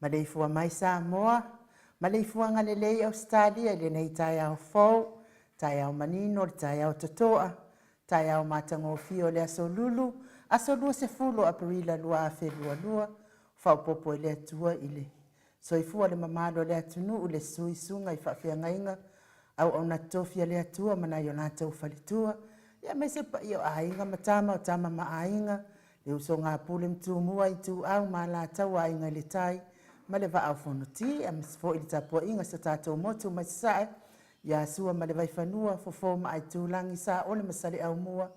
Maleifua mai Samoa, maleifuaga lelei Ausetalia i lenei taeao fou, taeao manino le taeao totoa, taeao matagofie o le aso Lulu, aso 20 o Aperila 2022, faaopoopo e le Atua i le soifua le mamalu o le atunuu, le suisuga i faafeagaiga, auauna totofi a le Atua ma nai o latou faletua, ia aemaise le paia o Aiga ma Tama, o Tama ma Aiga, le usoga a Pule ma Tumua, Ituau ma Alataua, Aiga i le Tai ma le Vaa o Fonoti, aemaise foi le tapuaiga a si o tatou motu mai Sasae, ia Sua ma le Vaifanua, Fofo ma Aitulagi, Saole ma Saleaaumua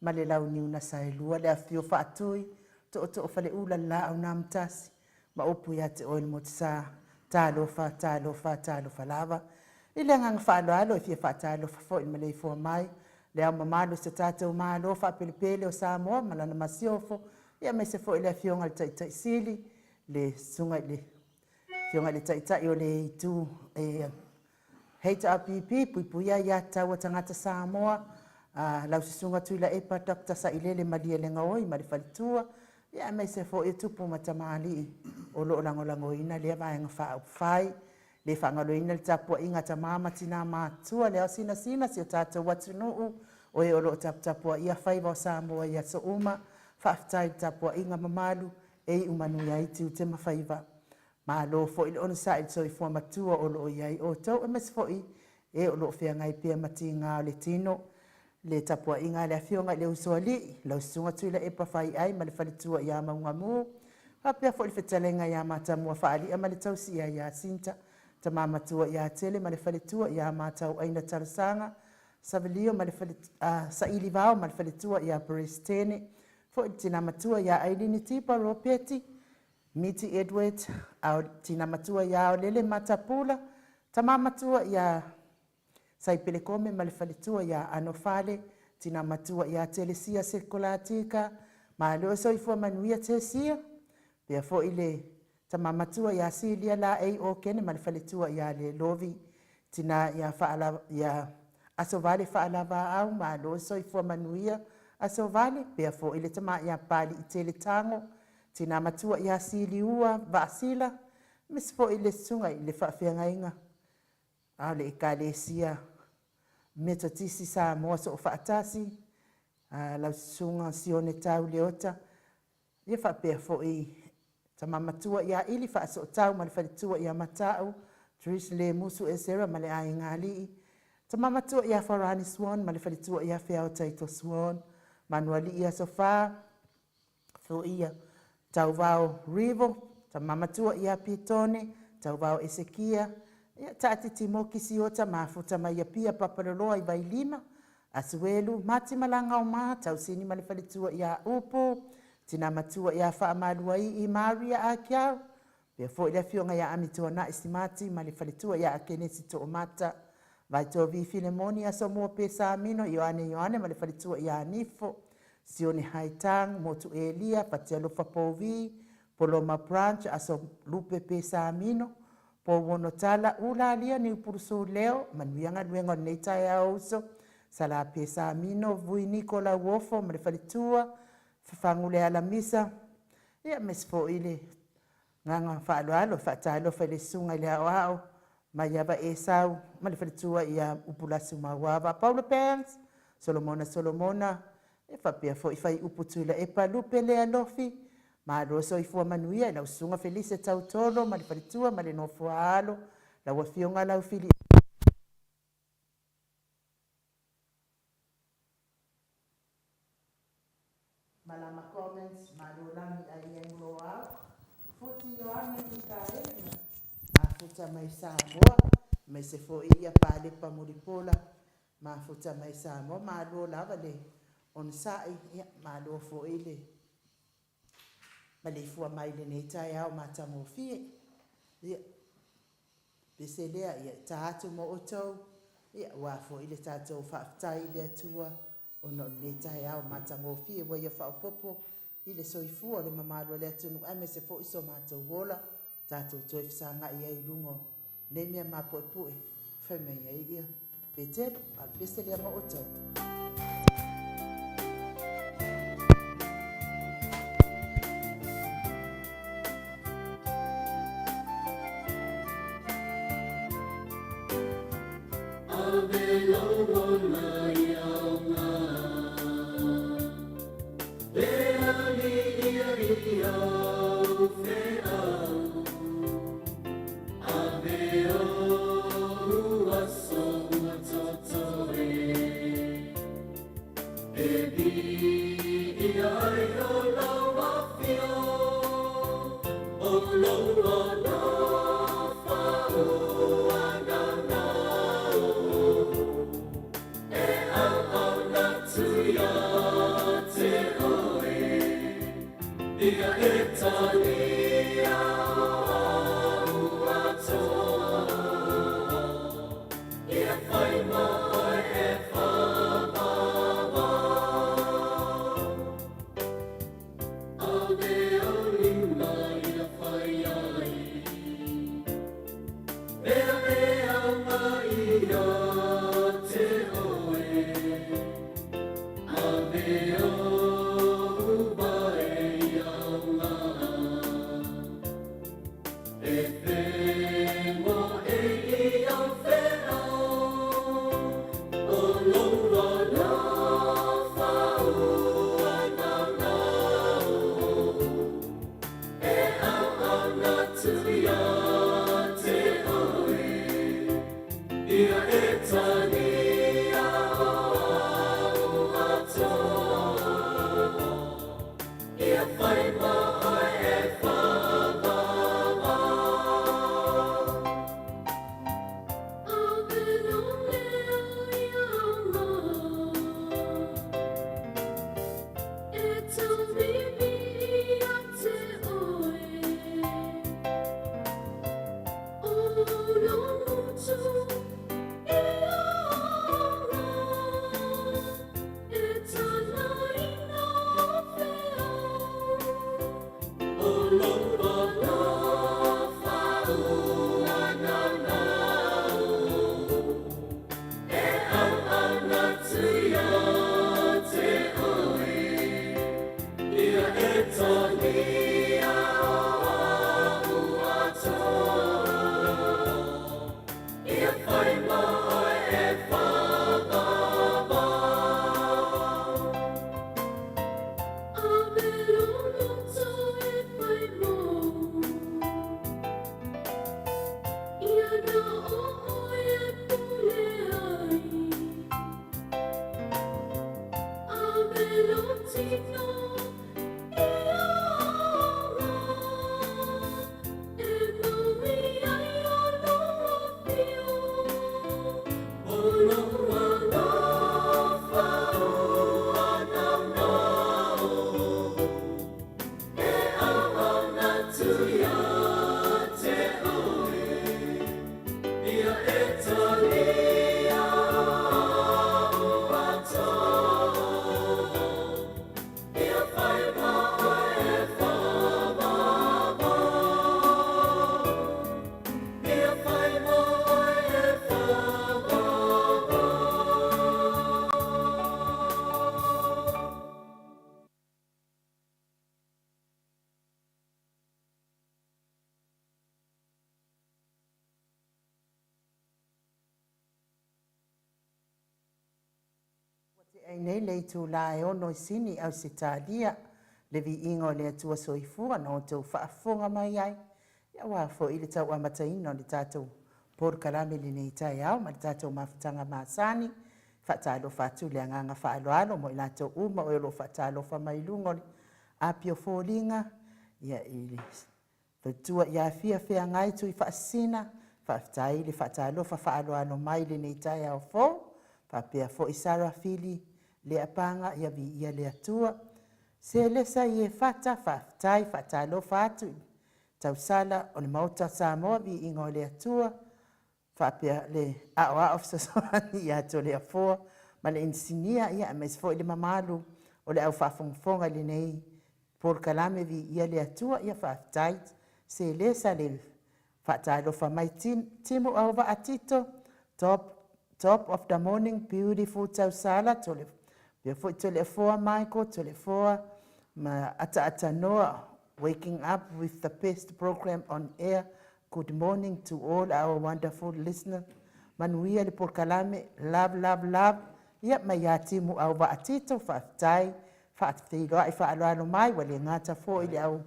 ma le Launiu na Saelua, le afifio o Faatui, Tootoo o Faleula, le Laau na Amotasi ma upu ia te oe le Motusa. Talofa, talofa, talofa lava. I le agaga faaaloalo e fia faatalofa foi i le maleifua mai Le Ao Mamalu o si o tatou Malo faapelepele o Samoa ma lana Masiofo, aemaise foi le Afioga i le Taitai Sili, le Susuga i le Afioga i le Taitai o le Itu e HRPP, Puipuia Aia Tatau a Tagata Samoa, lau Susuga Tuilaepa Dr. Sailele Malielegaoi ma le faletua, aemaise foi o tupu ma tamalii o lo o lagolagoina lea Vaega Faaupufai. Le faagaloina le tapuaiga a tama ma tina matutua, le ao sinasina si o tatou atunuu, o e o lo o taputapuaia faiva o Samoa i aso uma. Faafetai i le tapuaiga mamalu e iu manuia ai tiute ma faiva. Malo foi le onosai i le soifua matua o lo o i ai outou, aemaise foi e o lo o feagai pea ma tiga o le tino. Le tapuaiga a le Afioga i le Usoalii, lau Susuga Tuilaepa Faiai ma le faletua ia Maugamu, faapea foi le fetalaiga ia Matamua Faalia ma le tausia ia Sinta, tama matua ia Tele ma le faletua ia Matauaina Talosaga, Savelio ma le Sailivao ma le faletua ia Peresetene, foi le tina matua ia Ailini Tipa Ropeti Miti Edward, tina matua ia Aolele Matapula, tama matua ia Saipelekome ma le faletua ia Anofale, tina matua ia Telesia Sekolatika, malo soifua manuia Tesia, pea foi le tama matua ia Silia Laei Okene ma le faletua ia Lelovi, tina ia, ia Asovale Faalavaau, malo soifua manuia Asovale, pea foi le tama ia Papaliitele Tago, tina matua ia Siliua Vaasila, aemaise foi le susuga i le faafeagaiga a o le Ekalesia Metotisi Samoa Soofaatasi, lau Susuga Sione Tau Leota, ia faapea foi tama matua ia Ili Faasootau ma le faletua ia Mata'u, Trish Lemusu Esera ma le aiga alii, tama matua ia Farani Swan ma le faletua ia Feao Taito Swan, Manualii Aso Fa, Foia Tauvao Rivo, tama matua ia Pitone, Tauvao Esekia, ia Taatiti Moki Siota mafuta mai Apia Papaloloa i Vailima, Asuelu, Matimalagaoma, Tausini ma le faletua ia Upu, tina matua ia Faamaluaii Maria Akiau, pea foi le afioga ia Amituanai Simati ma le faletua ia Akenesi Toomata, Vaitovi Filemoni Asomua Pesamino Ioane Ioane ma le faletua ia Nifo, Sione Haitang, Motu Elia, Fatialofa Povi, Poloma Branch, Aso Lupe Pesamino, Pouono Tala, Ulalia Niupulusu Leo, manuia galuega o lenei taeao uso, Sala Pesamino, Vui Niko Lauofo ma le faletua, Fafagu le Alamisa, ia aemaise foi le agaga faaaloalo faatalofa i le susuga i le Aoao Maiava Esau ma le faletua ia Upulasi Mauava, Paula Pants, Solomona Solomona, e faapea foi Faiupu Tuilaepa Lupe Lea Lofi, malo soifua manuia i lau susuga Felise Tautolo ma le faletua ma le nofo a alo, lau Afioga Laufili Malama Comments, malo lagi ai Loau, Futi Ioane Mikaele ma mafuta mai Samoa, aemaise foi ia Palepa Mulipola, mafuta mai Samoa, malo lava le onosai, ia malo foi le maleifua mai lenei taeao matagofie. Ia, pese lea, ia ta atu mo outou, ia aua foi le tatou faafetai i le Atua ona o lenei taeao matagofie ua ia faaopoopo i le soifua o le mamalu o le atunuu, aemaise foi so matou ola, tatou toe fesagai ai i luga o nei mea mapuepue fai mai ai ia Petelo, a o le pese lea mo outou. Ave lou ola i aoga Le Alii i au feau Ave ou aso ua totoe E viia ai o lau afio O lou alofa ua naunau E auauna atu ia te oe Ia e talia o au atoa Ia fai mo oe e whamama Ave ou lima ia fai ai Mea e aoga ia te oe Ave ou vae i aoga E fegoe i au feau O lou alofa ua naunau E auauna atu ia te oe Ia e talia o au atoa Ia fai mo oe e whamama Ave lou leo i aoga E tauvivi ia te oe O lou motu i aoga E talaina o feau O lou alofa ua naunau E auauna atu ia te oe Ia e talia o au atoa Ia fai mo oe e whamama Ave lou loto e fai mou Ia na o oe e pule ai Ave lou tino i aoga E maui ai o lou afio O lou alofa ua naunau E auauna atu ia te oe Ia e talia o au atoa Ia fai mo oe e whamama Ia fai mo oe e whamama Ua tea ai nei le itulā e 6 i Sini, Ausetalia, le viiga o le Atua Soifua na outou faafofoga mai ai, aua foi le tau amataina o le tatou polokalame i lenei taeao ma le tatou mafutaga masani. Faatalofa atu le agaga faaaloalo mo i latou uma o e o lo o faatalofa mai i luga o le api o foliga, ia i le faletua ia Afia Feagai Tuifaasisina, faafetai le faatalofa faaaloalo mai i lenei taeao fou, faapea foi Sarah Fili Leapaga, ia viia le Atua. Selesa Iefata, faafetai, faatalofa atu i tausala o le Maota o Samoa, viiga o le Atua, faapea le aoao fesoasoani ia Toleafoa ma le inisinia, ia aemaise foi le mamalu o le au faafogafoga i lenei polokalame, viia le Atua. Ia faafetai Selesa le faatalofa mai. Timu Auvaa Tito, top of the morning, beautiful tausala, tole pea foi Toleafoa Michael, Toleafoa ma Ataatanoa, waking up with the best program on air. Good morning to all our wonderful listeners. Manuia le polokalame love love love ia mai ia Timu Auvaa Tito faafetai faafeiloai faaaloalo mai ua le gata foi i le au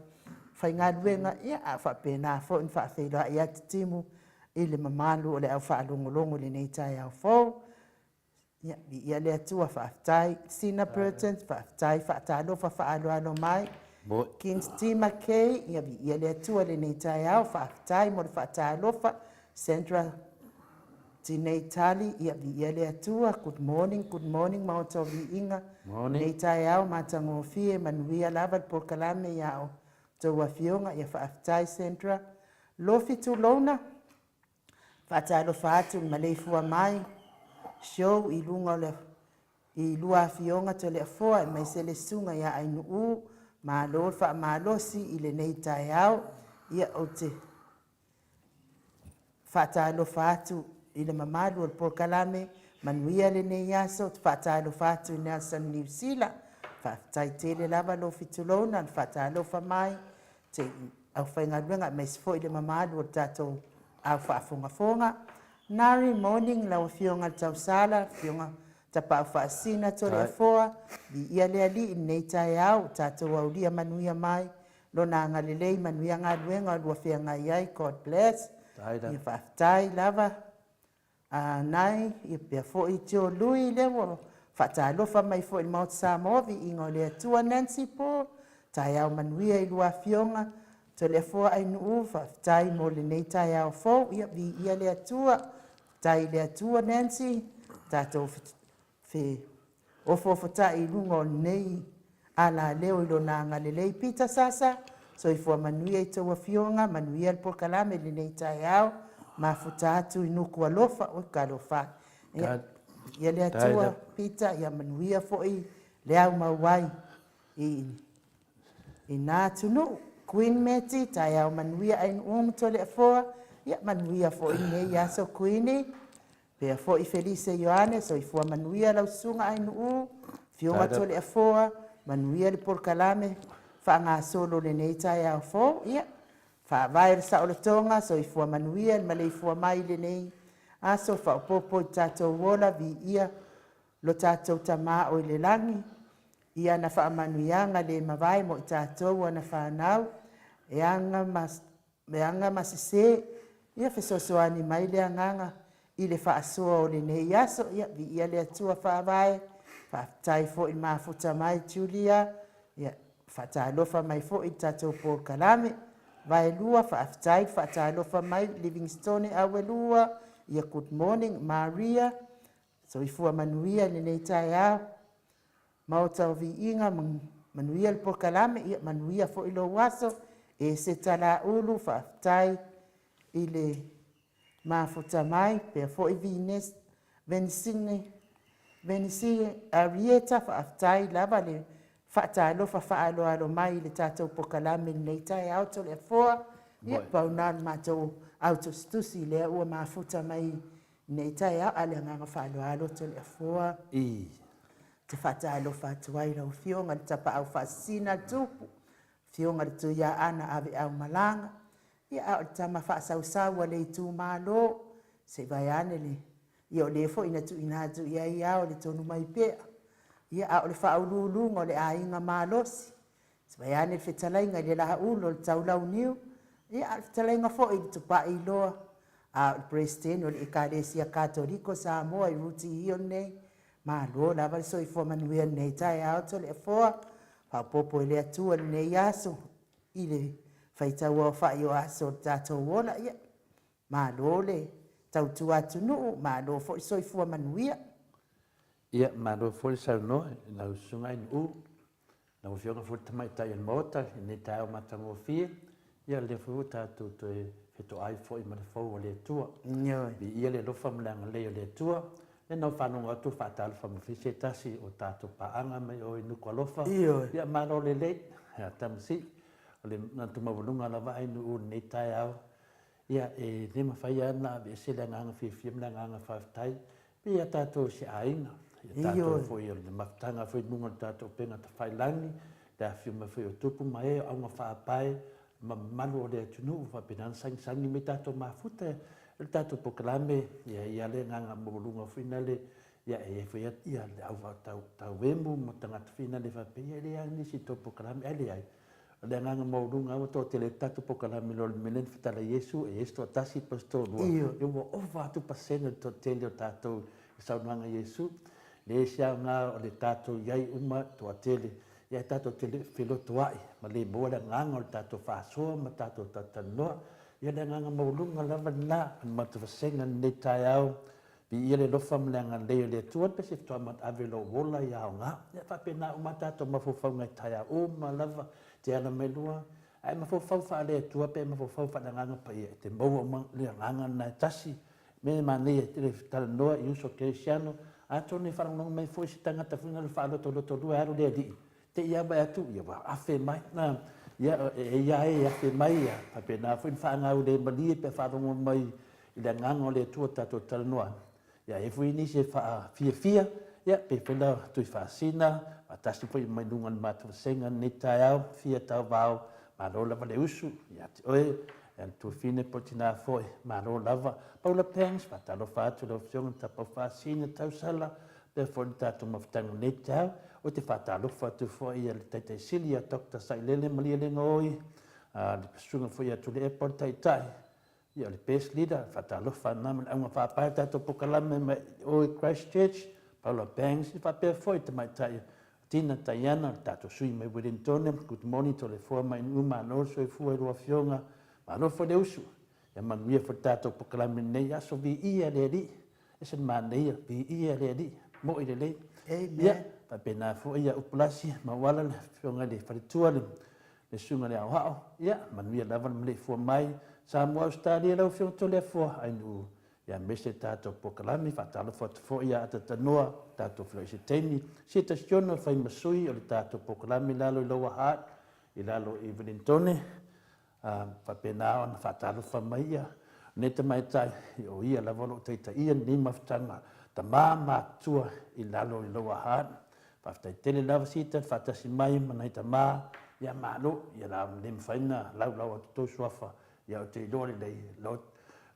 faigaluega ia a faapena foi ona faafeiloai atu Timu i le mamalu o le au faalogologo i lenei taeao fou. Ia, viia le Atua, faafetai. Sina Burton, faafetai, faatalofa faaaloalo mai. Kinsty McKay, ia viia le Atua i lenei taeao, faafetai mo le faatalofa. Sandra Tinei Tali, ia viia le Atua, good morning, good morning, Maota o Viiga. Lenei taeao matagofie, manuia lava le polokalame ia outou afioga, ia faafetai Sandra. Lofi Tulouna, faatalofa atu i le maleifua mai show i luga o le i lua afioga Toleafoa aemaise le susuga ia Ainuu, malo le faamalosi i lenei taeao. Ia ou te faatalofa atu i le mamalu o le polokalame, manuia lenei aso. Ou te faatalofa atu i Nelson Niu Sila, faafetai tele lava Lofi Tulouna le faatalofa mai te aufaigaluega aemaise foi le mamalu o le tatou au faafogafoga. Nari morning lau afioga i le Tausala, afioga Tapaau Faasisina Toleafoa, viia le Alii i lenei taeao, ua tatou aulia manuia mai Lona agalelei, manuia galuega o lua feagai ai, God bless. Ia faafetai lava nai ia pea foi Tio Lui lea ua faatalofa mai foi i le Maota Samoa, viiga o le Atua. Nancy Paul, taeao manuia i lua afioga Toleafoa Ainuu, faafetai mo lenei taeao fou, ia viia le Atua. Faafetai i le Atua Nancy, tatou ofoofotai i luga o lenei alaleo i lona agalelei. Peter Sasa, soifua manuia i tou afioga, manuia le polokalame i lenei taeao, mafuta atu i Nukualofa, oi talofa e. Ia, ia le Atua Peter, ia manuia foi le au mau ai i na atunuu. Queen Meti, taeao manuia Ainuu ma Toleafoa, ia manuia foi lenei aso Queenie. Pea foi Felise Ioane, soifua manuia lau susuga Ainuu, afioga Toleafoa, manuia le polokalame faagasolo lenei taeao fou. Ia, faavae le saolotoga, soifua manuia le maleifua mai i lenei aso, faaopoopo i tatou ola, viia lo tatou Tama o i le lagi, i ana faamanuiaga le mavae mo i tatou ana fanau, e aga ma aga ma sese, ia fesoasoani mai le agaga i le faasoa o lenei aso. Ia, viia le Atua faavae, faafetai foi mafuta mai Julia, ia faatalofa mai foi i le tatou polokalame. Vaelua, faafetai faatalofa mai Livingstone Auelua, ia good morning Maria, soifua manuia i lenei taeao. Maota o Viiga, manuia le polokalame, ia manuia foi lou aso. E se Talaulu, faafetai i le mafuta mai, pea foi Venisine, Venisine Arieta, faafetai lava le faatalofa faaaloalo mai i le tatou polokalame i lenei taeao Toleafoa. Ia, pau na o le matou autusitusi lea ua mafuta mai lenei taeao, a le agaga faaaloalo Toleafoa. Te faatalofa atu ai lau afioga i le Tapaau Faasisina le Tupu, afioga i le Tuiaana Aveaumalaga, ia a o le tama faasausau a le itumalo, se i vaeane le, ia o le foi na tuuina atu i ai ao le tonu mai pea, ia a o le faauluuluga o le aiga malosi, se i vaeane le fetalaiga i le Laulu o le Taulauniu, ia a o le fetalaiga foi i le Tupaiiloa, a o le Peresetene o le Ekalesia Katoliko Samoa i Ruti Hill nei, malo lava le soifua manuia i lenei taeao Toleafoa, faaopoopo e le Atua i lenei aso i le faitauaofai o aso o le tatou ola, ia malo le tautua atunuu, malo foi le soifua manuia. Ia, malo foi le saunoa i lau Susuga Ainuu, lau Afioga foi i le Tamaitai o le Maota i lenei taeao matagofie. Ia, o lea foi ua tatou toe fetoai foi ma le fou o le Atua. Ioe. Viia le alofa ma le agalelei o le Atua. Lea na ou faalogo atu o faatalofa mai foi se tasi o tatou paaga mai o i Nukualofa. Ioe. Ia, malo lelei. Ia, Tamasii, o le manatu maualuga lava Ainuu i lenei taeao. Ia, e le mafai lava ona aveese le agaga fiafia ma le agaga faafetai pei ia tatou i se aiga, ia tatou foi o le mafutaga foi i luga o le tatou upega tafailagi, le afifio mai foi o tupu ma ee, o augafaapae ma mamalu o le atunuu ua faapena ona sagisagi mai tatou mafuta. O le tatou polokalame, ia e i ai le agaga maualuga foi lale, ia e i ai foi ia le au tauemu ma tagata foi nale faapea, ia e leai lava nisi i le tou polokalame, ae leai. O le agaga maualuga lava ua toatele ai le tatou polokalame i lo le mea lea na fetalai Iesu, e i ai se toatasi po o se toalua, ia ua ova atu pasene o le toatele o tatou i saunoaga a Iesu. Leai se aoga o le tatou i ai uma toatele, ia ae tatou te le felotoa'i ma le maua le agaga o le tatou faasoa ma tatou talatalanoa. Ia le agaga maualuga lava lena o le matou vasega i lenei taeao. Viia le alofa ma le agalelei o le Atua, le pese faatoa ma ave lou ola i aoga. Ia faapena uma tatou mafaufauga i taeao uma lava, te ala mai lua, ae mafaufau faale-Atua pe mafaufau faale-Agaga Paia, e te maua uma le agaga lena e tasi. Mea manaia e te talanoa i uso kerisiano, atonu e faalogologo mai foi se tagata foi lea faalotolotolua e alu le alii, te i lava e atu, ia ua afe mai. Ia, e ia e afe mai, ia faapena foi ona faagaulemalie pe a faalogo mai i le agaga o le Atua tatou talanoa ai. Ia, e i ai foi nisi e faafiafia, ia, pei foi la Tuifaasina, faatasi foi mai luga o le matou vasega i lenei taeao, fia tauvao, malo lava le usu ia te oe, ia le tuafine po o le tina foi, malo lava. Paula Banks, faatalofa atu i lau Afioga i le Tapaufaasina Tausala, pea foi le tatou mafutaga i lenei taeao. Ou te faatalofa atu foi i le Taitai Sili ia Doctor Sailele Malielegaoi, le Susuga foi ia Tuilaepa o le Taitai, ia o le Best Leader, faatalofa lena ma le auga faapae o le tatou polokalame mai o i Christchurch, Paula Banks, ia faapea foi le Tamaitai Tina Taiana, le tatou sui mai Wellington, good morning Toleafoa ma Inu, malo le soifua i lua afioga, malo foi le usu. Ia manuia foi le tatou polokalame i lenei aso, viia le Alii. Ese le manaia, viia le Alii, mo'i lelei. Amen. Ia, faapena foi ia Upulasi Mauala, le afioga i le faletua, le susuga i le Aoao. Ia, manuia lava le maleifua mai Samoa, Ausetalia, lau afioga Toleafoa, Ainuu, ia aemaise le tatou polokalame. Faatalofa atu foi ia Atatanoa, tatou feiloai i se taimi. Sita Siono, fai ma sui o le tatou polokalame i lalo i Lower Hutt, i lalo i Wellingtone. A faapena ona faatalofa mai ia lenei tamaitai, o ia lava o lo o taitaia lenei mafutaga tama matutua i lalo i Lower Hutt. Faafetai tele lava Sita le faatasi mai ma nai tama, ia malo, ia la le mafai ona laulau atu tou suafa, ia ou te iloa lelei,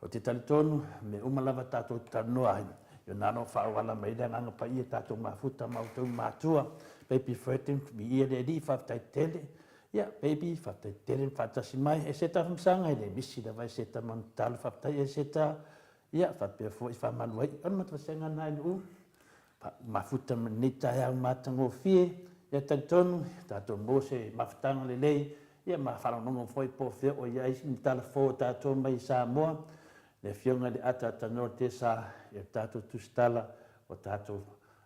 ou te talitonu mea uma lava tatou te talanoa ai, ia na o faaauala mai le Agaga Paia tatou mafuta ma outou matua. Baby Frederick, viia le Alii, faafetai tele. Ia, baby, faafetai tele le faatasi mai. Eseta Afamasaga, e le misi lava Eseta ma ona tatalo. Faafetai Eseta. Ia, faapea foi faamalu ai. O le matou vasega lena i Nu'u. Mafuta ma lenei taeao matagofie. Ia, talitonu, tatou maua se mafutaga lelei. Ia, ma faalogologo foi po o fea o i ai ni tala fou a tatou mai i Samoa. Le Afioga i le Ataatanoa Tesa, ia le tatou tusitala o tatou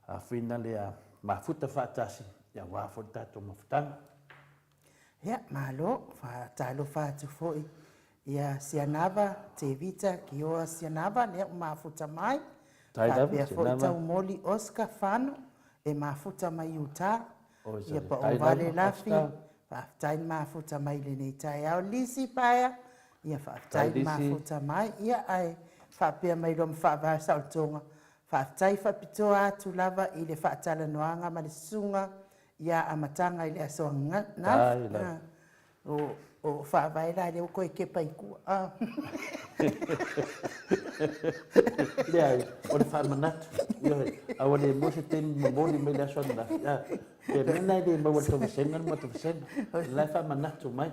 afuina lea mafuta faatasi, ia aua foi le tatou mafutaga. Ia, malo, faatalofa atu foi ia Sianava, Tevita, Kioa Sianava, lea ua mafuta mai. Tai lava, Faapea foi Sianava. Taumoli Oscar Fano, e mafuta mai Utah. Oi, Ia sole, pa tai o vale lava, Lafi, Oscar. faafetai le mafuta mai lenei taeao. Lisi Paea, ia Tai faafetai le Lisi. mafuta mai. Ia, ae faapea mai loa ma faavae saolotoga, faafetai faapitoa atu lava i le faatalanoaga ma le susuga ia amataga i le aso ananafi. Tai lava. O, o faavae la lea ua toe kepa i tua. Ah. Leai, o le faamanatu. Ioe, a ua le maua se taimi momoli mai le aso ananafi. Ah, pe mea na e le maua e le tou vasega le matou vasega. O la e faamanatu mai.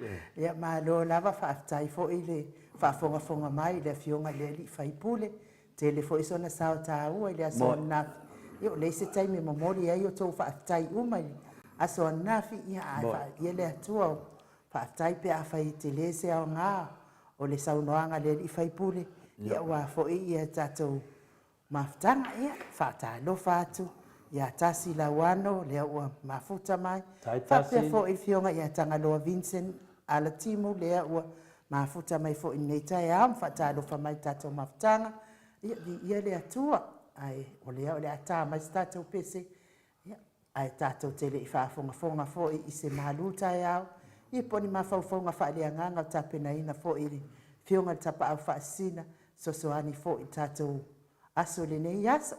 Ioe. Ia, malo lava, faafetai foi le faafogafoga mai i le Afioga i le Alii Faipule. Tele foi sona sao taua i le aso ananafi. Ia, ua leai se taimi e momoli ai outou faafetai uma i le aso ananafi. Ia, ae faaalia le Atua o faafetai pe afai e tele se aoga o le saunoaga a le Alii Faipule, ia aua foi ia tatou mafutaga. Ia, faatalofa atu ia Tasi Lauano, lea ua mafuta mai. Faapea foi le Afioga ia Tagaloa Vincent Alatimu, lea ua mafuta mai foi i lenei taeao ma faatalofa mai i le tatou mafutaga. Ia, viia le Atua, ae o lea o le a ta mai se tatou pese, ia, ae tatou te le i faafogafoga foi i se malu taeao, ia po o ni mafaufauga faaleagaga o tapenaina foi e le Afioga i le Tapaau Faasisina, fesoasoani foi i le tatou aso i lenei aso.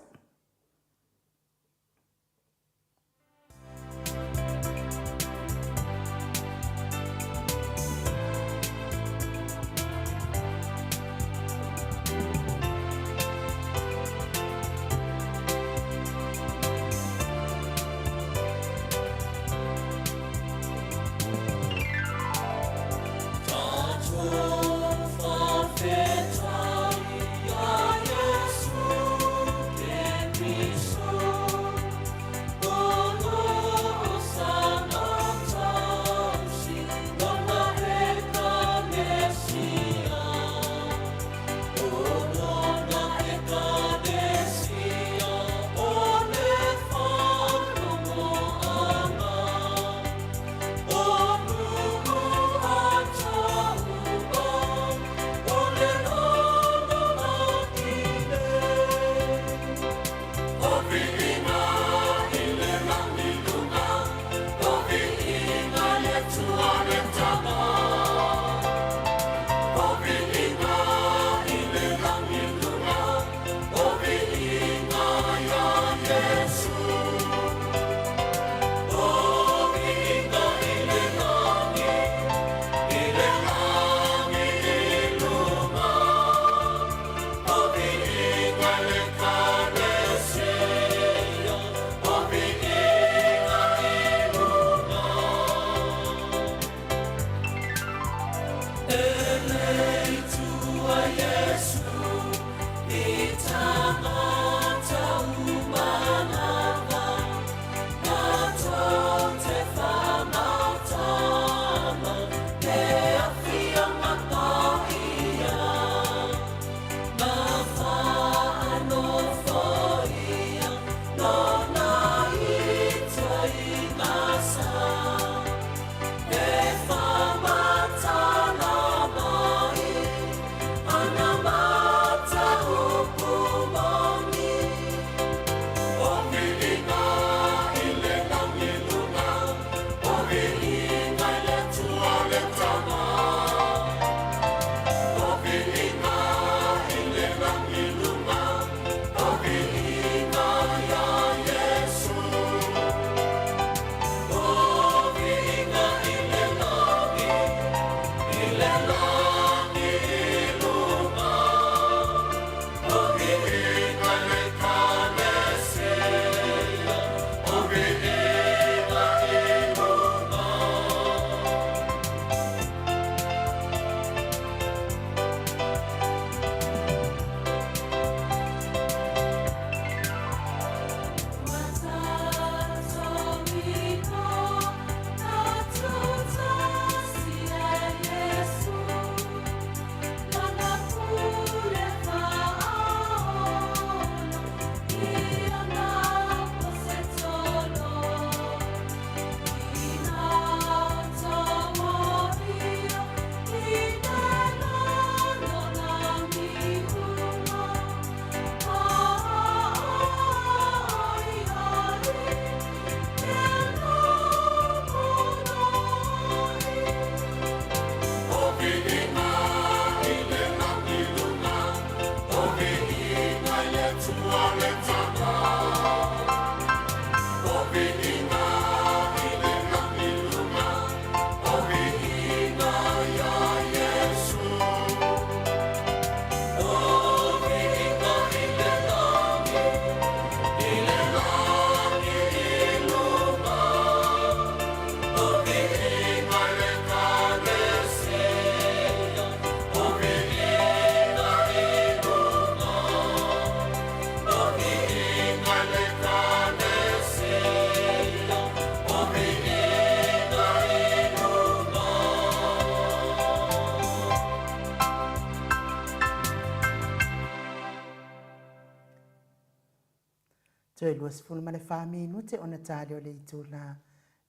Toe 24 minute ona tali o le itula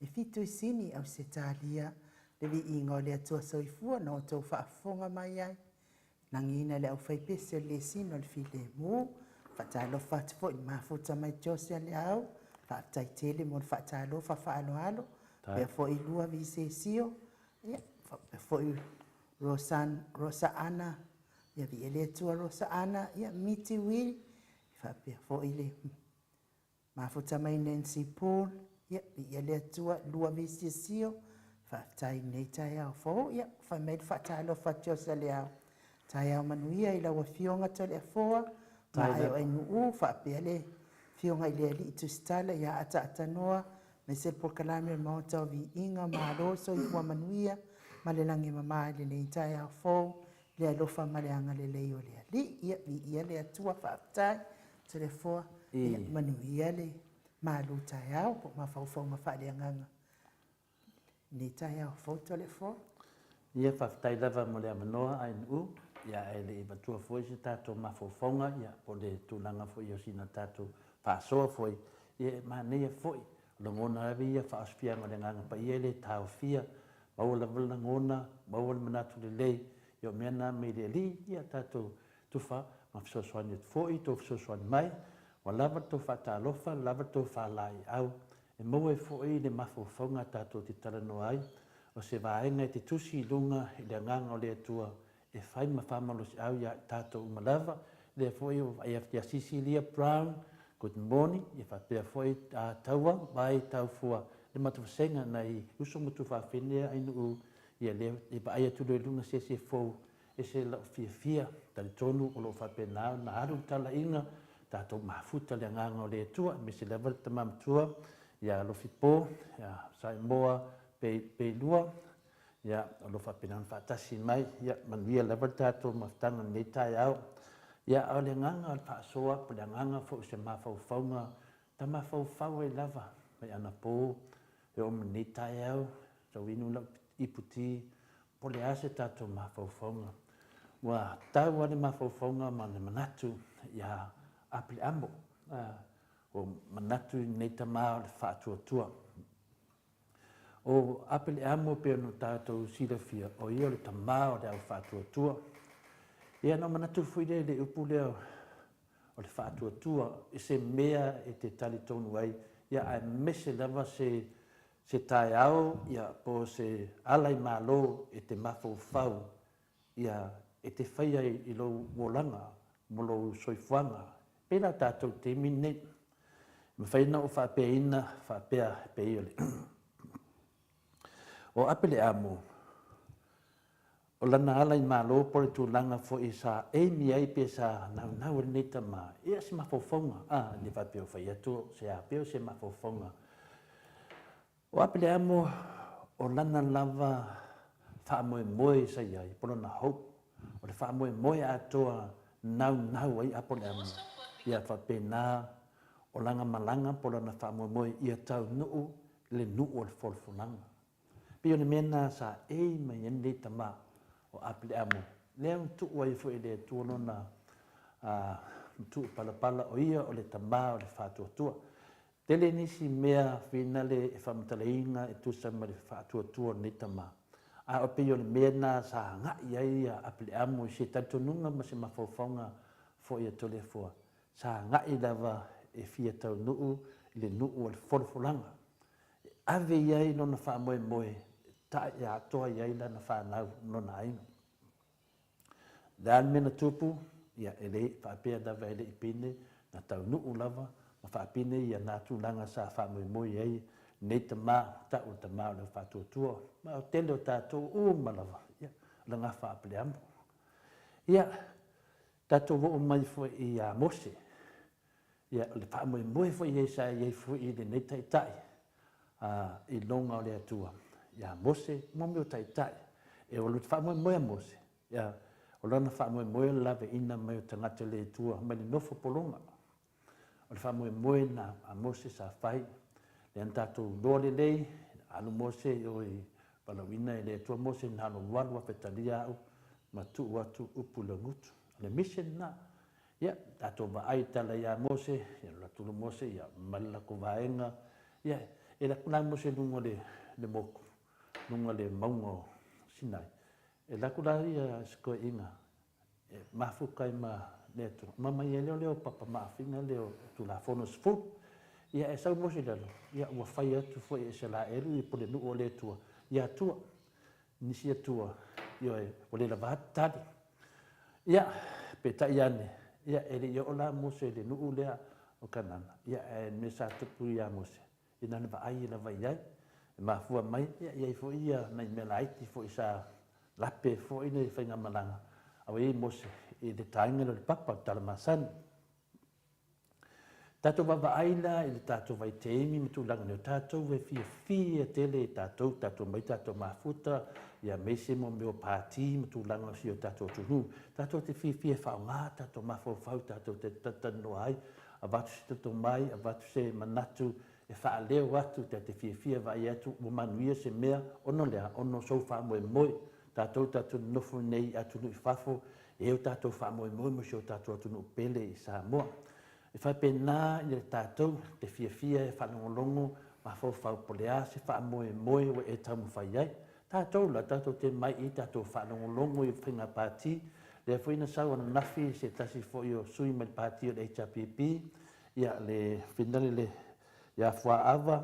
e fitu i Sini, Ausetalia, le viiga o le Atua Soifua na outou faafofoga mai ai. Lagiina le aufaipese o le lesina o le filemu. Faatalofa atu foi i le mafuta mai Jose Leau. Faafetai tele mo le faatalofa faaaloalo. Faapea foi Lua Visesio. Ia, faapea foi Rosan, Rosa Ana. Ia viia le Atua Rosa Ana. Ia, Miti Wili. Faapea foi le Mafuta mai Nancy Paul, ia, viia le Atua, lua visiasio, faafetai i lenei taeao fou, ia, fai mai le faatalofa a Josa Leao. Taeao manuia i lau Afioga Toleafoa, Maaeo Ainuu, faapea le Afioga i le Alii Tusitala ia Ataatanua, aemaise le polokalame o le Maota o Viiga, malo soifua manuia ma le lagi e mama i lenei taeao fou, le alofa ma le agalelei o le Alii. Ia, viia le Atua, faafetai. Toleafoa, ia manuia le malu taeao po o mafaufauga faaleagaga lenei taeao fou Toleafoa. Ia, faafetai lava mo le avanoa Ainuu, ia ae le i avatua foi se tatou mafaufauga, ia po o le tulaga foi o sina tatou faasoa foi, ia e manaia foi, o lagona lava ia faaosofiaga o le Agaga Paia e le taofia, maua lava le lagona, maua le manatu lelei, ia o mea na mai le Alii, ia tatou tufa ma fesoasoani atu foi i tou fesoasoani mai, ua lava le tou faatalofa, lava le tou faalaeiau, e maua ai foi le mafaufauga tatou te talanoa ai, o se vaega e te tusi i luga i le Agaga o le Atua e fai ma faamalosiau ia i tatou uma lava. Lea foi ua vaai atu ia Cecilia Brown, good morning, ia faapea foi a Taua mai Taufua le matou vasega nai uso ma tuafafine Ainuu, ia lea e vaai atu loa i luga se isi fou ese lau fiafia, talitonu o lo o faapena ona alu le talaiga, tatou mafuta le Agaga o le Atua, aemaise lava le tama matua ia Alofipo, ia Saimoa Peilua, ia o lo o faapena ona faatasi mai, ia manuia lava le tatou mafutaga i lenei taeao. Ia a o le agaga o le faasoa po o le agaga foi o se mafaufauga, ta mafaufau ai lava mai anapo e oo mai lenei taeao, tau inu lau ipu ti, po o le a se tatou mafaufauga. Ua tau lava le mafaufauga ma le manatu ia Aperamo, ua manatu i lenei tama o le faatuatua. O Aperamo pei ona tatou silafia, o ia o le tama o le au faatuatua. Ia na ou manatu foi lea i le upu lea o le faatuatua, i se mea e te talitonu ai, ia aemaise lava se se taeao ia po o se ala i malo e te mafaufau ia e te faia i lou olaga mo lou soifuaga. E pei la tatou i le taimi lenei, e mafai ona ou faapeaina faapea e pei o le O Apeleamo, o lana ala i malo po o le tulaga foi sa aim ai pe sa naunau ai lenei tama, ia se mafaufauga, a, le faapea o fai atu se a pea o se mafaufauga. O Apeleamo, o lana lava faamoemoe sa i ai, po o lona hope, o le faamoemoe atoa naunau ai Apeleamo, ia faapena o lana malaga po o lana faamoemoe ia taunuu le nuu o le folafolaga. Pei o le mea lena sa ei mai ai lenei tama o Apeleamo, lea ua tuu ai foi e le Atua lona matuu palapala, o ia o le tama o le faatuatua. Tele nisi mea finale e faamatalaina e tusa ma le faatuatua o lenei tama, a o pei o le mea lena sa agai ai a Apeleamo i se talitonuga ma se mafaufauga foi a Toleafoa, sa agai lava e fia taunuu i le nuu o le folafolaga, e ave i ai lona faamoemoe e tae atoa i ai lana fanau ma lona aiga. O le a le mea na tupu? Ia, e le faapea lava e le i pine. Na taunuu lava ma faapine ia na tulaga sa faamoemoe ai lenei tama, tau o le tama o le au faatuatua, ma o tele o tatou uma lava, ia, o le gafa a Apeleamu. Ia, tatou oo mai foi ia Mose, ia, o le faamoemoe foi ia sa i ai foi i lenei taitai, a, i loga o le Atua, ia Mose, mo mea o taitai. E o le faamoemoe a Mose, ia, o lana faamoemoe o le laveaiina mai o tagata i le Atua mai le nofo pologa. O le faamoemoe lena a Mose sa fai, lea na tatou iloa lelei, alu Mose i o i valaauina e le Atua Mose na ona ou alu lava e talia au ma tuu atu upu i lau gutu. O le mission lena. Ia, tatou vaai i le tala ia Mose, ia alu atu loa Mose, ia aumai le latou vaega, ia, e alu atu la Mose i luga o le, le motu, luga o le mauga o Sinai, e alu atu la ia si toeaina e mafuta ai ma le Atua, ma aumai ai lea o le papa maafina lea o Tulafono e 10. Ia e sau Mose i lalo, ia ua fai atu foi e Isaraelu i pulenuu o le Atua i Atua, nisi Atua, ioe, ua le lava tali. Ia, peitai ane, ia e le i oo la Mose i le nuu lea o Kanana, ia ae mea sa tupu ia Mose, ia na ona vaai lava i ai. E mafua mai, ia e i ai foi ia nai mea laiti foi sa lape foi le faigamalaga a ua i ai Mose i le taina lea o le papa, o le tala masani. Tatou vaavaai la i le tatou vaitaimi ma tulaga nei, o tatou e fiafia tele i tatou, tatou omai tatou mafuta, ia aemaise mo mea o pati ma tulaga o si o tatou atunuu. Tatou te fiafia e faaaoga tatou mafaufau tatou te talatalanoa ai, avatu se tomai, avatu se manatu e faaleo atu, ta te fiafia e vaai atu ua manuia se mea, ona o le a? Ona o sou faamoemoe. Tatou tatou nonofo nei i atunuu i fafo, e o tatou faamoemoe mo si o tatou atunuu pele i Samoa. E faapena ia tatou te fiafia e faalogologo mafaufau po o le a se faamoemoe ua e taumafai ai. Tatou la, tatou te mai i tatou faalogologo i faiga pati, lea foi na sau ananafi se tasi foi o sui mai le pati o le HRPP, ia le finale le ia Fuaava,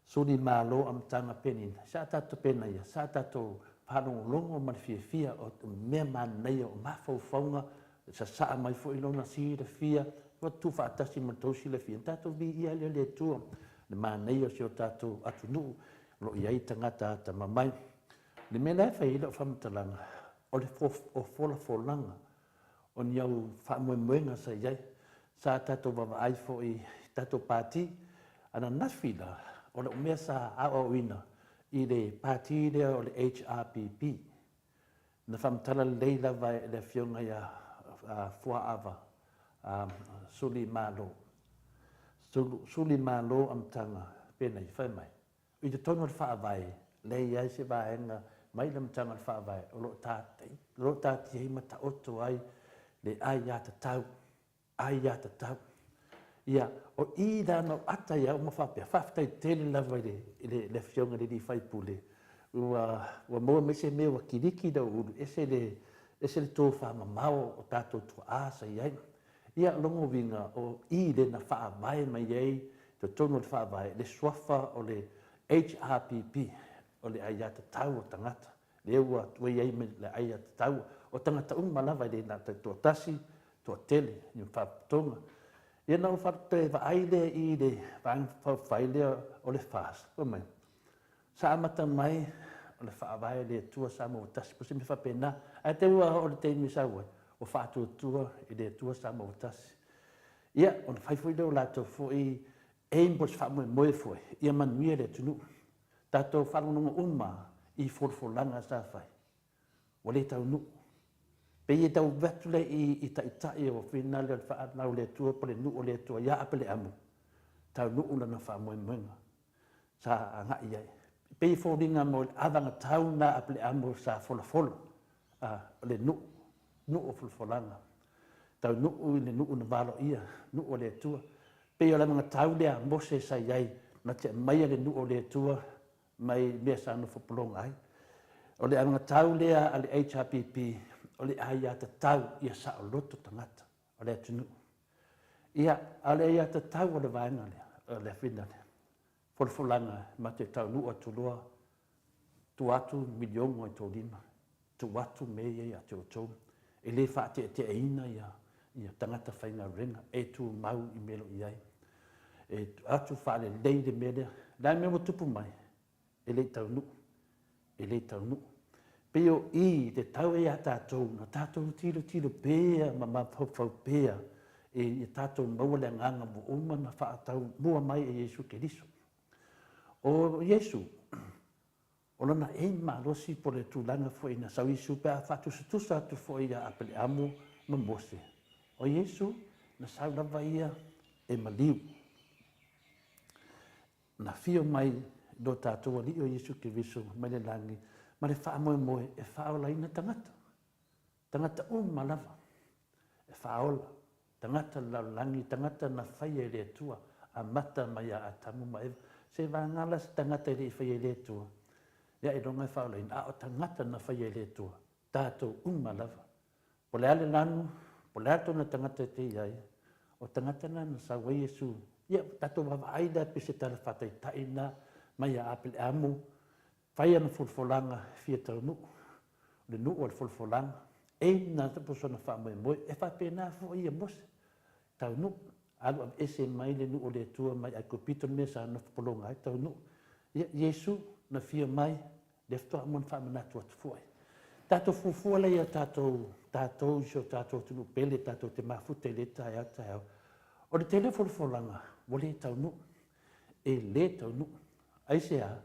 Suli Malo Amataga Penina, sa tatou pena ia, sa tatou faalogologo ma le fiafia o mea manaia o mafaufauga, sasaa mai foi lona silafia, ua tuufaatasi ma le tou silafia, ona tatou viia lea o le Atua, le manaia o si o tatou atunuu o lo o i ai tagata atamamai. O le mea la e fai ai lau faamatalaga, o le folafolaga o ni au faamoemoega sa i ai. Sa tatou vaavaai foi i tatou pati ananafi la, o lau mea sa aoaoina i le pati lea o le HRPP. Na faamatala lelei lava e le Afioga ia Fuaava Suli Malo, Suli Malo Amataga penei, fai mai, I totonu o le Faavae, lea e i ai se vaega mai le amataga o le Faavae o lo o taatia ai ma taoto ai le aiatatau, aiatatau. Ia, o i la na ou ata ai au ma faapea, faafetai tele lava i le, i le, le Afioga i le sui usufono, ua, ua maua mai se mea ua kiliki lau ulu, ese le, ese le tofamamao o tatou tuaa sa i ai. Ia, o lona uiga, o i lea na faavae mai ai totonu o le Faavae le suafa o le HRPP, o le aiatatau a tagata, lea ua i ai ma le aiatatau o tagata uma lava, e le na o le taitoatasi, toatele, ni faalapotopotoga. Ia na ou toe vaai lea i le Vaega Faaupufai lea o le FAST, fai mai, Sa amata mai o le Faavae o le Atua Samoa ua tasi, po o se mea faapena. Ae te i ua oo i le taimi e sau ai, ua faatuatua i le Atua Samoa ua tasi. Ia, ona fai foi lea o latou foi aim po o se faamoemoe foi, ia manuia le atunuu. Tatou faalogologo uma i folafolaga sa fai, ua le taunuu. Pei e tau atu lea i taitai o finagalo o le faanau o le Atua po o le nuu o le Atua ia Apeleamu, taunuu lana faamoemoega sa agai i ai. E pei e foliga mo le avagatau lena a Apeleamu sa folafola, a, o le nuu, nuu o folafolaga. Taunuu i le nuu na valoia, nuu o le Atua. Pei o le avagatau lea a Mose sa i ai, na te aumaia le nuu o le Atua mai mea sa nofo pologa ai. O le anagatau lea a le HRPP, o le aiatatau ia saoloto tagata o le atunuu. Ia, a o le aiatatau a le vaega lea, o le afina lea, folafolaga matou te taunuu atu loa, tuu atu miliona i tou lima, tuu atu mea ia ia te outou. E le faateateaina ia Ia tagata faigaluega e tumau i mea o lo o i ai. E atu faalelei le mea lea. O le a le mea ua tupu mai? E le i taunuu. E le i taunuu. Pei o i te tau ia tatou, na tatou tilotilo pea ma mafaufau pea e ia tatou maua le agaga ua uma ona faataumua mai e Iesu Keriso. O Iesu, o lona aim malosi po o le tulaga foi na sau Iesu pe a faatusatusa atu foi ia Apeleamo ma Mose, o Iesu na sau lava ia e maliu. Na afio mai lo tatou Alii o Iesu Keriso mai le lagi ma le faamoemoe e faaolaina tagata, tagata uma lava e faaola, tagata o le lalolagi, tagata na faia e le Atua, amata mai ia Atamu ma Eva. Se vagana se tagata e le i faia e le Atua, ia ailoga e faaolaina, a o tagata na faia e le Atua, tatou uma lava. Po o le a le lanu, po o le a le tulaga tagata e te i ai, o tagata na na sau ai Iesu. Ia, tatou vaavaai la pei se tala faataitai lena mai ia Apeleamu, fai ana folafolaga e fia taunuu, le nuu o le folafolaga, aim na po o sona faamoemoe. E faapena foi ia Mose, taunuu, alu aveese mai le nuu o le Atua mai Aikupito, le mea sa nofo pologa ai, taunuu. Ia, Iesu na fia mai, lea faatoa uma ona faamanatu atu foi. Tatou fuafua la ia tatou, tatou i si o tatou atunuu pele, tatou te mafuta i lea taeao taeao. O le tele o folafolaga ua le taunuu, e le taunuu. Aisea?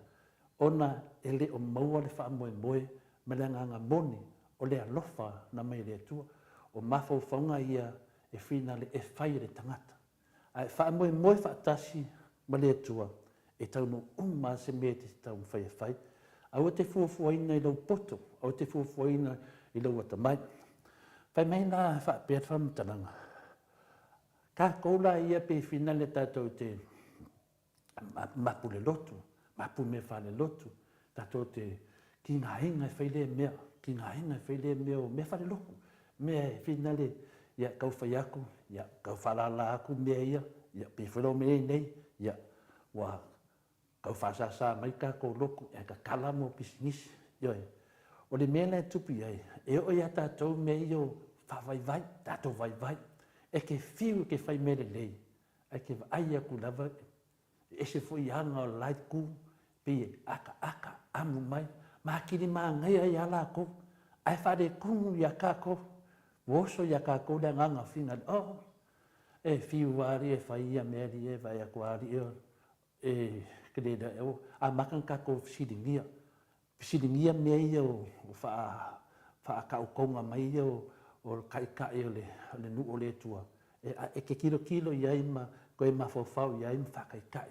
Ona e le o maua le faamoemoe ma le agaga moni o le alofa na mai e le Atua. O mafaufauga ia e finale e fai e le tagata. Ae faamoemoe faatasi ma le Atua e taunuu uma lava se mea e te taumafai e fai. Aua te fuafuaina i lou poto, aua te fuafuaina i lou atamai. Fai mai la faapea le faamatalaga, tatou la ia pe finale tatou te mapu le lotu, mapu mea faalelotu, tatou te tigaina e fai lea mea, tigaina e fai lea mea o mea faalelotu, mea e finale, ia tau fai atu, ia tau faalala atu mea ia, ia pei foi la o mea nei, ia ua tau faasasa mai tatou lotu ae tatala mo pisinisi. Ioe. O le mea la e tupu i ai, e oo ia tatou mea ia o faavaivai, tatou vaivai. E te fiu e te fai mea lelei, ae te vaai atu lava, e ese foi aga o le la itu, pei e akaaka, amu mai, ma atili manaia ai lava latou, ae faaletonu ia tatou, ua oso ia tatou le agaga finale, oh, e fiu lava alii e fai ia mea alii e vaai atu lava alii e te le amata ona tatou fesiligia, fesiligia mea ia o faatautoga mai ia o taitai o le nuu o le Atua, e te tilotilo i ai ma toe mafaufau i ai ma faataitai.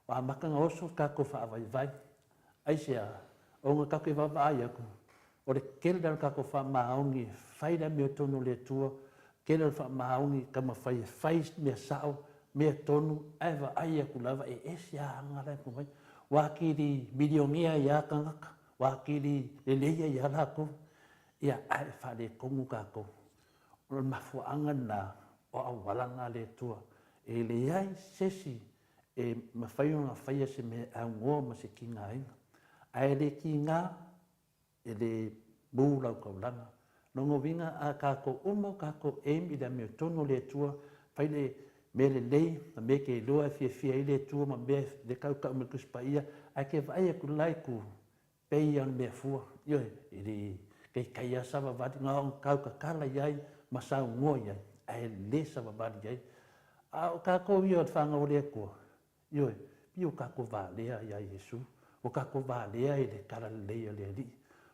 Ua amata ona oso tatou faavaivai. Aisea? Ona tatou te vaavaai atu, o le tele o le tatou faamaoni e fai le amiotonu o le Atua, tele o le faamaoni e taumafai e fai mea sao, mea tonu, ae vaai atu lava e ese lava aga la e aumai. Ua atili milionea ai lava tagata, ua atili lelei ai lava latou, ia, ae faaletonu tatou. O le mafuaaga lena o auala na a le Atua. E leai se isi e mafai ona faia se mea e aunoa ma se tigaina. Ae le tiga, e le mu lau taulaga. Lona uiga a tatou uma o tatou aim i le amiotonu o le Atua, fai le mea lelei ma mea e te iloa e fiafia ai le Atua ma mea e tautau mai le Tusi Paia, ae te vaai atu i le la itu, pei lava o le mea fua, ioe, e le taitai lava savavali, na ona tau tatala i ai ma saunoa i ai, ae le savavali i ai. A o tatou ia o le fanau a le Atua, Ioe, pei ua tatou valea ia Iesu, ua tatou valea i le talalelei a le Alii,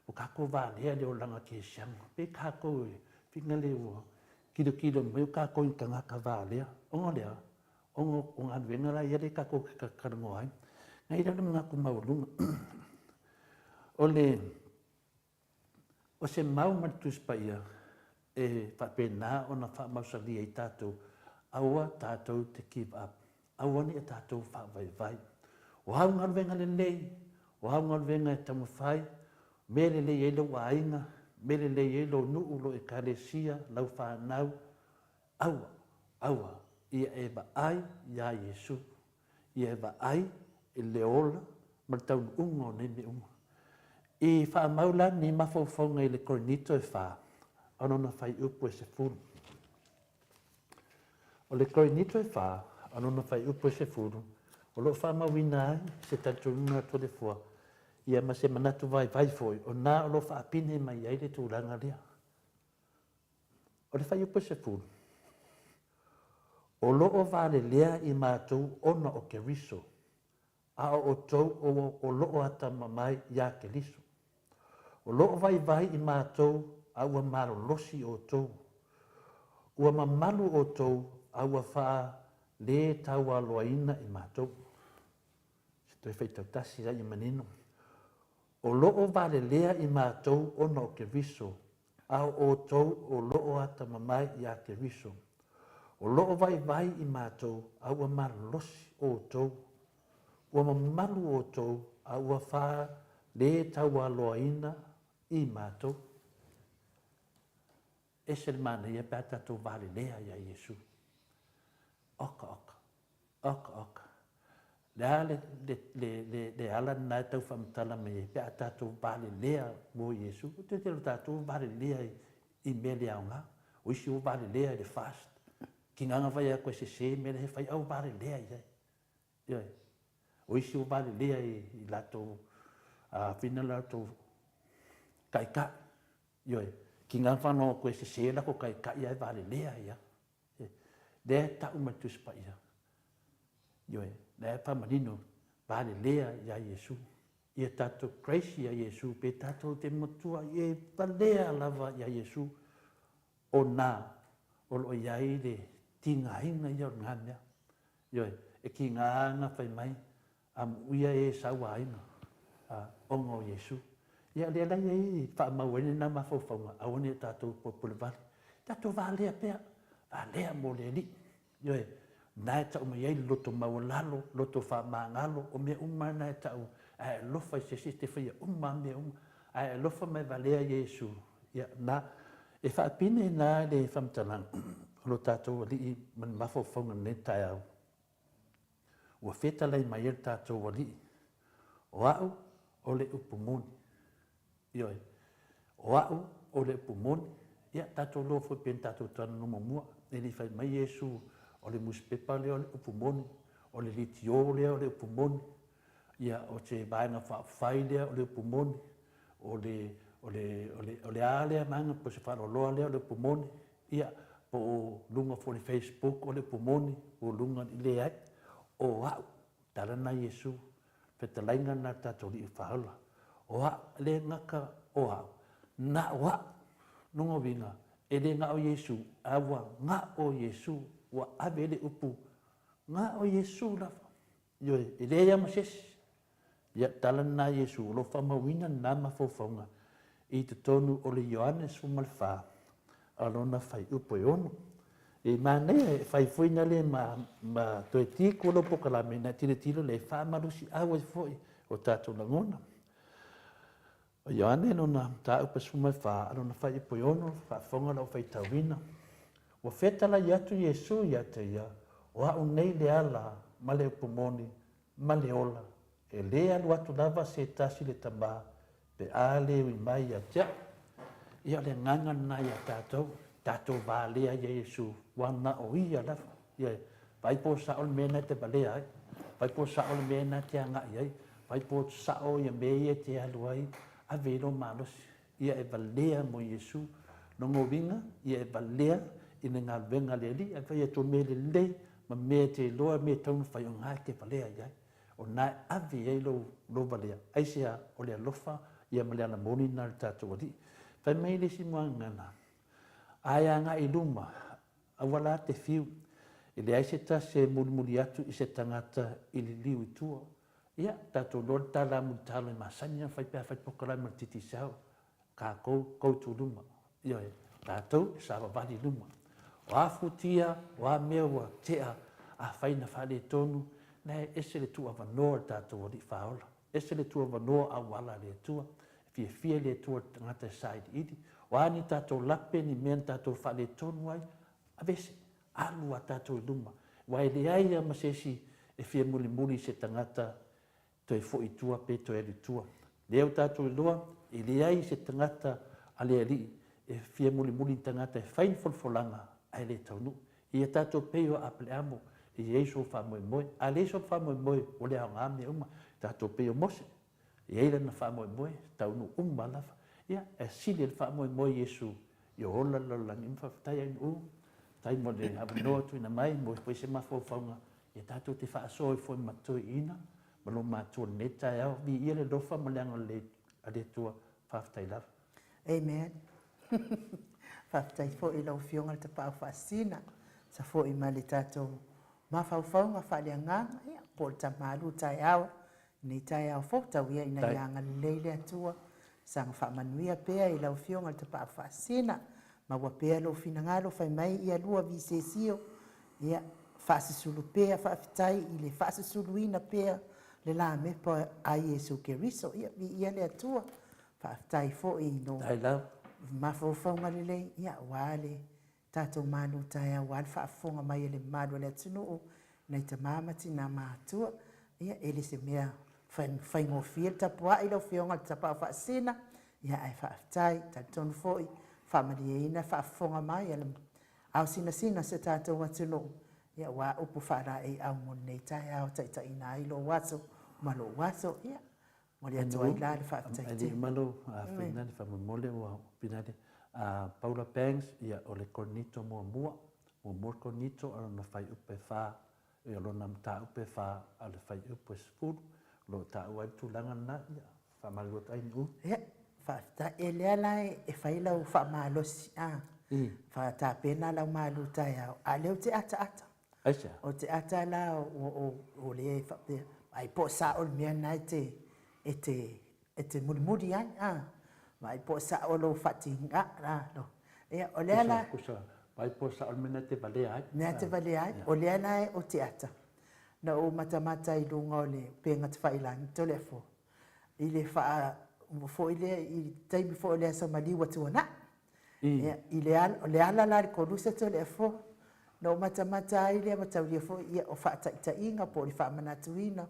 ua tatou valea i le olaga kerisiano. Pei tatou e finagale ua tilotilo mai o tatou i tagata valea. Ona o le a? Ona o galuega la ia lea tatou te talanoa ai. Na i ai la le manatu maualuga, o le O se mau ma le Tusi Paia e faapena ona faamausali ai tatou, aua tatou te give up, aua ne i tatou faavaivai. O au galuega lelei, o au galuega e taumafai, mea lelei ai lou aiga, mea lelei ai lou nuu, lou ekalesia, lau fanau, aua, aua, ia e vaai iā Iesu. Ia e vaai i le ola ma le taunuuga o nei mea uma. I faamau la nei mafaufauga i le Korinito e fa, ona ona fuaiupu e 10. O le Korinito e fa, a lona fuaiupu e 10, o lo o faamauina ai se talitonuga Toleafoa, ia ma se manatu vaivai foi, o na o lo o faapine mai ai le tulaga lea. O le fuaiupu e 10, o lo o valelea i matou ona o Keriso, a o outou o lo o atamamai iā Keriso. O lo o vaivai i matou a ua malolosi outou. Ua mamalu outou a ua faa-le taualoaina i matou. Se toe faitau tasi la ia manino. O lo o valelea i matou ona o Keriso, a o outou o lo o atamamai iā Keriso. O lo o vaivai i matou a ua malolosi outou. Ua mamalu outou a ua faa-le taualoaina i matou. Ese le manaia pe a tatou valelea iā Iesu. Oka oka. Oka oka. Le a le, le, le, le, le ala lena e tau faamatala mai ai pe a tatou valelea mo Iesu. O te tele o tatou valelea i, i mea le aoga. O isi ua valelea i le fast. Kinaga vai a koe sese mea le he fai au valelea i ai. Ioe. O isi ua valelea i, i latou a fina latou taitai. Ioe. Kinaga whanau koe sese lako taitai ai valelea ia. Lea e tau mai le Tusi Paia. Ioe, lea e faamanino, valelea iā Iesu. Ia tatou grace iā Iesu, pe tatou te matua e valea lava iā Iesu, ona o lo o i ai le tigaina ia o lena mea. Ioe, e tiga ana fai mai, Amuia e sau aiga, a, ona o Iesu. Ia, lea la ia i faamau ai lena mafaufauga, aua ne i o tatou polepolevale. Tatou valea pea, valea mo le Alii. Ioe, na e tau mai ai le loto maualalo, loto faamagalo, o mea uma na e tau, ae alofa i se isi e te faia uma lava mea uma, ae alofa ma e valea Iesu. Ia, na, e faapine na le faamatalaga o lo tatou Alii ma le mafaufauga i lenei taeao. Ua fetalai mai ai le tatou Alii, O au o le upu moni. Ioe. O au o le upu moni. Ia, tatou iloa foi pei ona tatou talanoa muamua, e le i fai mai Iesu o le nusipepa lea o le upu moni, o le leitio lea o le upu moni, ia, o se vaega faaupufai lea o le upu moni, o le, o le, o le, o le a lea vaega, po o se faaaloaloa lea o le upu moni, Ia, po o luga foi o le Facebook o le upu moni, po o luga, leai. O au, tala na Iesu, fetalaiga na tatou Alii Faaola. O au, le gata o au, na o au. Lona uiga, e le na o Iesu, a ua na o Iesu, ua ave le upu, na o Iesu lava. Ioe, e leai lava ma se isi. Ia, tala lena a Iesu, o lo o faamauina lena mafaufauga i totonu o le Ioane 14, a lona fuaiupu e 6. E manaia e fai foi na le ma, ma toe tiku lou polokalame na tilotilo lea e faamalosiau ai foi o tatou lagona. O Ioane lona mataupu e 14, a lona fuaiupu e 6, faafofoga lau faitauina. Ua fetalai atu Iesu ia te ia, o au nei le ala ma le upu moni ma le ola, e lē alu atu lava se tasi le Tama pe a lē ui mai ia te au. Ia o le agaga lena ia tatou, tatou valea ia Iesu, ua na o Ia lava. Ia, vaai po o sao le mea lena e te valea ai, vaai po o sao le mea lena e te agai ai, vaai po o sao ia mea ia e te alu ai, ave i lou malosi. Ia e valea mo Iesu. Lona uiga, ia e valea i le galuega a le Alii, ae fai atu o mea lelei ma mea e te iloa mea e tatau ona fai, o na e te valea i ai. O na e ave i ai lou, lou valea. Aisea? O le alofa ia ma le ala moni lena o le tatou Alii. Fai mai le isi muagagana, A e agai i luma, aua la te fiu, e leai se tasi e mulimuli atu i se tagata i liliu i tua. Ia, tatou iloa le tala mulitalo e masani ona fai pe a fai polokalame o le Digicel, tatou go to luma. Ioe, tatou e savavali i luma. O a futia, o a mea ua tea, afai na faaletonu, na e ese le tuuavanoa o le tatou Alii Faaola. Ese le tuuavanoa auala a le Atua. E fiafia le Atua i le tagata e sailiili. O a ni tatou lape, ni mea na tatou faaletonu ai, aveese, alu a tatou i luma, aua e leai lava ma se isi e fia mulimuli i se tagata toe foi i tua pe toe alu i tua. Lea ua tatou iloa, e leai se tagata a le Alii e fia mulimuli i ni tagata e fai ni folafolaga ae le taunuu. Ia tatou pei o Apeleamo, e i ai sou faamoemoe. A leai sou faamoemoe, ua le aoga mea uma. Tatou pei o Mose, e i ai lana faamoemoe, taunuu uma lava. Ia, e sili le faamoemoe i Iesu, ia ola le lalolagi uma. Faafetai Ainuu, faafetai mo le avanoa tuuina mai, mo foi se mafaufauga, ia tatou te faasoa ai foi ma toeaiina ma lo matua i lenei taeao. Viia le alofa ma le agalelei a le Atua. Faafetai lava. Amen. Faafetai foi i lau Afioga i le Tapaau Faasisina, sa foi ma le tatou mafaufauga faaleagaga, ia, po o le tamalu taeao, lenei taeao fou, tau ia ina ia agalelei le Atua, saga faamanuia pea i lau Afioga i le Tapaau Faasisina, maua pea lou finagalo, fai mai ia lua visesio, ia, faasusulu pea, faafetai i le faasusuluina pea le lamepa a Iesu Keriso, ia, viia le Atua. Faafetai foi i lou mafaufauga lelei, ia, aua le tatou malu taeao, aua le faafofoga mai a le mamalu o le atunuu, nai tama ma tina matutua. Ia, e le se mea faigofie le tapuai lau Afioga i le Tapaau Faasisina, ia, ae faafetai. E talitonu foi, faamalieina le faafofoga mai a le ao sinasina o si o tatou atunuu, ia, aua upu faalaeiau mo lenei taeao e taitaiina ai lou aso ma lou aso. Ia, Momoli atu ai la le faafetai tele. Alii malu finale faamolemole ua finale Paula Banks ia o le Korinito muamua, muamua le Korinito o lona fuaiupu e fa, o lona mataupu e fa a le fuaiupu e 10, o lo o taua ai le tulaga lena, ia faamalulu atu ai Nu'u. Ia, faafetai. E lea la e fai lau faamalosi, a, faatapena lau malu taeao, a o lea ou te ataata. Aisea? O te ata la o lea e faapea, ai po o sao le mea lena e te, e te, e te mulimuli ai, a. Vaai po o sao lou faatiga, a, lo. Ia, o lea la. Kusa, vaai po o sao le mea lena e te valea ai. Mea e te valea ai. O lea la o te ata, na ou matamata i luga o le upega tafailagi, Toleafoa, i le faa, foi lea i le taimi foi o le aso maliu ua tuanai. Ia, i le ala, o le ala la i le Koluse Toleafoa, na ou matamata ai lea mataulia foi, ia, o faataitaiga po o le faamanatuina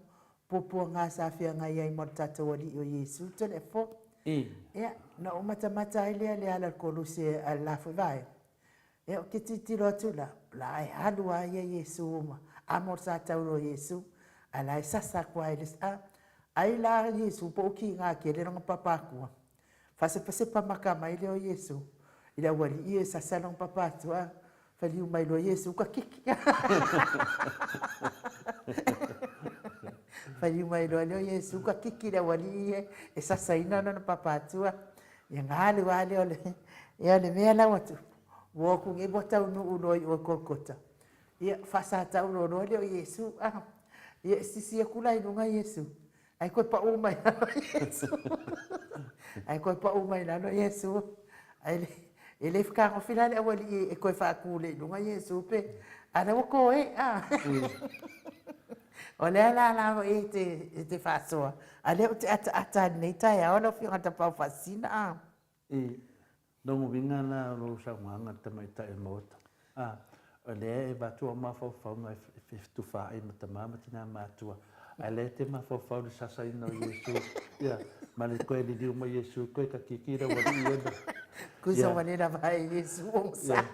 puapuaga sa feagai ai ma le tatou Alii o Iesu Toleafoa. Ia, na ou matamata ai lea i le ala i le Koluse a le la foi vaega. Ia, ou te tilotilo atu la, o la e alu lava ia Iesu ma amo le satauro o Iesu, a o la e sasa atu lava e le isi, a, ai la Iesu po ua kiga tele lona papatua. Faasepasepa maka mai lea o Iesu i le aualii e sasa lona papatua, faliu mai loa Iesu ka kiki. Faliu mai loa lea o Iesu ka kiki i le aualii e sasaina lona papatua. Ia galu lava lea o le, ia o le mea la ua tupu, ua o atu nei ua taunuu loa i o i Kolokota, ia faasataulo loa lea o Iesu. Ia sisi atu la i luga Iesu, Ae toe pau mai lalo Iesu. Ae toe pau mai lalo Iesu. Ae le, e le fetagofi la le aualii e toe faatule i luga Iesu pe, a la ua toe, a. O lea la la foi e te, e te faasoa, a lea ou te ataata i lenei taeao lau Afioga i le Tapaau Faasisina, a. I lona uiga la o lou saunoaga i le tamaitai o le Maota, a, o lea e avatu au mafaufauga e fetufaai ma tama ma tina matutua, a o lea e te mafaufau i le sasaina o Iesu, ia, ma le toe liliu mai Iesu, toe kakiki le aualii ia na. Kusa ua le lava ai Iesu onosai.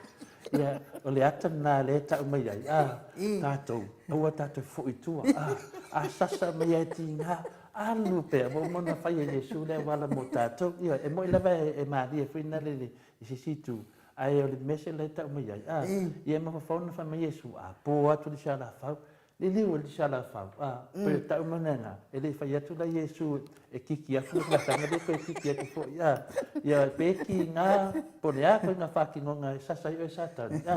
Ia, o le ata lena lea e tau mai ai, a, tatou, aua tatou foi i tua, a, a sasa mai lava e tiga, Alu pea, ua uma ona fai e Iesu le auala mo tatou. Ioe, e moni lava e malie foi na lele i se isi itu, ae o le mea se la e tau mai ai, a, ia e mafaufau na fai mai Iesu, a po atu le isi alafau, liliu e le isi alafau, a, pei o tau mai lena, e le i fai atu la Iesu e kiki atu le lataga lea toe kiki atu foi, a, ia pe kiga, po o le a koe na faatinoga e sasa ai oe Satani, a,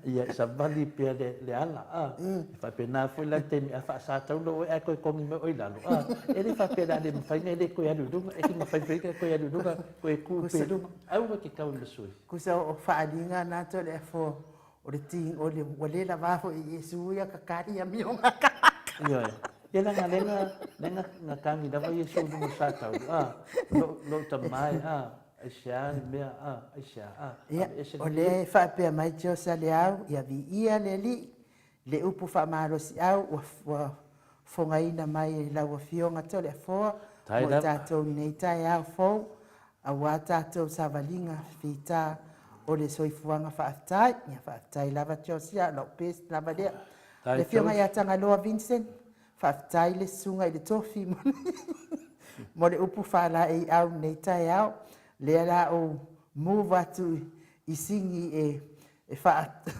ia e savali pea le, le ala, a, e faapena foi la le taimi a faasataula oe ae toe togi mai oe i lalo, a, e le faapea o le a le mafai ona e le toe alu i luga, e te mafai foi ona toe alu i luga, toe tu pea i luga, aua e te tau i le sui. Kusa o faaaliga na Toleafoa o le ti, o le, ua le lava foi i Iesu ia kakali amioga a tagata. Ioe. Ia leaga lea na, lea na, na tagi lava Iesu i luga o le sataulu, a, lou, lou tama e, a, aisea le mea, a, aisea, a, Ia, aveese o lea e faapea mai Josa Leau, ia viia le Alii, le upu faamalosiau ua, ua fogaina mai e lau Afioga Toleafoa Tai mo i lava. tatou i lenei taeao fou, aua tatou savaliga fita. o le soifuaga faafetai. Ia faafetai lava Josia, o lau best lava lea. Le Afioga ia Tagaloa Vincent, faafetai le susuga i le tofi mo le upu faalaeiau i lenei taeao. Lea la ou move atu i Sini e faatu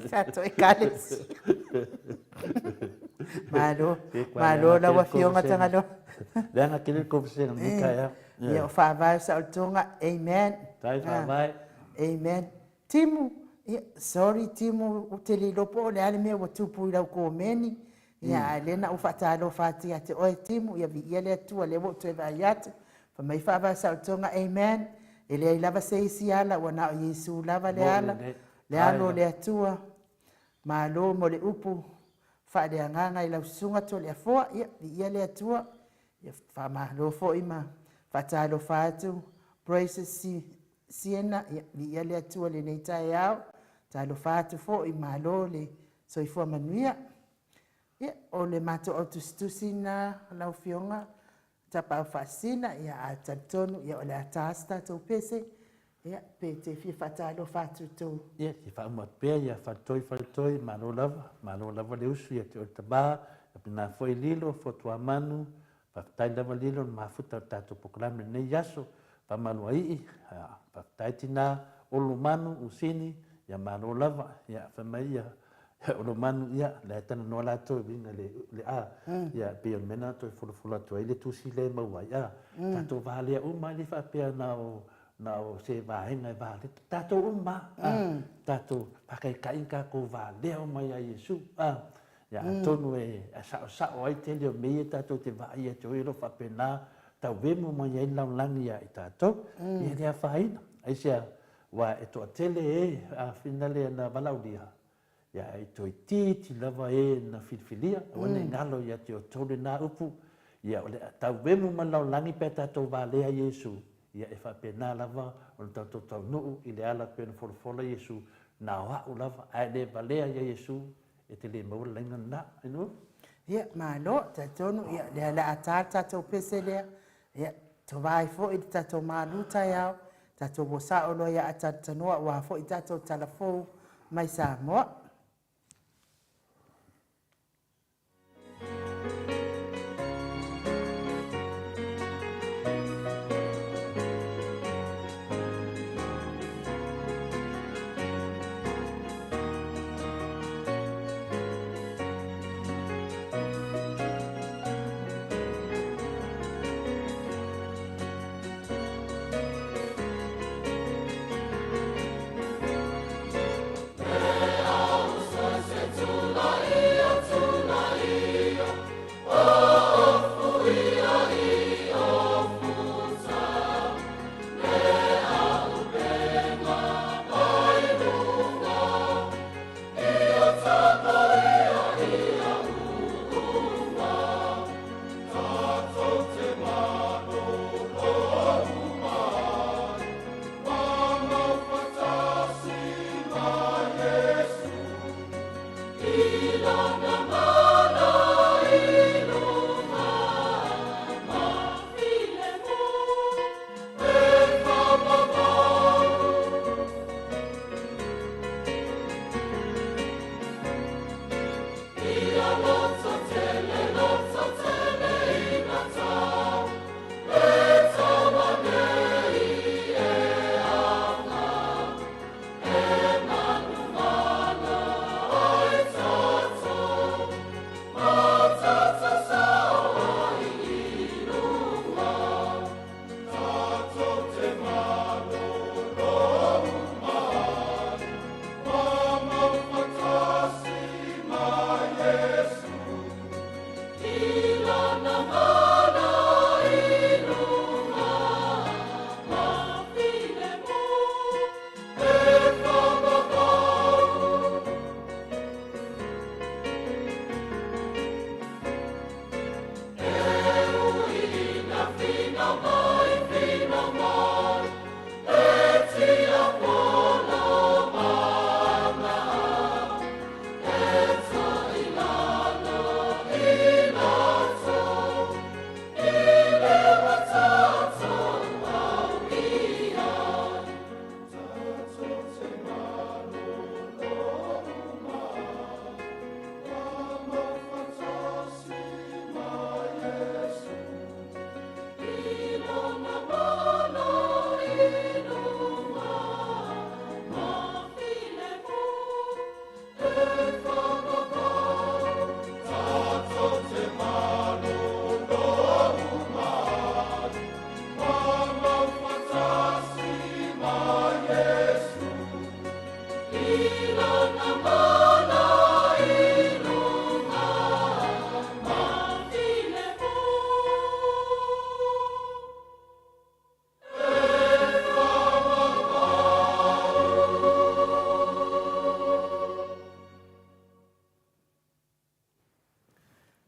tatou Ekalesia. Malo, malo lau Afioga Tagaloa. Leaga tele le conversation lenei taeao. Ia, o faavae o saolotoga. Amen. Tai faavae. Amen. Timu, ia, sorry Timu, ou te le iloa po o le a le mea ua tupu i lau komeni. Ia, a o lea na ou faatalofa atu ia te oe Timu, ia viia le Atua o lea ua ou toe vaai atu. Fai mai faavae o saolotoga, amen. E leai lava se isi ala, ua na o Iesu lava le ala, le alo o le Atua. Malo mo le upu faaleagaga i lau susuga Toleafoa, ia, viia le Atua. Ia, faamalo foi ma faatalofa atu Praises Siena, ia, viia le Atua i lenei taeao. Talofa atu foi, malo le soifua manuia. Ia, o le matou autusitusi lena lau Afioga Tapaau Faasisina, ia, a talitonu, ia, o le a ta se tatou pese, ia, pe te fia faatalofa atu i tou. Ia, se faauma atu pea, ia, faletoi, faletoi, malo lava, malo lava le usu ia te oe le tama, faapena foi Lilo, Fotuamanu, faafetai lava Lilo le mafuta o le tatou polokalame i lenei aso, faamaluaii, faafetai tina, Olomanu, Usini, ia malo lava, ia, fai mai ia, Olomanu, ia, la e talanoa latou e uiga i le a, ia, pei o le mea lena toe folafola atu ai le tusi lea e maua ai, a, tatou valea uma, e le faapea na o na o se vaega e valea, tatou uma, a, tatou faataitai tatou valea uma ia Iesu, a, ia atonu e saosao ai tele o mea ia tatou te vaai ia te oe o lo o faapena tauemu mai ai le lalolagi ia i tatou, ia le afaina, aisea, aua e toatele e afina le na valaaulia, ia e toeitiiti lava e na filifilia, aua ne i galo ia te outou lena upu, ia o le a tauemu mai le lalolagi pe a tatou valea Iesu, ia e faapena lava ona tatou taunuu i le ala pei ona folafola Iesu, na o a'u lava, a e le valea ia Iesu, e te le maua le laina lena. Ainu? Ia, malo, talitonu, ia, lea o le a ta le tatou pese lea, ia, tova ai foi le tatou malu taeao, tatou o sao loa ia Ataltanoa aua foi tatou tala fou mai Samoa.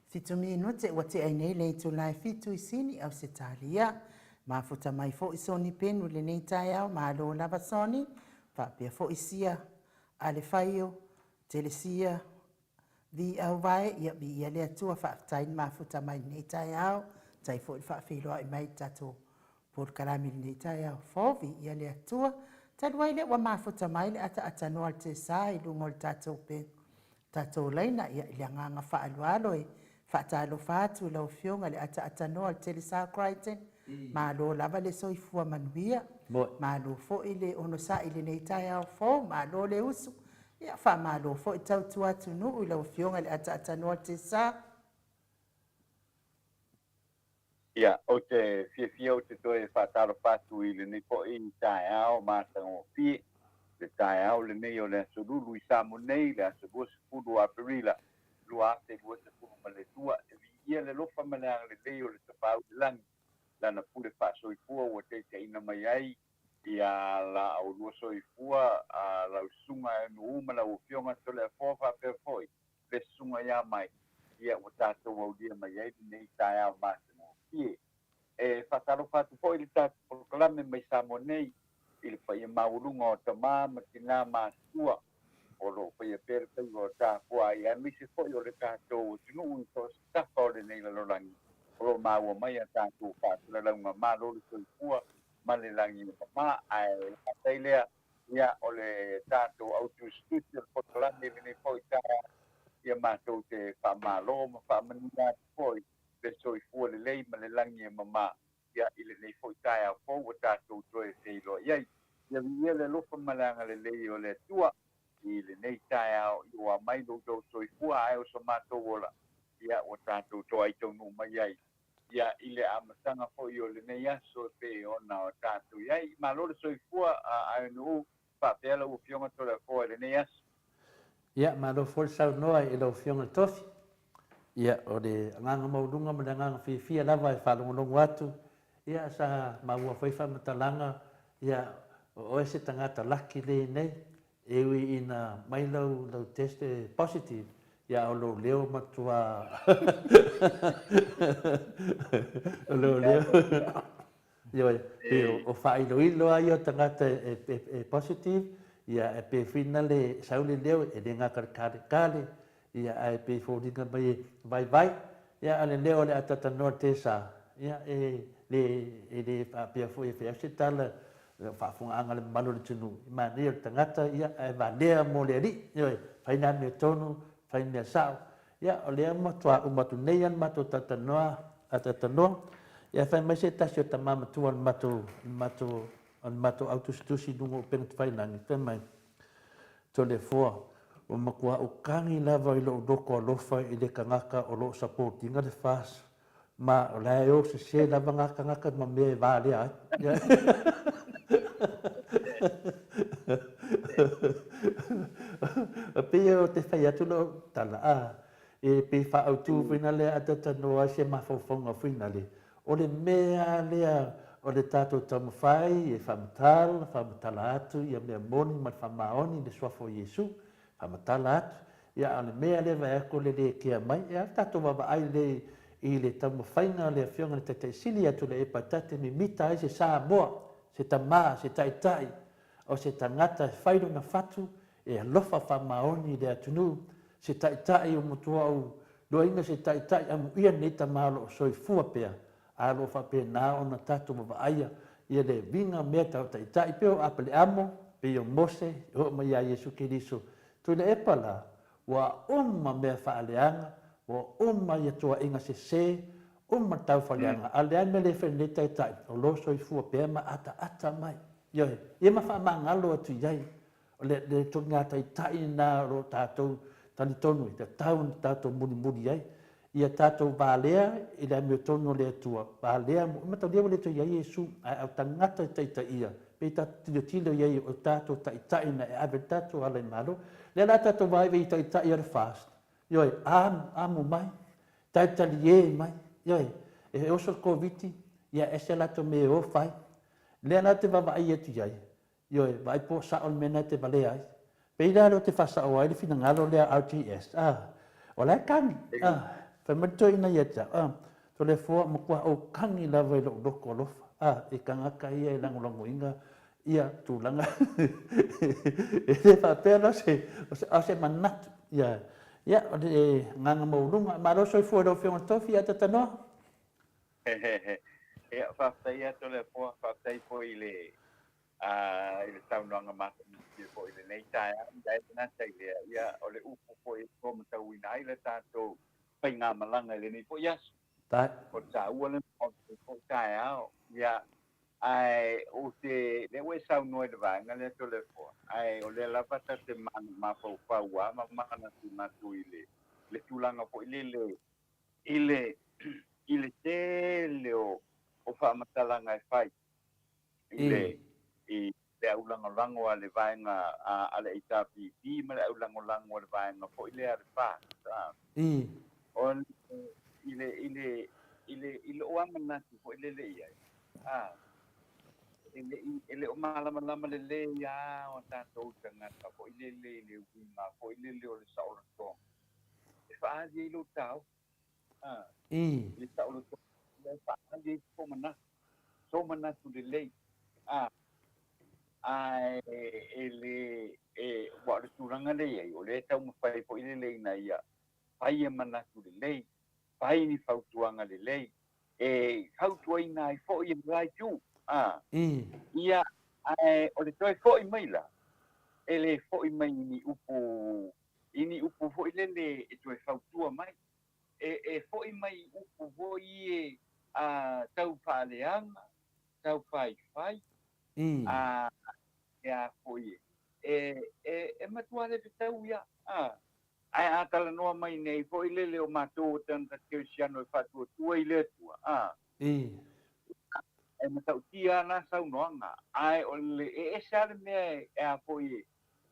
Fitu minute ua tea ai nei le itula e fitu i Sini, Ausetalia. Mafuta mai foi Sonny Penu i lenei taeao, malo lava Sonny, faapea foi Sia Alefaio, Telesia Vi Auvae, ia viia le Atua, faafetai le mafuta mai i lenei taeao, faafetai foi le faafeiloai mai i le tatou polokalame i lenei taeao fou, viia le Atua. Talu ai lea ua mafuta mai le ataaatanoa a le Tesa i luga o le tatou tatou laina, ia i le agaga faaaloalo e faatalofa atu i lau Afioga i le ataaatanoa a le Telesa Crichton, malo lava le soifua manuia, malo foi le onosai i lenei taeao fou, malo le usu, ia faamalo foi tautua atunuu i lau Afioga i le ataaatanoa a le Telesa. Ia, ou te fiafia ou te toe faatalofa atu i lenei foi taeao matagofie, le taeao lenei o le Aso Lulu i Samoa nei, le aso 20 o Aperila 2022. E viia le alofa ma le agalelei o le Tapaau i le Lagi, Lana pule faasoifua ua taitaiina mai ai ia la oulua soifua, a lau susuga e Nuu ma lau Afioga Toleafoa faapea foi le susuga ia Mike, ia ua tatou aulia mai ai lenei taeao matagofie. E faatalofa atu foi i le tatou polokalame mai Samoa nei i le paia maualuga o tama ma tina matutua o lo o faia pea le faiva o tapuai aemaise foi o le tatou atunuu i so o se tafa o lenei lalolagi o lo o maua mai a tatou faasalalauga. Malo le soifua ma le lagi e mama. Ae faafetai lea Ia, o le tatou autusitusi o le polokalame i lenei foi taeao, ia matou te faamalo ma faamanuia atu foi le soifua lelei ma le lagi e mama, ia, i lenei foi taeao fou ua tatou toe feiloai ai. Ia viia le alofa ma le agalelei o le Atua i lenei taeao, ia ua aumai lo outou soifua ae o so matou ola, ia, ua tatou toai taunuu mai ai ia i le amataga foi o lenei aso e pei ona o tatou i ai. Malo le soifua a Aenu'u, faapea lau Afioga Toleafoa i lenei aso. Ia, malo foi le saunoa i lau Afioga i le Tofi. Ia, o le agaga maualuga ma le agaga fiafia lava e faalogologo atu, ia sa maua foi faamatalaga, ia, o oe se tagata laki lenei, E ui ina mai lau lau test e positive, ia a o lou leo matua o lou leo ioe, pei o faailoilo lava ia o tagata e positive, ia e pei foi lea sau le leo e le gata i le kalekale, ia ae pei e foliga mai e vaivai, ia a o le leo o le ataatanoa tesa, ia e le e le faapea foi e fai atu se tala faafofogaaga a le mamalu o le atunuu, e manaia o le tagata ia ae valea mo le Alii, ioe, fai nā mea tonu, fai mea sao. Ia o lea matua uma atu nei lava le matou talatalanoa, ataatanoa, ia fai mai se tasi o tama matua o le matou, o le matou, o le matou au tusitusi i luga o upega tafailagi, fai mai, Toleafoa, ua matua ou kagi lava i lou loto alofa i le tagata o lo o support ina le FAST, ma o la e o sese lava na tagata ma mea e valea ai. E pei o te fai atu lau tala, a, e pei faaautu foi na lea a talanoa ai se mafaufauga foi na le, o le mea lea o le tatou taumafai e faamatala, faamatala atu ia mea moni ma le faamaoni i le Suafa o Iesu, faamatala atu, ia a o le mea lea e vaai atu o le le kea mai, e a le tatou vaavaai lelei i le taumafaiga a le Afioga i le Taitai Sili ia Tuilaepa ta te mimita ai se Samoa, se tama, se taitai, o se tagata e fai lona fatu, e alofa faamaoni i le atunuu, se taitai o matuaʻu luaina se taitai amuia lenei tama o lo o soifua pea, a o lo o faapena ona tatou vavaaia ia le uiga mea tau taitai pei o Apeleamo, pei o Mose, e oo mai ia Iesu Keriso. Tuilaepa la, ua uma mea faaleaga, ua uma ia tuuaiga sese, uma le taufaleaga, a o le a le mea lea e fai nei taitai, o lo o soifua pea ma ataata mai. Ioe, ia ma faamagalo atu i ai. O le le ituaiga taitai lena o lo o tatou talitonu e tatau ona tatou mulimuli ai. Ia tatou valea i le amiotonu o le Atua, valea mo, mataulia ua le toe i ai Iesu, ae o tagata e taitaia, pei tatou tilotilo i ai o tatou taitai na e ave le tatou ala i malo. Lea la tatou vaai i taitai o le FAST, ioe, amo mai, talitalie mai, ioe, e oso le Koviti, ia ese latou mea e o fai. Lea la te vaavaai atu i ai, Ioe, vaai po o sao le mea lena e te valea ai. Pei la lea ou te faasao ai le finagalo lea RTS, a, o la e kagi, a, Fai mai le toeaina ia te au, a, Toleafoa, matua ou kagi lava i lou loto alofa, a, i tagata ia e lagolagoina ia tulaga. E le faapea la o se, a o se manatu. Ia, ia, o le agaga maualuga. Malo soifua i lau Afioga i le Tofi, ae tatanoa. Ia, faafetai lava Toleafoa, faafetai foi i le i le saunoaga matagofie foi i lenei taeao. Ia e le gata i lea, ia o le upu foi e taumatauina ai le tatou faigamalaga i lenei foi aso. O le taua lena o lenei foi taeao. Ia, ae ou te, lea ua e saunoa i le vaega lea Toleafoa, ae o lea lava ta te mafaufau lava ma manatunatu i le le tulaga foi lele i le i le tele o o faamatalaga e fai i le i le aulagolago a le vaega a le HRPP ma le aulagolago a le vaega foi lea a le FAST. O i le i le i le i lou lava manatu foi lele i ai, a, e le i e le o malamalama lelei lava o tatou tagata foi lele i le uiga foi lele o le saolotoga e faaali ai lou taofi. A, i le saolotoga e faaali ai sou manatu, sou manatu lelei. A, ae e le e aua o le tulaga lea e i ai, o lea e taumafai foi lele ina ia fai e manatu lelei, fai ni fautuaga lelei, e fautuaina ai foi e le la itu. A, ia, ae o le toe foi mai la, e le foi mai i ni upu, i ni upu foi lele e toe fautua mai. E, e foi mai i upu foi ia a, tau faaleaga, tau faifai, a, e a foi e, e, e matua le fetaui lava. A, ae a talanoa mai nei foi lele o matou o tagata kerisiano e faatuatua i le Atua, a, e matautia lava na saunoaga, ae o le, e ese lava le mea e a foi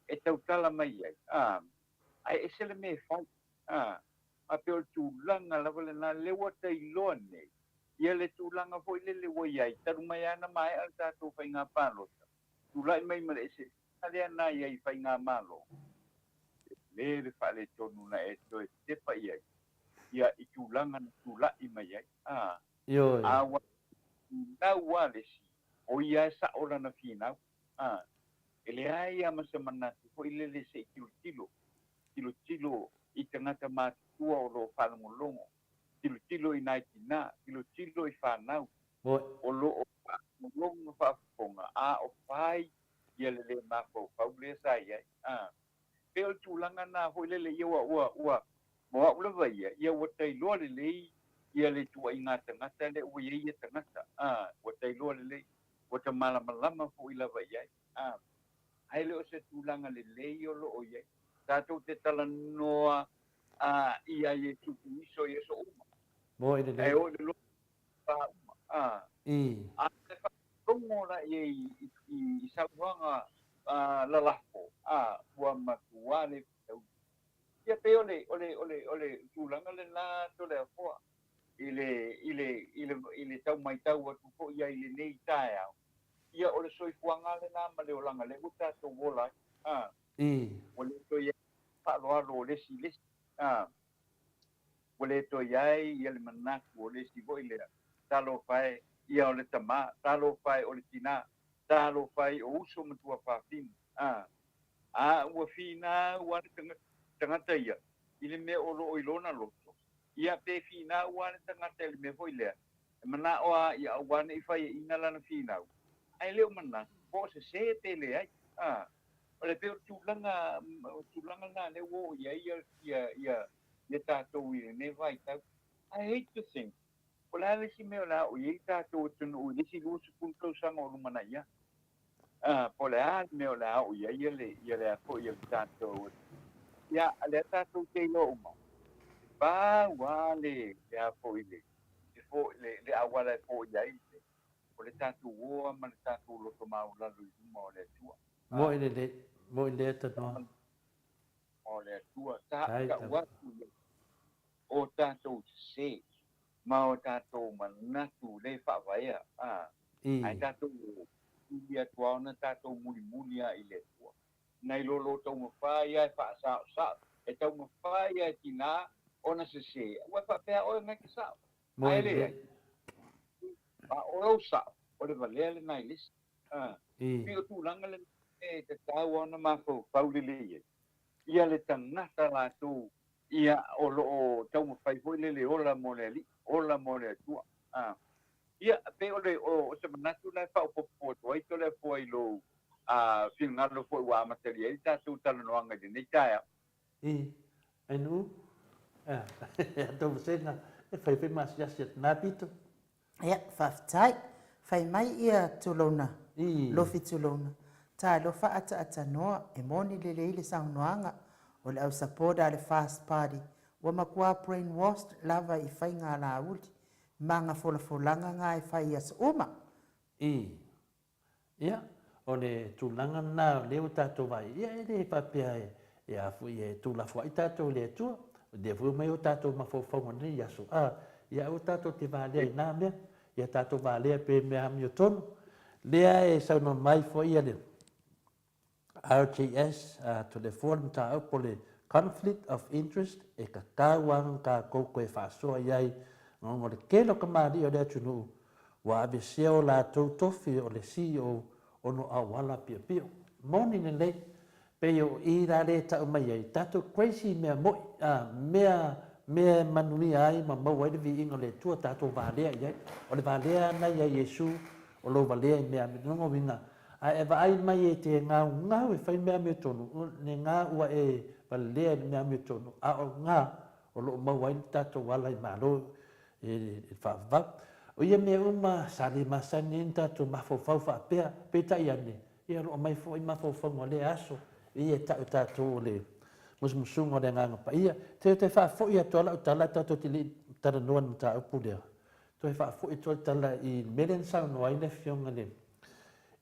e tautala mai ai, a, ae ese le mea e fai, a, a pei o le tulaga lava lena lea ua tailoa nei, ia le tulaga foi lele ua i ai, talu mai lava ona maea le tatou faiga palota, tulai mai ma le eseesega lea na i ai i faigamalo, tele le faaletonu na e toe tepa i ai, ia i tulaga na tulai mai ai. A, Ioe. a ua finau lava le isi, o ia e sao lana finau. A, e leai lava ma se manatu foi lele se i tilotilo, tilotilo i tagata matutua o lo o faalogologo, tilotilo i nai tina, tilotilo i fanau o lo o faalogologo ma faafofoga, a o fai ia le le mafaufau lea sa i ai. A, pei o le tulaga lena foi lele ia ua, ua, ua, mo au lava ia, ia ua tailoa lelei ia le ituaiga tagata lea ua i ai ia tagata. A, ua tailoa lelei, ua ta malamalama foi lava i ai. A, ae le o se tulaga lelei o lo o i ai. Tatou te talanoa a, ia Iesu Keriso i aso uma. Moe lelei. Ae oo i le loto pa uma. A, a le faalogo la i ai i, i, i saunoaga a, lalafo, a, ua matua le fetaui. Ia pei o le, o le, o le, o le tulaga lena Toleafoa i le, i le, i le, i le tau maitau atu foi i ai i lenei taeao. Ia o le soifuaga lena ma le olaga lea ua tatou ola ai. A, ua le toe i ai faaaloalo o le isi i le isi. A, ua le toe i ai ia le manatu o le isi foi lea, talofa e, ia o le tama, talofa e o le tina, talofa e o uso ma tuafafine. A, a ua finau lava le tagata ia i le mea o lo o i lona loto, ia pe finau lava le tagata i le mea foi lea, e manao lava ia aua ne i faiaina lana finau, ae le o manatu po o sese pe leai. A, o le pei o le tulaga, o le tulaga lena lea ua oo i ai ia, ia, ia, ia tatou i lenei vaitau. I hate to think, po o le a le isi mea o le a oo i ai le tatou atunuu i le isi 20 tausaga o lumanai atu. A, po o le a le mea o le a oo i ai le, ia le a foi ia le tatou atunuu. Ia, lea tatou te iloa uma, e pau lava le, le a foi le, le, le, le auala e foia ai le, o le tatou oa ma le tatou loto maualalo i luma o le Atua. Moe lelei, moe lea tanoa. O le Atua, ta'uta'u atu i ai o tatou sese ma o tatou manatu le faavaea, a, ae tatou tuli atu lava ona tatou mulimuli lava i le Atua. Nai lo lo taumafai lava e faasaosao, e taumafai lava e tina ona sese, ua e faapea oe na e te sao. Ae leai. A o lou sao, o le valea lena i le isi. A, pei o tulaga lena e tatau lava ona mafaufau lelei ai ia le tagata latou ia o lo o taumafai foi lele ola mo le Alii, ola mo le Atua. A, ia, pei o le, o se manatu lena e faaopoopo atu ai Toleafoa i lou finagalo foi ua amatalia ai le tatou talanoaga i lenei taeao. I, Ainu, a, tou vasega, e fai foi ma asiasi atu na pito. Ia, faafetai. Fai mai ia tulouna, Lofi tulouna, talofa ataatsanoa, e moni lelei le saunoaga o le au supporter a le Fast Party, ua matua brainwashed lava i faiga alauli ma ga folafolaga ga e fai i aso uma. I, Ia, o le tulaga lena o lea ua tatou vaai, ia e le faapea e a foi e tuulafoai tatou i le Atua. O lea foi e omai o tatou mafaufauga i lenei aso, a, ia aua tatou te valea i na mea, ia tatou valea pea i mea amiotonu. Lea e saunoa mai foi le RJS, Toleafoa le mataupu o le Conflict of Interest e tatau lava ona tatou toe faasoa i ai ona o le tele o kamali'i o le atunuu ua aveesea o latou tofi o le CEO ona o auala piopio. Moni lelei, pei o i la lea e tau mai ai, tatou crazy i mea moi, a, mea, mea e manuia ai ma maua ai le viiga o le Atua, tatou valea i ai. O le valea lena ia Iesu, o lou valea i mea, lona uiga, A e vaai mai e te gaugau e fai mea amiotonu, o lena ua e valea i le mea amiotonu, a o lena o lo o maua ai le tatou ala i Malo i le faavavau. O ia mea uma sa le masani ai ona tatou mafaufau faapea, peitai ane, ia o lo o aumai foi mafaufauga o lea aso, ia e tau e tatou o le musumusuga o le Agaga Paia. Toe toe faafoi atu lava lau tala tatou te le i talanoa i le mataupu lea, toe faafoi atu lava le tala i le mea lea na saunoa ai le Afioga i le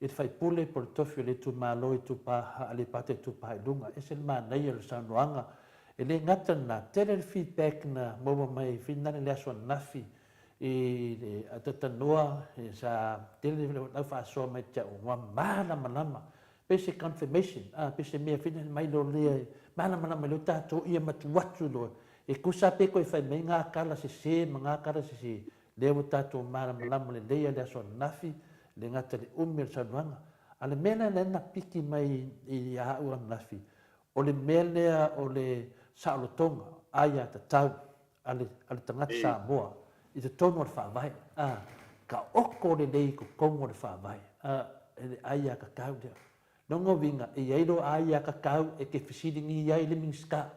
i le faipule po o le tofi o le itumalo Itupa Aleipata Itupa i Luga. E ese le manaia o le saunoaga. E le gata i lena, tele le feedback na maua mai finagalo i le aso ananafi i le atatanoa sa tele lau faasoa mai te au ua malamalama pei se confirmation a pei se mea foi mai loa lea e malamalama loa tatou ia matuatu loa e tusa pe toe fai mai ngā kala sese ma ngā kala sese Lea ua tatou malamalama lelei a le aso ananafi, le gata i le umi o le saunoaga. A o le mea lea lea na piki mai ia au ananafi, o le mea lea o le saolotoga, aiatatau a le, a le tagata Samoa i totonu o le Faavae. A, taoto lelei i totonu o le Faavae, a, le aiatatau lea. Lona uiga, e i ai lou aiatatau e te fesiligia ai le Minisita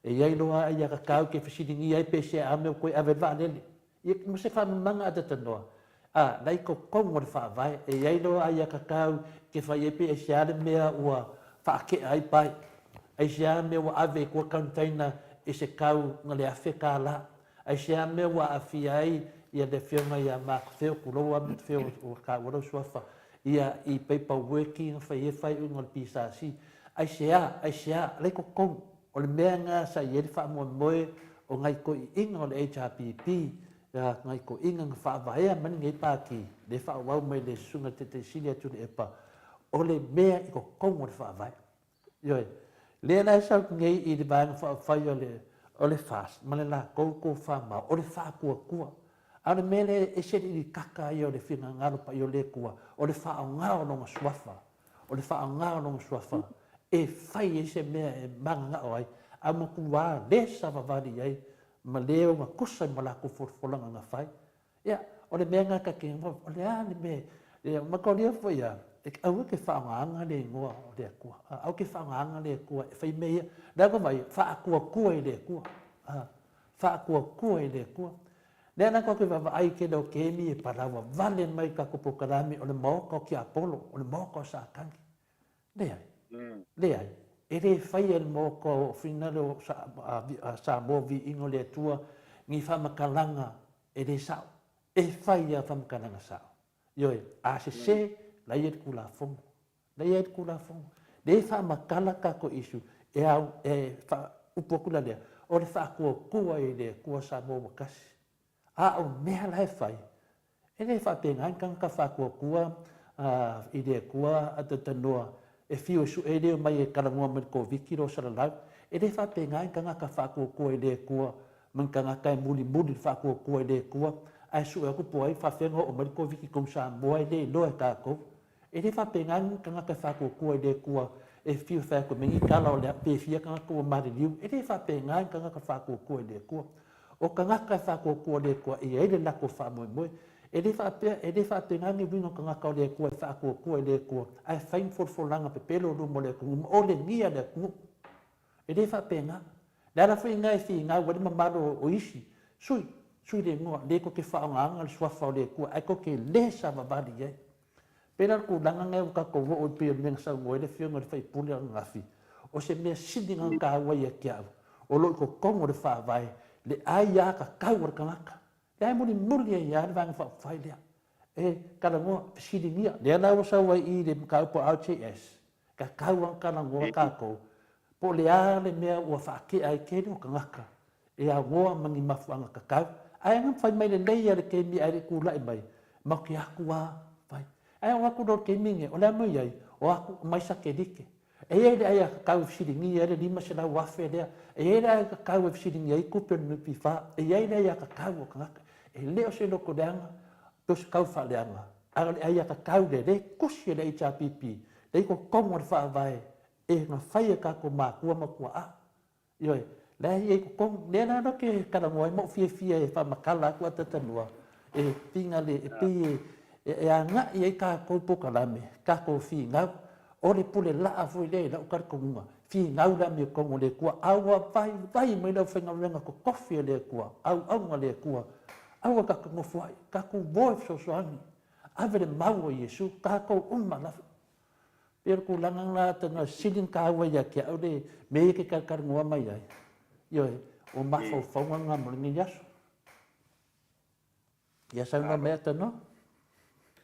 E i ai loa a ia kakau ke fesiligia ai pe se a mea ua toe ave ai le vaalele. Ia, ma se faamamaga a tatanoa. A, la i totonu o le faavae, e i ai loa a ia kakau ke fai ai pe aisea le mea ua faake'a ai pae. Aisea mea ua ave i tua container i se kau na le $1,000. Aisea mea ua aafia ai ia le afioga ia Mark Feo, tulou a Mark Feo ua taua lou suafa, ia i paper work na fai ai faaiuga o le PSC. Aisea, aisea, la i totonu. O le mea lena sa i ai le faamoemoe o nai toeaiina o le HRPP, nai toeaiina na faavaea mai lenei Pati, lea e faaauau mai le Susuga i le Taitai Sili ia Tuilaepa, o le mea i totonu o le Faavae. Ioe. Lea la e sau nei i le Vaega Faaupufai o le, o le FAST ma le latou tofamao, o le faatuatua. A o le mea lea e ese le ilikaka ia o le finagalo paia o le Atua, o le faaaoga o Lona Suafa o le faaaoga o lona suafa e fai ai se mea e mananao ai, a matua le savavali i ai ma le ogatusa ma latou folafolaga na fai. Ia, o le mea lena ta te, o le a le mea, ia, mataulia foi ia, aua e te faaaogaina le igoa o le Atua, aua e te faaaogaina le Atua e fai mea ia. Leaga vaai, faatuatua i le Atua, faatuatua i le Atua. Lea la tatou te vaavaai i tele o kemi e palaua vale mai tatou polokalame o le maota o tiapolo, o le maota o Satani. Leai, leai, e le faia e le maota o finagalo o Samoa viiga o le Atua ni faamatalaga e le sao. E fai lava faamatalaga sao. Ioe, a sese, la ia le Tulafono. La ia le Tulafono. Le faamatala tatou issue e au, e faaupu atu la lea, o le faatuatua i le Atua Samoa ua tasi. A o mea la e fai, e le faapena ni tagata faatuatua i le Atua a talanoa e fiu e sue le omai e talanoa mai i le Koviti lo salalau. E le faapena ni tagata faatuatua i le Atua ma ni tagata e mulimuli le faatuatua i le Atua ae sue atu po o ai faafefea ona oo mai le Koviti i totonu Samoa e le iloa e tatou. E le faapena ni tagata e faatuatua i le Atua e fiu e fai atu e aumai ni tala o le a pe fia tagata ua maliliu. E le faapena ni tagata faatuatua i le Atua. O tagata e faatuatua i le Atua e i ai le latou faamoemoe. E le faapea, e le faapena ni uiga o tagata o le Atua e faatuatua i le Atua ae fai ni folafolaga pepelo i luma o le atunuu ma olegia le atunuu. E le faapena. O le ala foi lena e finau ai le mamalu o isi sui, sui le igoa, le tou te faaaogaina le suafa o le Atua ae tou te le savavali i ai. Pei la o le tulaga lena ua tatou oo i pei o le mea na saunoa ai le Afioga i le sui usufono ananafi, o se mea sili ona taua ia te au, o lo o i totonu o le Faavae le aiatatau a le tagata. Lea e mulimuli ai lava le Vaega Faaupufai lea e talanoa, fesiligia. Lea la ua sau ai i i le mataupu a RJS, e tatau lava ona talanoa tatou po o le a le mea ua faatea ai tele o tagata e aunoa ma ni mafuaaga tatau. Ae na fai mai lelei lava i le taimi ae le i tulai mai, matou te atu lava fai. Ae oo atu loa i le taimi lenei, o le a le mea o i ai? O atu aumai satelite. E i ai le aiatatau e fesiligia ai le $500,000 lea. E i ai le aiatatau e fesiligia ai tupe a le NPF. E i ai le aiatatau a tagata. E le o se loto leaga pe o se tau faaleaga, a o le aiatatau lea, lea e tusi e le HRPP, lea e i totonu o le Faavae e na fai e tatou matua ma tuaa. Ioe, la e i ai i totonu. Lea la ou te talanoa ai ma ou fiafia e faamatala atu Atatanua, e finale, e pei e agai ai tatou polokalame, tatou finau. O le pule laa foi lea i lau talitonuga, finau le amiotonu a le Atua, a ua vaivai mai le aufaigaluega totofi a le Atua, auauna a le Atua, aua tatou nofoai, tatou o e fesoasoani, ave le mau a Iesu, tatou uma lava. Pei o le tulaga lena atonu e sili ona taua ia te au le mea ia e te talatalanoa mai ai. Ioe, o mafaufauga na mo lenei aso. Ia saunoa mai Atanua.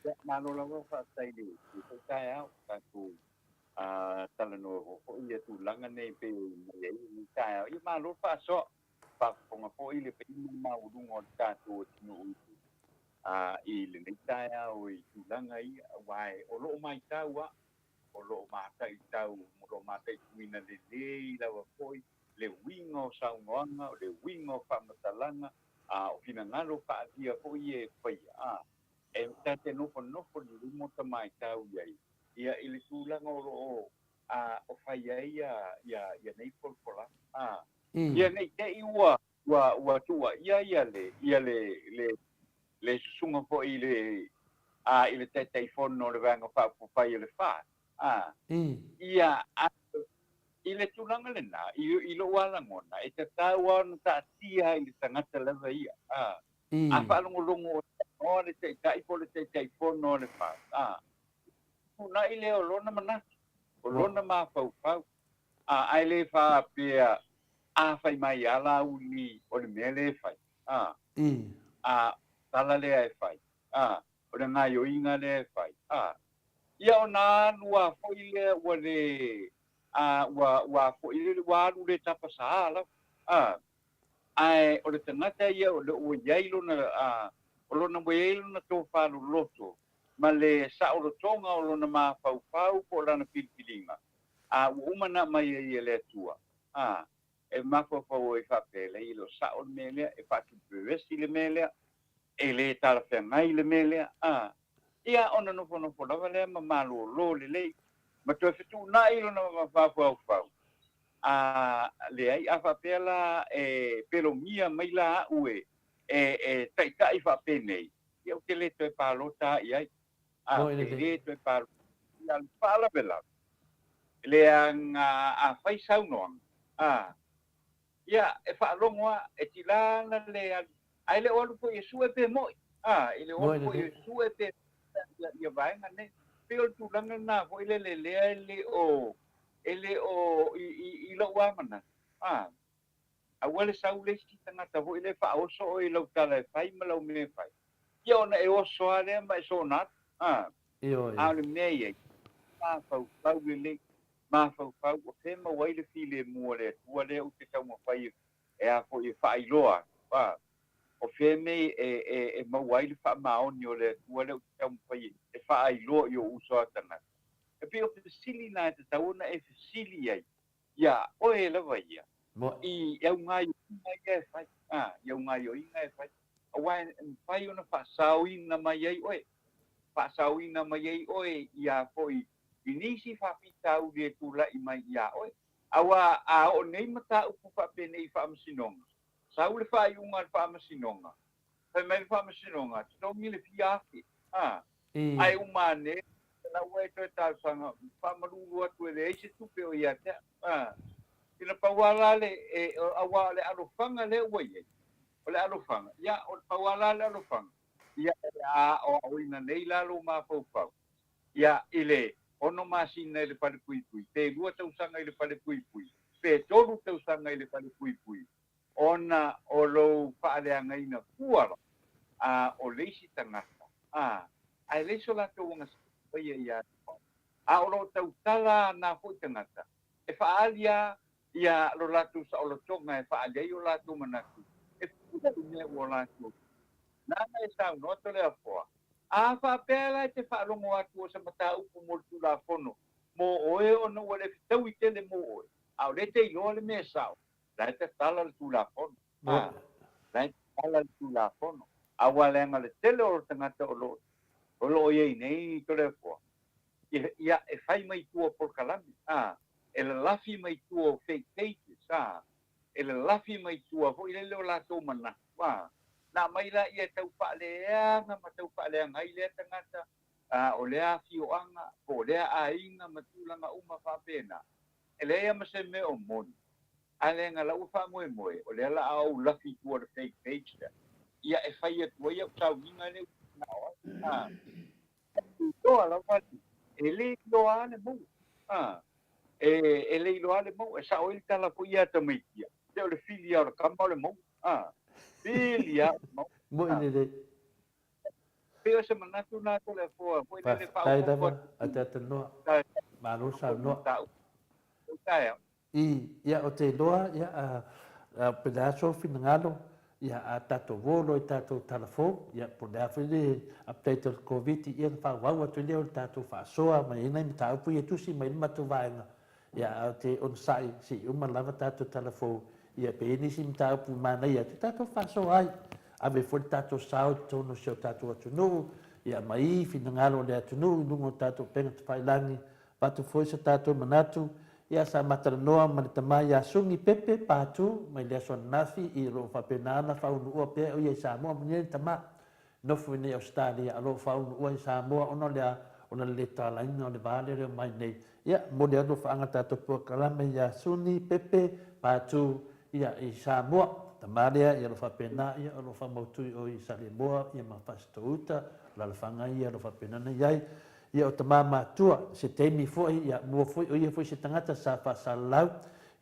Ia, malo lava faafetai i le foi taeao tatou talanoa foi ia tulaga nei pei mai ai lenei taeao. Ia malo faasoa, faafofoga foi le paia ma le maualuga o le tatou atunuu i lenei taeao i tulaga ia, aua o lo o matau lava, o lo o mataitau, o lo o mataituina lelei lava foi le uiga o saunoaga, o le uiga o faamatalaga, o finagalo faaalia foi ia e faia. E ta te nofonofo lelei ma ota matau i ai ia i le tulaga o lo o o fai ai ia nei folafolaga. Ia nei te i ua tuuaia ia le susuga foi i le Taitaifono o le Vaega Faaupufai o le FAST. Ia i le tulaga lena, i lou lagona, e tatau lava ona taatia i le tagata lava ia. A faalogologo o le taitai po o le Taitaifono o le FAST, tunai lea o lona manatu, o lona mafaufau. Ae le faapea a fai mai a Laauli o le mea lea e fai. Tala lea e fai. O le gaioiga lea e fai. Ia ona alu a foi lea ua le ua foi le ua alu le tapasā lava. Ae o le tagata ia o le ua i ai lona o lona ua i ai lona tofa loloto ma le saolotoga o lona mafaufau po o lana filifiliga ua uma na mai ai e le Atua. E mafaufau ai faapea, leai, e le o sao le mea lea, e faatupevesi le mea lea, e le talafeagai le mea lea. Ia ona nofonofo lava lea ma malōlō lelei ma toe fetuunai lona mafaufau. Leai, a faapea la e pelogia mai la au e taitai faapenei, ia ou te le toe palota i ai. Ou te le toe palota. Ia le faalavelave, leaga a fai saunoaga, ia e faalogo lava, e tilā ona le alu, ae le o alu foi e sue pe moi. E le o alu foi e sue pe ia vaega nei. Pei o le tulaga lena foi lele lea e le o i lou lava manatu. Aua le sau le isi tagata foi lea faaoso oe i lau tala e fai ma lau mea e fai. Ia ona e oso lava lea ma e soona atu. A o le mea i ai, mafaufau lelei, mafaufau o fea maua ai le filemu o le Atua lea ou te taumafai e a foi e faailoa atu. O fea mea e maua ai le faamaoni o le Atua lea ou te taumafai e faailoa i ou uso a tagata. E pei o fesili na e tatau ona e fesili ai. Iā oe lava ia, i au gaoioiga ia e fai, a, i au gaoioiga e fai, aua e mafai ona faasaoina mai ai oe, faasaoina mai ai oe ia foi i nisi faafitauli e tulai mai iā oe. Aua a oo nei mataupu faapenei i Faamasinoga, sau le faaiuga a le Faamasinoga, fai mai le Faamasinoga, totogi le fia afe, a, ae uma ane la ua e toe talosaga, faamalulu atu e leai se tupe o ia te au, a. Ina pau lava la le, e, aua o le alofaga lea ua i ai, o le alofaga, ia, o le pau lava la le alofaga, ia, o le a aoaoina nei la lou mafaufau, ia, i le ono masina i le falepuipui, pe 2 tausaga i le falepuipui, pe 3 tausaga i le falepuipui, ona o lou faaleagaina fua la, a, o le isi tagata, a, ae leai so latou agasala faia ia te oe. A o lo o tautala na foi tagata, e faaali lava ia lo latou saolotoga e faaali ai o latou manatu, e pule i mea ua latou. Nāna e saunoa Toleafoa, A faapea la e te faalogo atu o se mataupu mo le Tulafono mo oe ona ua le fetaui tele mo oe, a o lea e te iloa le mea sao, la e tatala le Tulafono. A, la e tatala le Tulafono. Aua leaga le tele o tagata o lo o lo o i ai nei Toleafoa, ia, e fai mai tua o polokalame, a, e lalafi mai tua o fake pages, a, e lalafi mai tua foi lele o latou manatu, a, na aumai laia e tau faaleaga ma tau faaleaga ai lea tagata, a, o lea afioaga, po o lea aiga ma tulaga uma faapena. E leai lava ma se mea o moni, ae leaga la ua faamoemoe, o lea la a ou lafi i tua o le fake page lea, ia e fai atu ai au sauniga lea ou te manao ai, a. Iloa lava, e le iloa lava le maua, a. E le iloa lava le maua, e sao ai le tala foi ia a tamaiti, se o le fili lava o le kama o le maua, a. Fili lava o le maua. Moi lelei. Pei o se manatu lena Toleafoa foi lele Faafetai lava faaopoopo atu a Tata Noa. Malo saunoa. I, ia, o te iloa, ia, a, pe le a sou finagalo, ia, a tatou uo loa i tatou tala fou, ia, po o le a foi le update o le Koviti, ia, ona faaauau atu ai lea o le tatou faasoa ma i ai nai mataupu ia e tusi mai ai le matou vaega, ia, ae ou te onosai se i uma lava tatou tala fou, ia, pe i ai nisi mataupu manaia atu, tatou faasoa ai. Ave foi le tatou sao i totonu o si o tatou atunuu, ia, aumai finagalo o le atunuu i luga o tatou upega tafailagi, Avatu foi so tatou manatu, ia sa ma talanoa ma le tama ia Suni Pepe Patu mai le aso ananafi i o lo o faapena ona faaunuua pea o ia i Samoa manuia le tama nofo i nei Ausetalia o lo o faaunuua i Samoa ona o le ona le le talaina o le va lea o mai nei. Ia momoli atu faaga tatou polokalame ia Suni Pepe Patu ia i Samoa tama lea ia o lo o faapena ia o lo o faamautu i o i Salemoa ia ma Fasitouta alalafaga ia o lo o faapena ona i ai. Ia o tama matua, se taimi foi, ia mua foi o ia foi se tagata sa faasalalau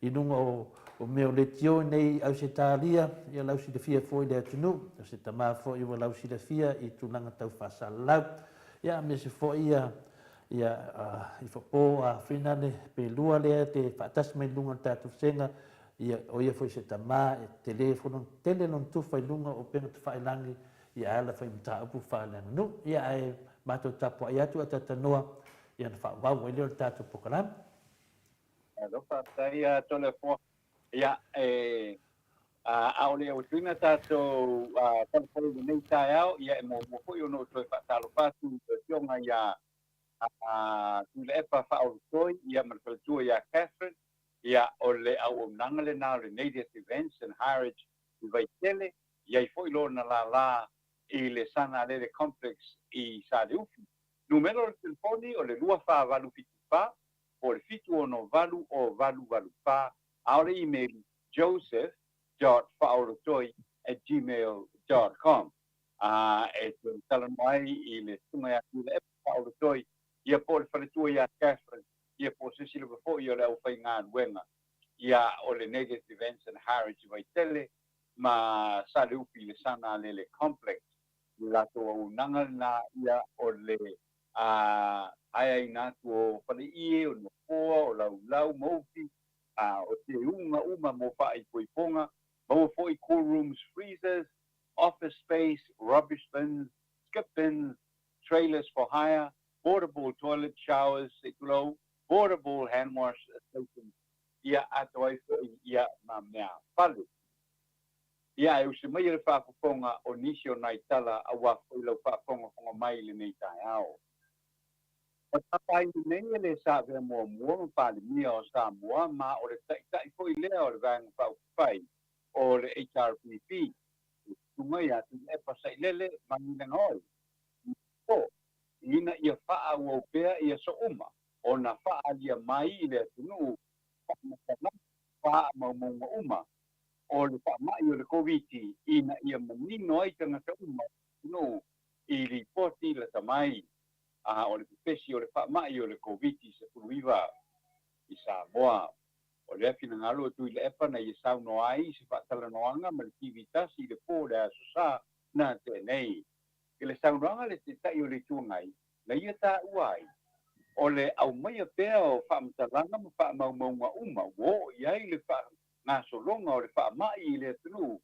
i luga o o mea o leitio nei i Ausetalia, ia lausilafia foi le atunuu, o se tama foi ua lausilafia i tulaga tau faasalalau. Ia aemaise foi ia ia i faapo a Finane pe lua lea te faatasi mai luga o le tatou vasega, ia o ia foi se tama e tele foi lona tele lona tufa i luga o upega tafailagi ia e ala foi i mataupu faaleaganuu. Ia ae matou tapuai atu a Tatanoa ia ona faaauau ai lea o le tatou polokalame. Malo faafetai ia Toleafoa. Ia e a o le i auatuina tatou tala fou i lenei taeao, ia e muamua foi ona ou toe faatalofa atu i le Afioga ia Tuilaepa Faaolotoi ia ma le faletua ia Catherine, ia o le auaunaga lena o le Native Events and Heritage i Vaitele, i ai foi lona lālā i le Sana Alele Complex i Saleufi. Numera o le telefoni o le 24874 po o le 768 o 884, a o le imeli joseph dot faaolotoi at gmail dot com. A e toe talanoa ai i le susuga ia Tuilaepa Faaolotoi, ia po o le faletua ia Catherine, ia po o se isi lava foi o le aufaigaluega ia o le Native Events and Heritage i Vaitele ma Saleufi i le Sana Alele Complex. I le latou auaunaga lena ia o le haeaina atu o faleie, o nofoa, o laulau, maufi, o teuga uma mo faaipoipoga, maua foi cool rooms, freezers, office space, rubbish bins, skip bins, trailers for hire, portable toilet showers, se i tulou, portable hand wash stations. ia atoa ai foi ia ma meafale. Ia e usi mai le faafofoga o nisi o nai tala aua foi lau faafogafoga mai i lenei taeao. O tapaina nei e le sa avea muamua ma Palemia o Samoa ma o le Taitai foi lea o le Vaega Faaupufai o le HRPP, le Susuga ia Tuilaepa Sailele Malielegaoi, po ina ia faaauau pea i aso uma ona faaalia mai i le atunuu faamatalaga faamaumauga uma o le faamai o le Koviti ina ia manino ai tagata uma o le atunuu i lipoti lata mai a o le pepesi o le faamai o le Koviti-19 i Samoa. O lea finagalo o Tuilaepa na ia saunoa ai i se faatalanoaga ma le TV tasi i le po o le Aso Sa na tea nei. I le saunoaga a le Taitai o le Itu Agai na ia taua ai, o le aumaia pea o faamatalaga ma faamaumauga uma ua oo i ai le faagasologa o le faamai i le atunuu,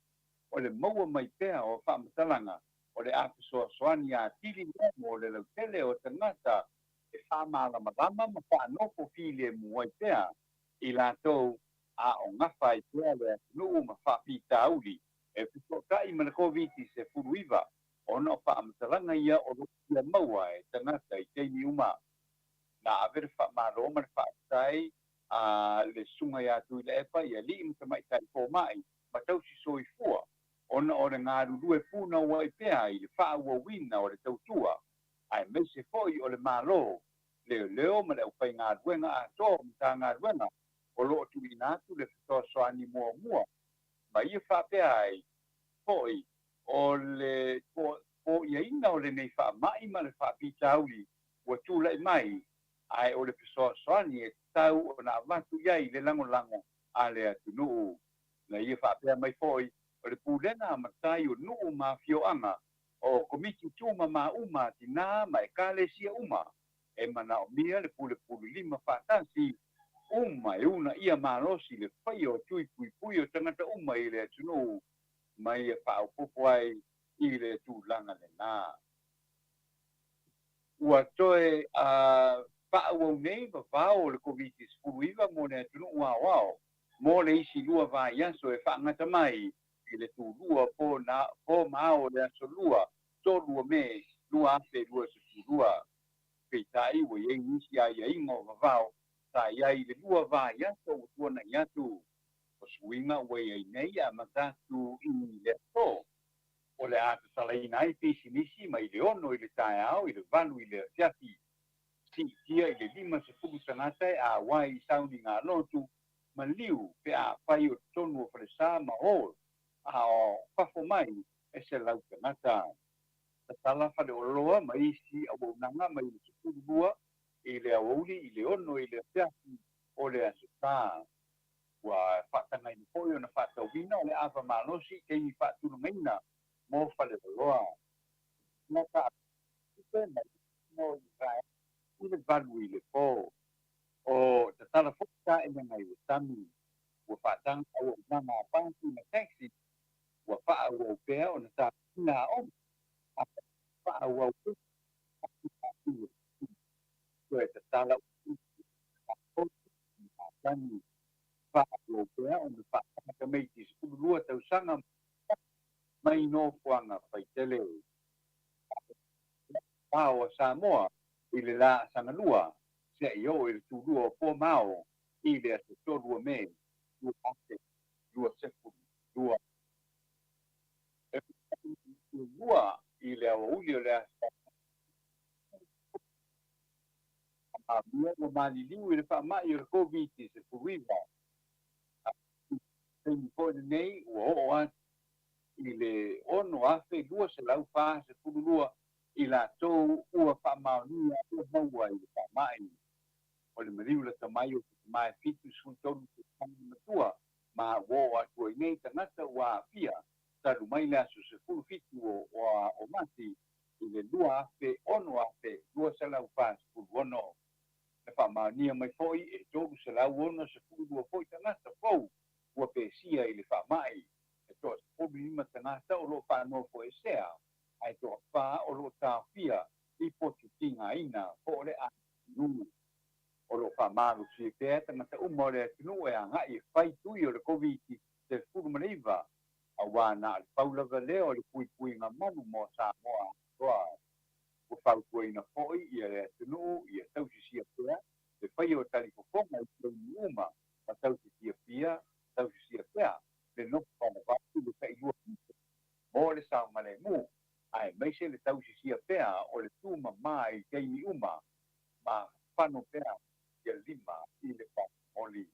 o le maua mai pea o faamatalaga o le a fesoasoani atili lea mo le lautele o tagata e faamalamalama ma faanofo filemu ai pea i latou a o gafa ai pea le atunuu ma faafitauli e fesootai ma le Koviti-19 ona o faamatalaga ia o lo o fia maua e tagata i taimi uma. Na ave le faamalo ma le faafetai a le Susuga ia Tuilaepa i alii ma tamaitai fomai ma tausi soifua ona o le galulue punouai pea i le faaauauina o le tautua aemaise foi o le Malo, leoleo ma le aufaigaluega atoa o Matagaluega o lo o tuuina atu le fesoasoani muamua ma ia faapea ai foi o le foiaina o lenei faamai ma le faafitauli ua tulai mai, ae o le fesoasoani e tatau ona avatu i ai le lagolago a le atunuu. Na ia faapea mai foi o le pulega a matai o nuu ma afioaga, o komiti tumama uma a tinā ma ekalesia uma, e manaomia le pulepulelima faatasi uma e uunaia malosi le faia o tui puipui o tagata uma i le atunuu ma ia faaopoopo ai i le tulaga lena. Ua toe faaauau nei vavao o le Koviti-19 mo le atunuu aoao mo le isi 2 vaiaso e faagata mai i le tulua po ma ao o le aso Lua 3 o Me 2022. Peitai ua i ai nisi aiaiga o vavao sa i ai i le 2 vaiaso ua tuanai atu. O suiga ua i ai nei e amata atu i le aso o le a tatalaina ai pisinisi mai le 6 i le taeao i le 8 i le afiafi. Siitia i le 50 tagata e auai i sauniga lotu ma liu pe afai o totonu o falesa ma hall, a o fafo mai e 100 tagata. Tatala faleoloa ma isi auaunaga mai le 12 i le aoauli i le 6 i le afiafi o le Aso Sa. Ua faatagaina foi ona faatauina o le ava malosi i taimi faatulagaina mo faleoloa. Na taape mai mo Israel i le 8 i le po. O tatala foi taʻelega i le sami. Ua faataga auaunaga a pasi ma taxi. Ua faaauau pea ona tapena aoga a faaauau pea toe tatala tani faaauau pea ona faataga tamaiti 12 tausaga mai nofoaga faitele. Pao a Samoa i le laasaga lua seia oo i le tulua o po ma ao i le aso 3 o Me 2022. E lua i le aoauli o le aso Amia ua maliliu i le faamai o le Koviti-19. Taimi foi lenei ua oo atu i le 6,242 i latou ua faamaonia ua maua i le faamai. O le maliu lata mai o se tama e 73 tausaga matua ma ua oo atu ai nei tagata ua aafia talu mai le aso 17 o Mati i le 2006,246. Na faamaonia mai foi e 362 foi tagata fou ua pesia i le faamai. E toa-15 tagata o lo o faanofoesea, ae toa-4 o lo o taofia i potu tigaina po o le ICU. O lo o faamalosia pea tagata uma o le atunuu e agai e fai tui o le Koviti-19, auā na o le pau lava lea o le puipuiga malu mo Samoa atoa. Ua fautuaina foi le atunuu ia tausisia pea le faia o talifofoga i taimi uma ma tausisia pea le nofo faavavau i le tailua pito mo le saogalemu, aemaise le tausisia pea o le tumamā i taimi uma ma fano pea ia lima i le faamomoli.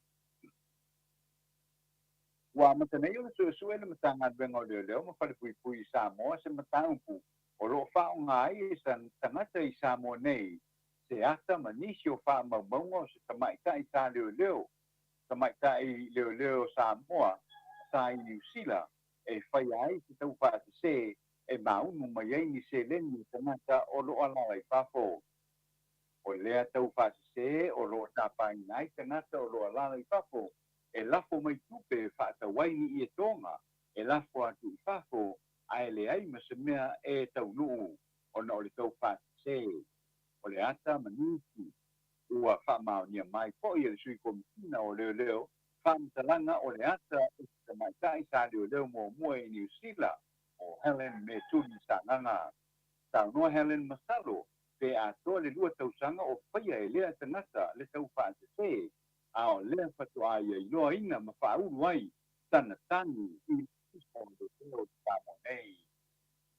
Ua amata nei ona suesue le Matagaluega o Leoleo ma Falepuipui i Samoa se mataupu o lo o faaaoga ai e tagata i Samoa nei se ata ma nisi o faamaumauga o se tamaitai sa leoleo, tamaitai leoleo o Samoa sa i Niu Sila e faia ai se taufaasese e maunu mai ai ni seleni o tagata o lo o alaala i fafo. O lea taufaasese o lo o tapaina ai tagata o lo o alaala i fafo e lafo mai tupe e faatau ai ni ietoga e lafo atu i fafo ae leai ma se mea e taunuu ona o le taufaasese. O le ata ma nisi ua faamaonia mai foi e le Sui Komisina o Leoleo faamatalaga o le ata o se tamaitai sa leoleo muamua i Niu Sila, o Helen Metuli Sagaga. Saunoa Helen masalo pe atoa le 2 tausaga o faia e lea tagata le taufaasese, a o lea faatoa ia iloaina ma faaulu ai sana tagi i le Ofisa o Leoleo i Samoa nei.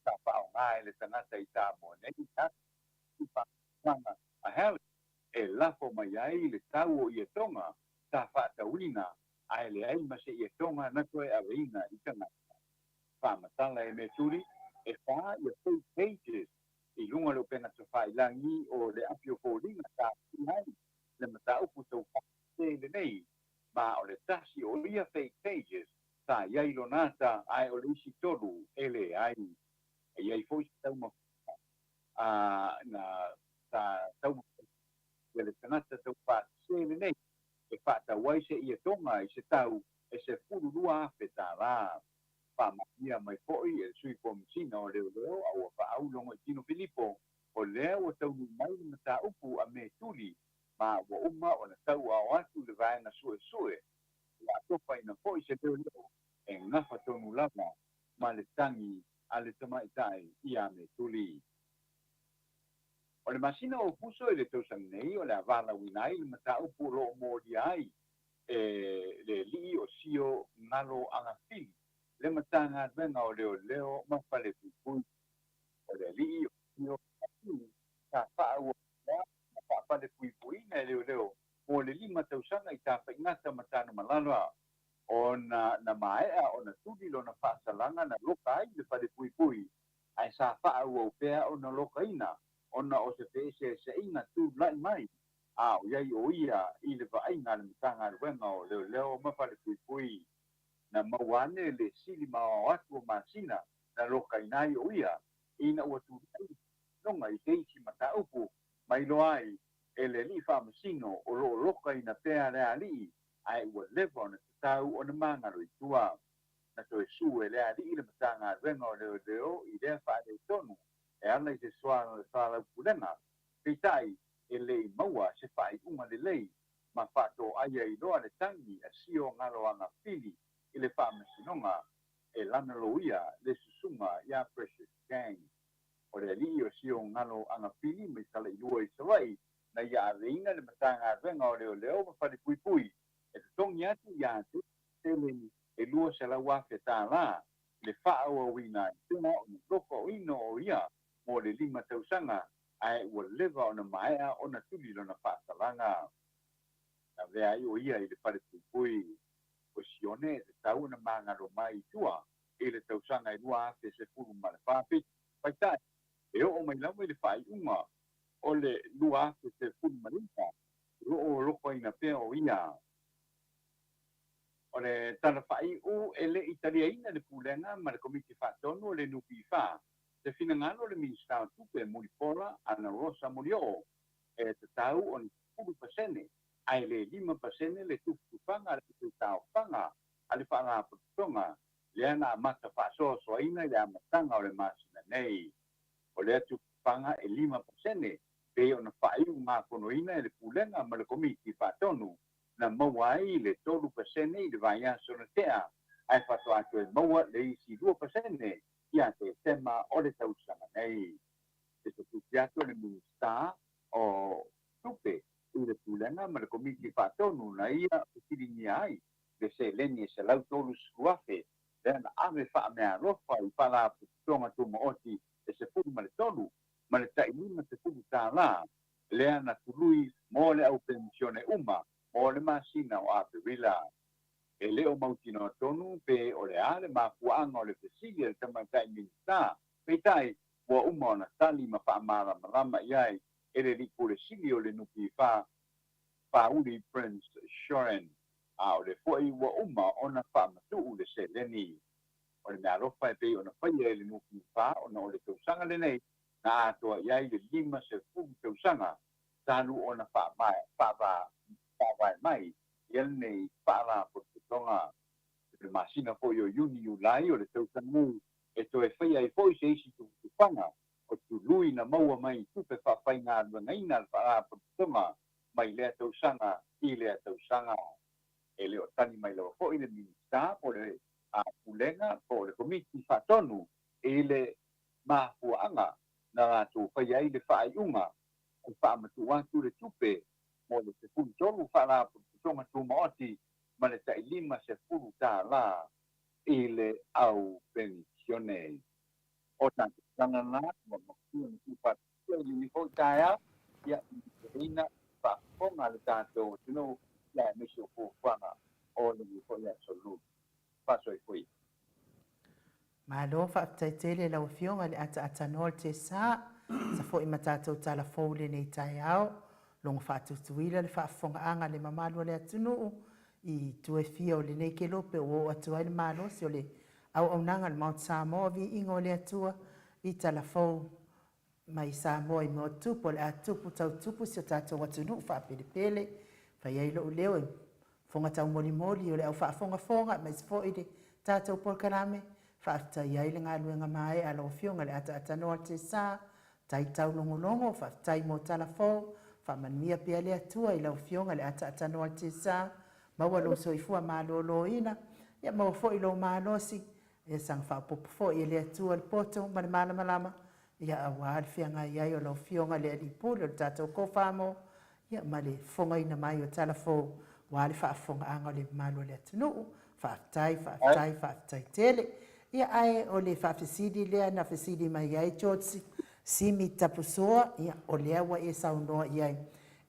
Sa faaaoga e le tagata i Samoa nei le ata faamatalaga a Helen e lafo mai ai le tau o ietoga sa faatauina, ae leai ma se ietoga na toe aveina i tagata. Faamatala e Metuli e 4 ia fake pages i luga o le upega tafailagi o le api o foliga sa aafia ai le mataupu taufaasese lenei, ma o le tasi o ia fake pages sa i ai lona ata, ae o le isi 3 e leai. E i ai foi se taumafaga na sa taumafaina le tagata taufaasese lenei e faatau ai se ietoga i se tau e $12,000. Faamaonia mai foi e le Sui Komisina o Leoleo a ua faaau Logoitino Filipo, o lea ua taunuu mai le mataupu a Metuli ma ua uma ona tauaao atu le vaega suesue. Ua atofaina foi se leoleo e gafa tonu lava ma le tagi a le tamaitai ia Metuli. O le masina o Aokuso i le tausaga nei o le a valaauina ai le mataupu o lo o molia ai e le alii o Sio Galo Agafili le Matagaluega o Leoleo ma Falepuipui. O le alii o Sio Agafili sa faaauauina ma faafalepuipuiina e leoleo mo le 5 tausaga i Tafaigata ma Tanumalala, ona na maea ona tuli lona faasalaga na loka ai le falepuipui, ae sa faaauau pea ona lokaina ona o se feeseeseaiga tulai mai a o i ai o ia i le vaaiga a le Matagaluega o Leoleo ma Falepuipui. Na maua ane le sili maoao atu o masina na lokaina ai o ia ina ua tulai faamasinoga i se isi mataupu ma iloa ai e le alii faamasino o lo o lokaina pea le alii, ae ua leva ona tatau ona magalo i tua. Na toe su e le alii le Matagaluega o Leoleo i lea faaletonu e ala i se soalaupulega, peitai e le i maua se faaiuga lelei ma faatoaia ai loa le tagi a Sio Galo Agafili i le faamasinoga e lana loia le susuga ia Precious Gang. O le alii o Sio Galo Agafili mai Salailua i Savaii na ia aveina le Matagaluega o Leoleo ma Falepuipui e totogi atu ia te seleni e $200,000 le faaauauina ai pea ona lokaoina o ia mo le 5 tausaga, ae ua leva ona maea ona tuli lona faasalaga. Na avea ai o ia i le falepuipui o Sione e tatau ona magalo mai i tua i le tausaga e 2017, peitai e oo mai lava i le faaiuga o le 2019 o lo o lokaina pea o ia. O le tala faaiu e le i taliaina le Pulega ma le Komiti Faatonu o le NPF se finagalo o le Minisita o Tupe Mulipola Anarosa Molioo e tatau ona 10% ae le 5% le tufatufaga a le faitaofaga a le Faalapotopotoga lea na amata faasoasoaina i le amataga o le masina nei. O lea tufatufaga e 5% pei ona faaiugafonoina e le Pulega ma le Komiti Faatonu na maua ai le 3% i le vaiaso na tea, ae faatoa toe maua le isi 2% ia Tesema o le tausaga nei. E tututi atu le Minisita o Tupe i le Pulega ma le Komiti Faatonu na ia fesiligia ai le seleni e $130,000 lea na ave faameaalofa i Faalapotopotoga Tumaoti e 13 ma le tai $50 lea na tului mo le au penisione uma mo le masina o Aperila. E le o mautinoa tonu pe o le a le mafuaaga o le fesili a le Tamaitai Minisita, peitai ua uma ona tali ma faamalamalama i ai e le Alii Pule Sili o le NPF, Whauli Prince Shoren, a o lea foi ua uma ona faamatuu le seleni. O le meaalofa e pei ona faia e le NPF ona o le tausaga lenei na atoa i ai le 50 tausaga talu ona faavae mai ia lenei faalapotopotoga. I le masina foi o Iuni Iulai o le tausaga nei e toe faia ai foi se isi tufatufaga o tului na maua mai i tupe faafaigaluegaina a le Faalapotopotoga mai lea tausaga i lea tausaga. E le o tali mai lava foi le Minisita po o le Pulega po o le Komiti Faatonu i le mafuaaga na latou faia ai le faaiuga e faamatuu atu le tupe mo le 13 Faalapotopotoga Tumaoti ma le tai $50 i le au penisione. O tatou tala la ua matua ona tuufaatasia i lenei foi taeao, ia manuiaina faafofoga a le tatou atunuu, ia aemaise o fuafuaga o lenei foi aso Lulu. Faasoifua ia. Malo faafetai tele i lau Afioga i le ataatanoa o le Tesa, sa foi ma tatou tala fou i lenei taeao, logo faatutuila le faafofogaaga a le mamalu o le atunuu i itu e fia o lenei kelope ua oo atu ai le malosi o le auaunaga a le Maota Samoa, viiga o le Atua i tala fou mai Samoa i mea o tupu, o le a tupu tau tupu si o tatou atunuu faapelepele. Fai ai lou leo e fofoga taumolimoli o le au faafogafoga aemaise foi le tatou polokalame. Faafetai ai le galuega maea a lau Afioga i le Ataatanoa o le Tesa, tai taulogologo, faafetai mo tala fou, faamanuia pea le Atua i lau Afioga i le Ataatanoa o le Tesa, maua lou soifua maloloina, ia maua foi lou malosi, ia saga faaopoopo foi e le Atua le poto ma le malamalama, ia aua le feagai ai o lau Afioga le Alii Pule o le tatou Kofamo, ia ma le fofogaina mai o tala fou aua le faafofogaaga o le mamalu o le atunuu. Faafetai, faafetai, faafetai tele. Ia ae o le faafesili lea na fesili mai ai George Simi Tapusoa, ia o lea ua e saunoa i ai.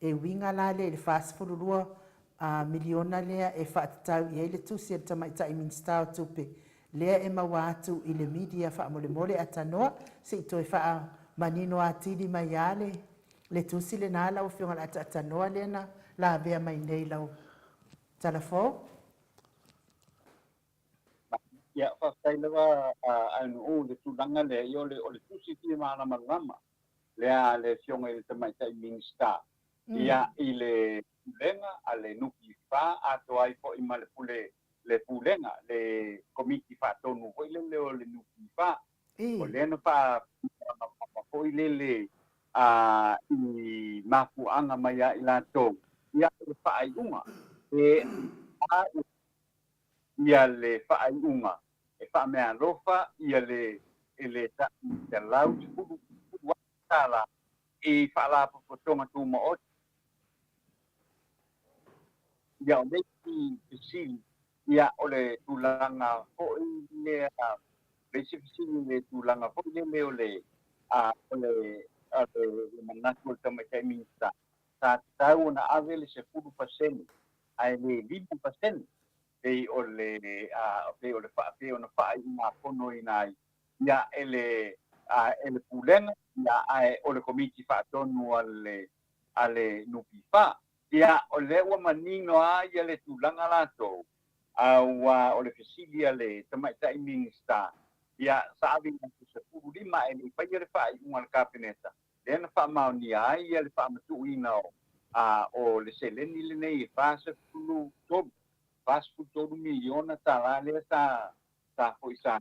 E uiga la lea i le 42 miliona lea e faatatau i ai le tusi a le Tamaitai Minisita o Tupe lea e maua atu i le media faamolemole atanoa se i toe faamanino atili mai lava le le tusi lena lau Afioga o le ataatanoa lea na lavea mai nei lau tala fou. Ia, faafetai lava a Nuu i le tulaga lea, ia o le tusi fia malamalama lea a le Afioga i le Tamaitai Minisita, ia i le Pulega a le NPF atoa ai foi ma le pule le Pulega, le Komiti Faatonu foi lele o le NPF. O lea na faamalamalama foi lele i mafuaaga mai ia i latou, ia le faaiuga e a ia le faaiuga e faameaalofa ia le le tai $110,000 i Faalapotopotoga Tumaoti. Ia o le isi fesili, ia o le tulaga foi lea, le isi fesili i le tulaga foi lele o le o le le manatu o le Tamaitai Minisita, sa tatau ona ave le 10% ae le 5% pei o le pei o le pei ona faaiugafonoina ai ia e le e le Pulega, ia ae o le Komiti Faatonu a le a le NPF. Ia, o lea ua manino lava ia le tulaga latou, aua o le fesili a le Tamaitai Minisita, ia, sa ave i aso 15 ae le i faia le faaiuga a le Kapeneta, lea na faamaonia ai ia le faamatuuina o, a, o le seleni lenei e 43, 43 miliona tala lea sa, sa foi sa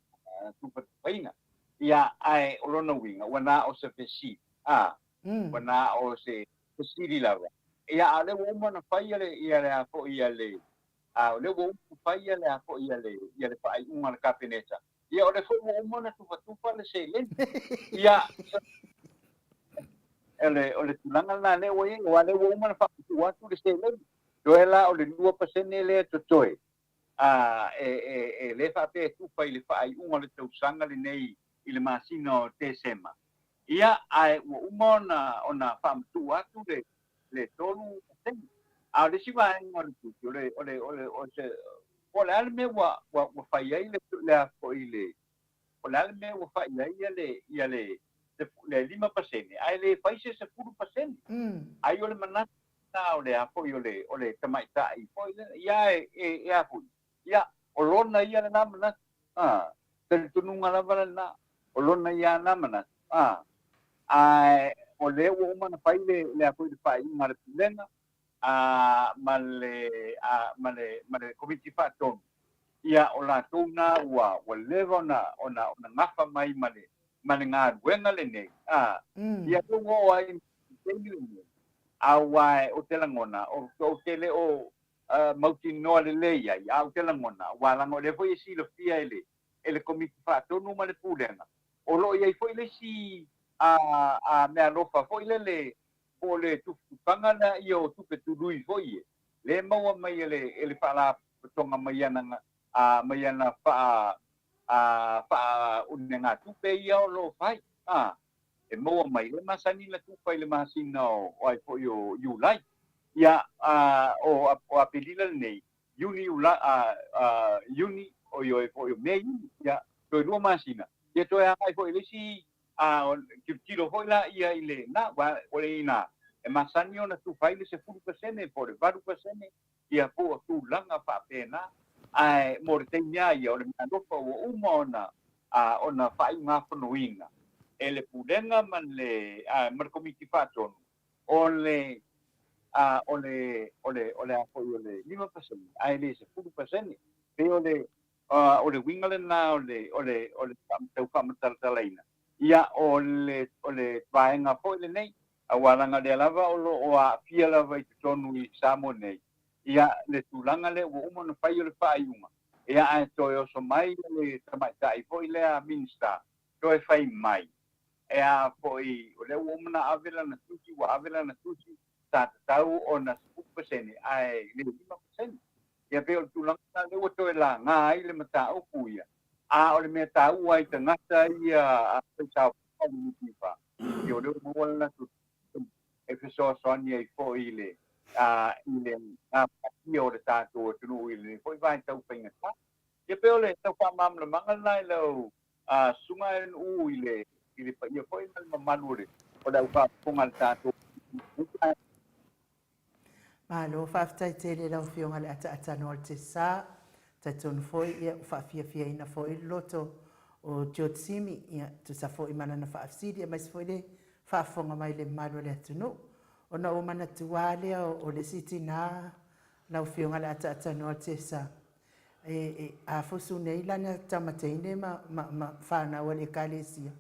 tufatufaina. Ia, ae o lona uiga, ua na o se fesili, a, Ua na o se fesili lava. Ia, a o lea ua uma ona fai le, ia le a foi ia le, a o lea ua uma ona fai le a foi ia le, ia le faaiuga a le Kapeneta. Ia, o lea foi ua uma ona tufatufa le seleni. Ia, o le, o le tulaga lena lea ua i ai, aua o lea ua uma ona faamatuu atu le seleni. Toe la o le 2% lea e totoe, a, e, e, e le faapea e tufa i le faaiuga o le tausaga lenei i le masina o Tesema. Ia, ae ua uma ona, ona faamatuu atu le, le 3%. A o le isi vaega o le tusi, o le, o le, o le, o se, po o le a le mea ua, ua, ua fai ai le, le a foi le, po o le a le mea ua fai ai ia le, ia le, le 5%, ae le fai se 10%. Ai o le manatu lena o le a foi o le, o le tamaitai foi lea, ia e, e, e a foi, ia, o lona ia lena manatu, a, talitonuga lava lena, o lona ia lena manatu, a, ae o lea ua uma ona fai le, le a foi le faaiuga a le Pulega, a, ma le, a, ma le, ma le Komiti Faatonu, ia, o latou na ua, ua leva ona, ona, ona gafa mai ma le, ma le galuega lenei, a, ia lea ua oo ai i le taimi lenei, aua ou te lagona, ou te le o mautinoa lelei ai, a ou te lagona, aua leaga o lea foi e silafia e le, e le Komiti Faatonu ma le Pulega, o lo o i ai foi le isi a, meaalofa foi lele, po o le tufatufaga lea ia o tupe tului foi ia, lea e maua mai e le, e le Faalapotopotoga mai ana, a, mai ana faa, a, faaunegatupe ia o lo o fai, a, e maua mai, lea e masani ona tufa i le masina o, o ai foi o Iulai. Ia, a, o, o Aperila lenei, Iuni, Iula, a, a, Iuni, oi oi foi o Me, Iuni, ia, toe lua masina, ia toe agai foi i le isi, a, o, tilotilo foi laia i le, na, aua o le ina, e masani ona tufa ai le 10% po o le 8%, ia po o tulaga faapena, ae mo le taimi lava ia, o le meaalofa ua uma ona, a, ona faaiugafonoina e le Pulega ma le, a, ma le Komiti Faatonu, o le, a, o le, o le, o le a foi o le 5%, ae le 10%. Pei o le, a, o le uiga lena o le, o le, o le tau faamatalatalaina, ia, o le, o le vaega foi lenei, aua leaga o lea lava o lo o aafia lava i totonu i Samoa nei, ia, le tulaga lea ua uma ona fai o le faaiuga, ia, ae toe oso mai le tamaitai foi lea Minisita, toe fai mai, e a foi, o lea ua uma ona ave lana tusi, ua ave lana tusi, sa tatau ona 10% ae le 5%. Ia pei o le tulaga lena lea ua toe laga ai le mataupu ia. A o le mea taua i tagata ia a faisaofaga o le NPF, ia o lea ua maua le latou tusi e fesoasoani ai foi i le i le gafatia o le tatou atunuu i lenei foi vaitau faigata. Ia pei o le tau faamalamalamaga lena i lau susuga NU i le i le paia foi ma le mamalu o le o le au faafofoga a le tatou. Malo, faafetai tele i lau Afioga i le Ataatanoa o le Tesa. Talitonu foi ia ua faafiafiaina foi le loto o George Simi, ia tusa foi ma lana faafesili aemaise foi le faafofoga mai i le mamalu o le atunuu. Ona ou manatua lea o le isi tina lau Afioga i le Ataatanoa o le Tesa, e, e afusu nei lana tama teine ma, ma, ma fanau a le Ekalesia.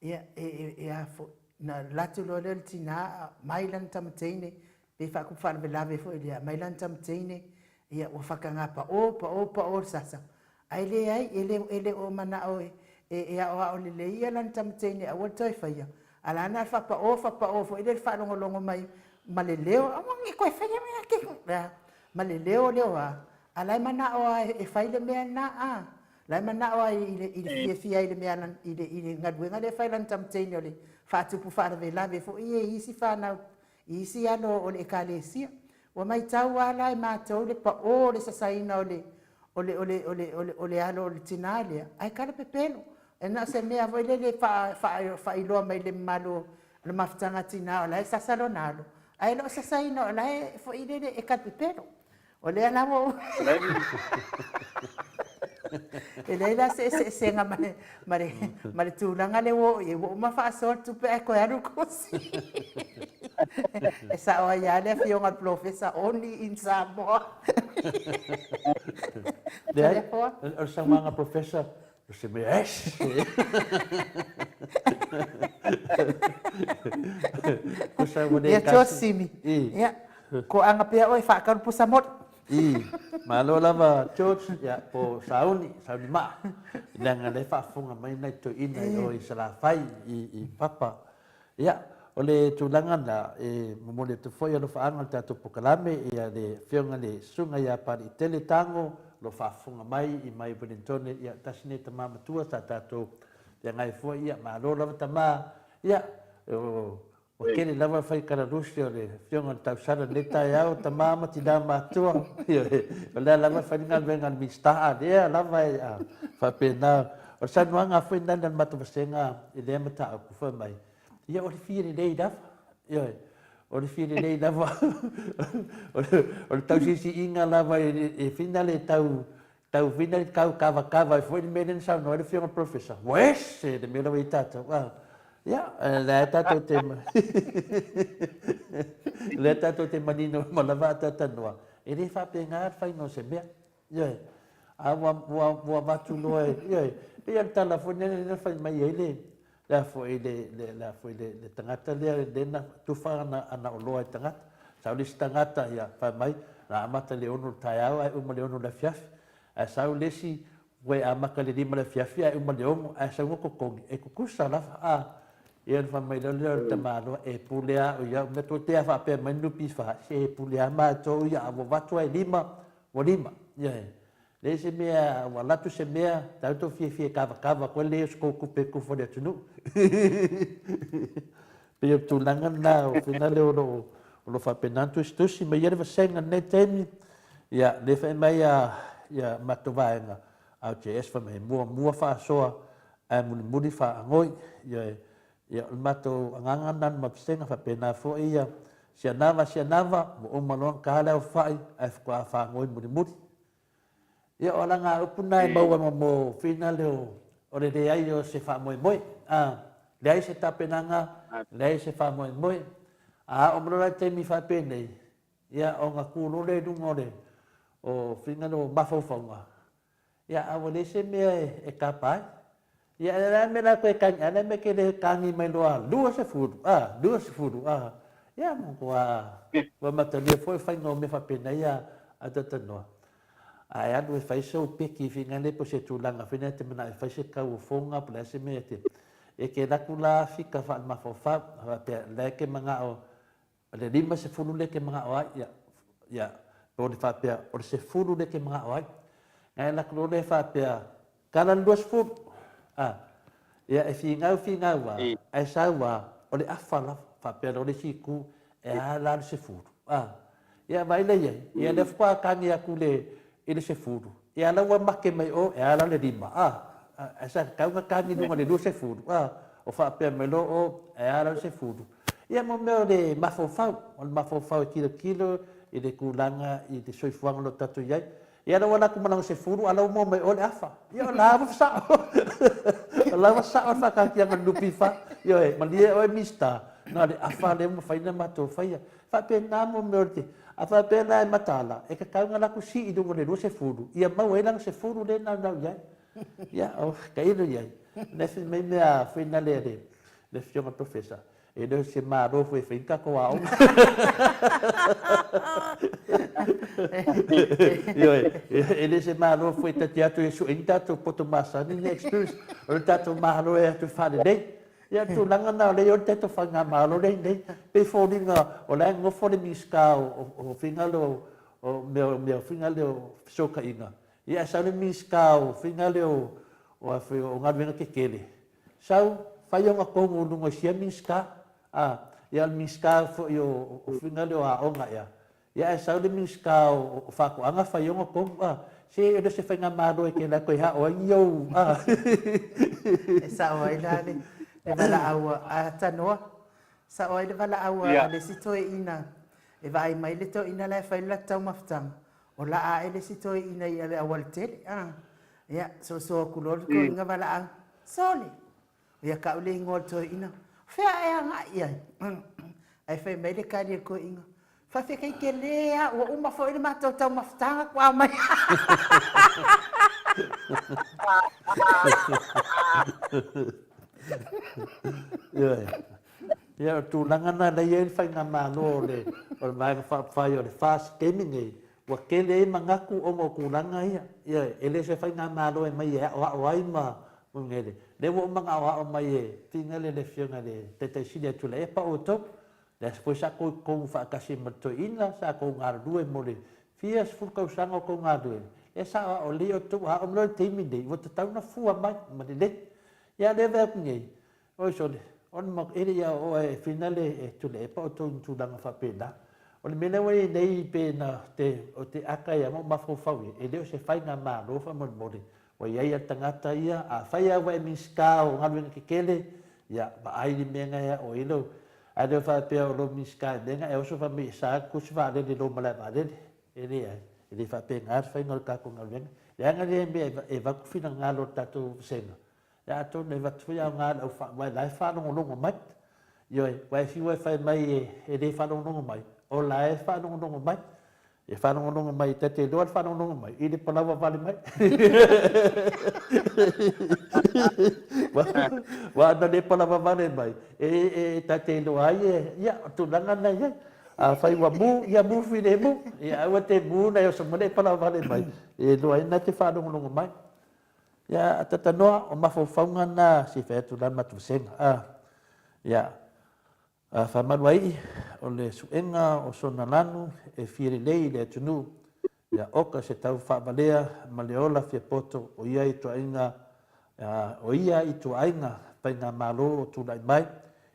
Ia, e, e, e a foi, na alu atu loa lea o le tina, aumai lana tama teine, pei faatupu faalavelave foi lea, aumai lana tama teine, ia, ua whakangā paʻō, paʻō, paʻō le sasa. Ae leai, e le, e le o manao e, e, e aoao lelei ia lana tama teine aua le toe faia. A la na whapaʻō, whapaʻō foi lea le faalogologo mai ma le leo, aua ne i koe faia mea ke, ma le leo leo a, a la e manao a e fai le mea lena a. La e manao a i le, i le fiafia i le mea i le, i le galuega lea e fai lana tama teine o le faatupu faalavelave foi ia i isi fanau, i isi alo o le Ekalesia. Ua maitau lava la e matou le paʻō o le sasaina o le, o le, o le, o le, o le, o le alo o le tinā lea, ae kala pepelo. E na o se mea foi lele e faa, faa, faailoa mai i le mamalu o le mafutaga a tinā o la e sasa lona alo, ae le o sasaina o la e foi lele e kala pepelo. O lea la ua ou E leai la se eseesega ma le, ma le, ma le tulaga lea ua oo i ai, ua uma faasoa le tupe ae toe alu le kosi. E sao ai lava le afioga i le Polofesa, only in Samoa. Leai, o le saunoaga a Professor, o se mea ese. Kusa ua le Ia George Simi. Ia, koaga pea oe faatau le pusa moli. I, malo lava George, ia, po Sauni, Sauni Maa, leaga lea e faafofoga mai nai toeaiina i o i Salafai, i Papa. Ia, o le tulaga lena, e momoli atu foi alofaaga o le tatou polokalame, ia le Afioga i le Susuga ia Papaliitele Tago, o lo o faafofoga mai i mai Wellingtone, ia, tasi lenei tama matua sa tatou feagai foi, ia, malo lava tama, ia, o, Ua tele lava fai kalalusi o le Afioga i le Tausala i lenei taeao, tama ma tina matua, ioe, o lea lava e fai le galuega a le Minisita, a lea lava e faapena. O le saunoaga foi lena a le matou vasega i lea mataupu fai mai, ia o le fia lelei lava, ioe, o le fia lelei lava, o le tausiisiiga lava e fina le tau Tau vina i tau kavakava ai foi le mea lea na saunoa ai le Afioga i le Professor. Ua ese le mea la ua i ai tatou. Ah, ia, lea tatou te lea tatou te manino uma lava a talanoa, e le faapena le faiga o se mea. Ioe. A ua, ua, ua avatu loa e, ioe, pei o le tala foi lea na fai mai ai le, le a foi le, le, le, a foi le, le tagata lea lea na tufa ana, ana oloa i tagata. Sau le isi tagata, ia, fai mai, na amata i le 6 i le taeao ae uma i le 6 i le afiafi. Ae sau le isi, ua e amata i le 5 i le afiafi ae uma i le 6, ae sau ua totogi, e tutusa lava. A, ia ona fai mai loa lea o le tamaloa, e pule lava au i au mea. Tou te a faapea mai le NPF, se e pule lava matou ia, a ua avatu lava e 5, ua 5. Ioe. Leai se mea, ua alu atu se mea, tau tou fiafia e kavakava koe leai o se tou tupe e tufa i le atunuu. Pei o le tulaga lena o fina lea o lo o o lo o faapena ona tusitusi mai ai le vasega i lenei taimi. Ia, lea fai mai a ia matou vaega RJS fai mai e muamua faasoa ae mulimuli faagoi. Ia, ia o le matou agaga lena ma vasega faapena foi ia Sianava Sianava ua uma loa ona ta le aofai ae faatoa faagoi mulimuli. Ia, o alagaupu na e maua ma mo finale o le leai o se faamoemoe. A, leai se tapenaga, leai se faamoemoe. A oo mai loa la i le taimi faapenei, ia, ona tu loa lea i luga o le o finale o mafaufauga, ia, a ua leai se mea e tapa ai. Ia, o le a le mea la e toe tagi, a o le a le mea e te le tagi mai loa 20, a, 20, a. Ia, ua, ua matalia foi le faiga o mea faapena ia a talatalanoa. Ae alu e fai sou peki finale po o se tulaga foi lea e te manao e fai se tauofoga po o le a se mea e te, e te alu atu la fika faalemafaofao, faapea, la e te manao O le 50 lea e te manao ai, ia, ia, po o le faapea, o le 10 lea e te manao ai. Ae alu atu loa lea faapea, tala le 20. A, ia, e finau, finau lava, ae sau lava, o le afa lava, faapea loa le isi itu, e a la le 10. A, ia, vaai la i ai, ia, lea faatoa tagi atu le, i le 10, ia la ua make mai o, e a la le 5, a, ae sa tatau ona tagi i luga o le 20, a, o faapea mai loa o, e a la le 10. Ia mo mea o le mafaufau, o le mafaufau e tilotilo i le tulaga i le soifuaga o lo o tatou i ai. Ia la ua alu atu ma lana 10, a la ua maua mai o le afa. Ia o la ua sao. O la ua sao le faataatiaga a le NPF. Ioe, malie oe Minisita, na o le afa lea ua mafai ona matou faia. Faapena mo mea o le. A faapea la e mataala, e tatau ona latou sii i luga o le 20, ia maua ai lana 10 lea e naunau i ai. Ia, o, tailo i ai. Lea fai mai mea foi na le, le, le afioga professor, e le o se Malo foi e fai ni tatou aoga. Ioe, e le se Malo foi ta te atu e sue ni tatou poto masani ni experience, o le tatou Malo e atu e faalelei. Ia, o le tulaga lena o lea e i ai le tatou faigamalo lea e i ai nei, pei e foliga o la e nofo le Minisita o faiga lea o mea o faiga lea o fesootaiga, ia ae sau le Minisita o faiga lea o o galuega tetele, sau fai ona tonu i luga o sia Minisita, a, ia o le Minisita foi o faiga lea o aoga ea, ia ae sau le Minisita o Faatoaga fai ona tonu, a, se e le o se faigamalo e te alu atu e ao ai ni ou, a. E sao ai la le valaau a Tanoa, sao ai le valaau a le isi toeaina e vaai mai le toeaina la e fai le latou taumafataga, O laa ae le isi toeaina i le aualatele, a. Ia, soso atu loa le toeaina valaau, Sole! Ia tau le igoa o le toeaina, O fea e agai i ai? Ae fai mai le tali a le toeaina, Faafetai tele lava, ua uma foi le matou taumafataga ua mai. Ioe. Ia, o le tulaga lena lea e i ai le faigamalo o le o le Vaega Faaupufai o le FAST i le taimi lenei, ua tele ai manatu ona o tulaga ia. Ioe, e le o se faigamalo e aumai e aoao ai ma mea lea ua uma ona aoao mai e Finele le Afioga i le Taitai Sili a Tuilaepa outou. Lea foi sa tou i totonu faatasi ma le toeaina, sa tou galulue mo le fia sefulu tausaga o tou galulue, lea sa aoao lelei outou, a oo mai loa i le taimi lenei, ua tatau ona fua mai ma lelei. Ia a o lea e vaai atu nei, oi sole, o le matou, e le i aoaoa e Finale e Tuilaepa outou i ni tulaga faapena. O le mea lea ua i ai nei pe na te, o te ata ai lava ma ou mafaufau i ai, e le o se faigamalo faamolemole Ua i ai le tagata ia, afai lava ua e Minisita o Galuega Tetele, ia, vaai le mea na e aʻo ai lou, ae le faapea o lou Minisita i mea na e oso fai mai e sa le tusi vaalele i lou malae vaalele. E leai, e le faapena le faiga o le tatou galuega. Leaga lea mea e avatu finagalo o le tatou vasega, ia atonu e avatu foi aoga i le au aua o la e faalogologo mai. Ioe, aua e fiu e fai mai e le faalogologo mai, o la e faalogologo mai. E faalogologo mai, ta te iloa le faalogologo mai i le palaua vale mai. Aua ana le palaua vale mai, e ta te iloa ai e, ia, o tulaga na i ai. Afai ua mu, ia mu filemu. Ia aua te mu na e oso mai le palaua vale mai, e iloa ai na te faalogologo mai. Ia, a tatanoa, o mafaufauga na se i fai atu la le matou vasega. Ia, Faamaluaii, o le suega o sona lanu e fia lelei i le atunuu, ia oka se tau faavalea ma le ola fia poto o ia ituaiga o ia ituaiga faigamalo o tulai mai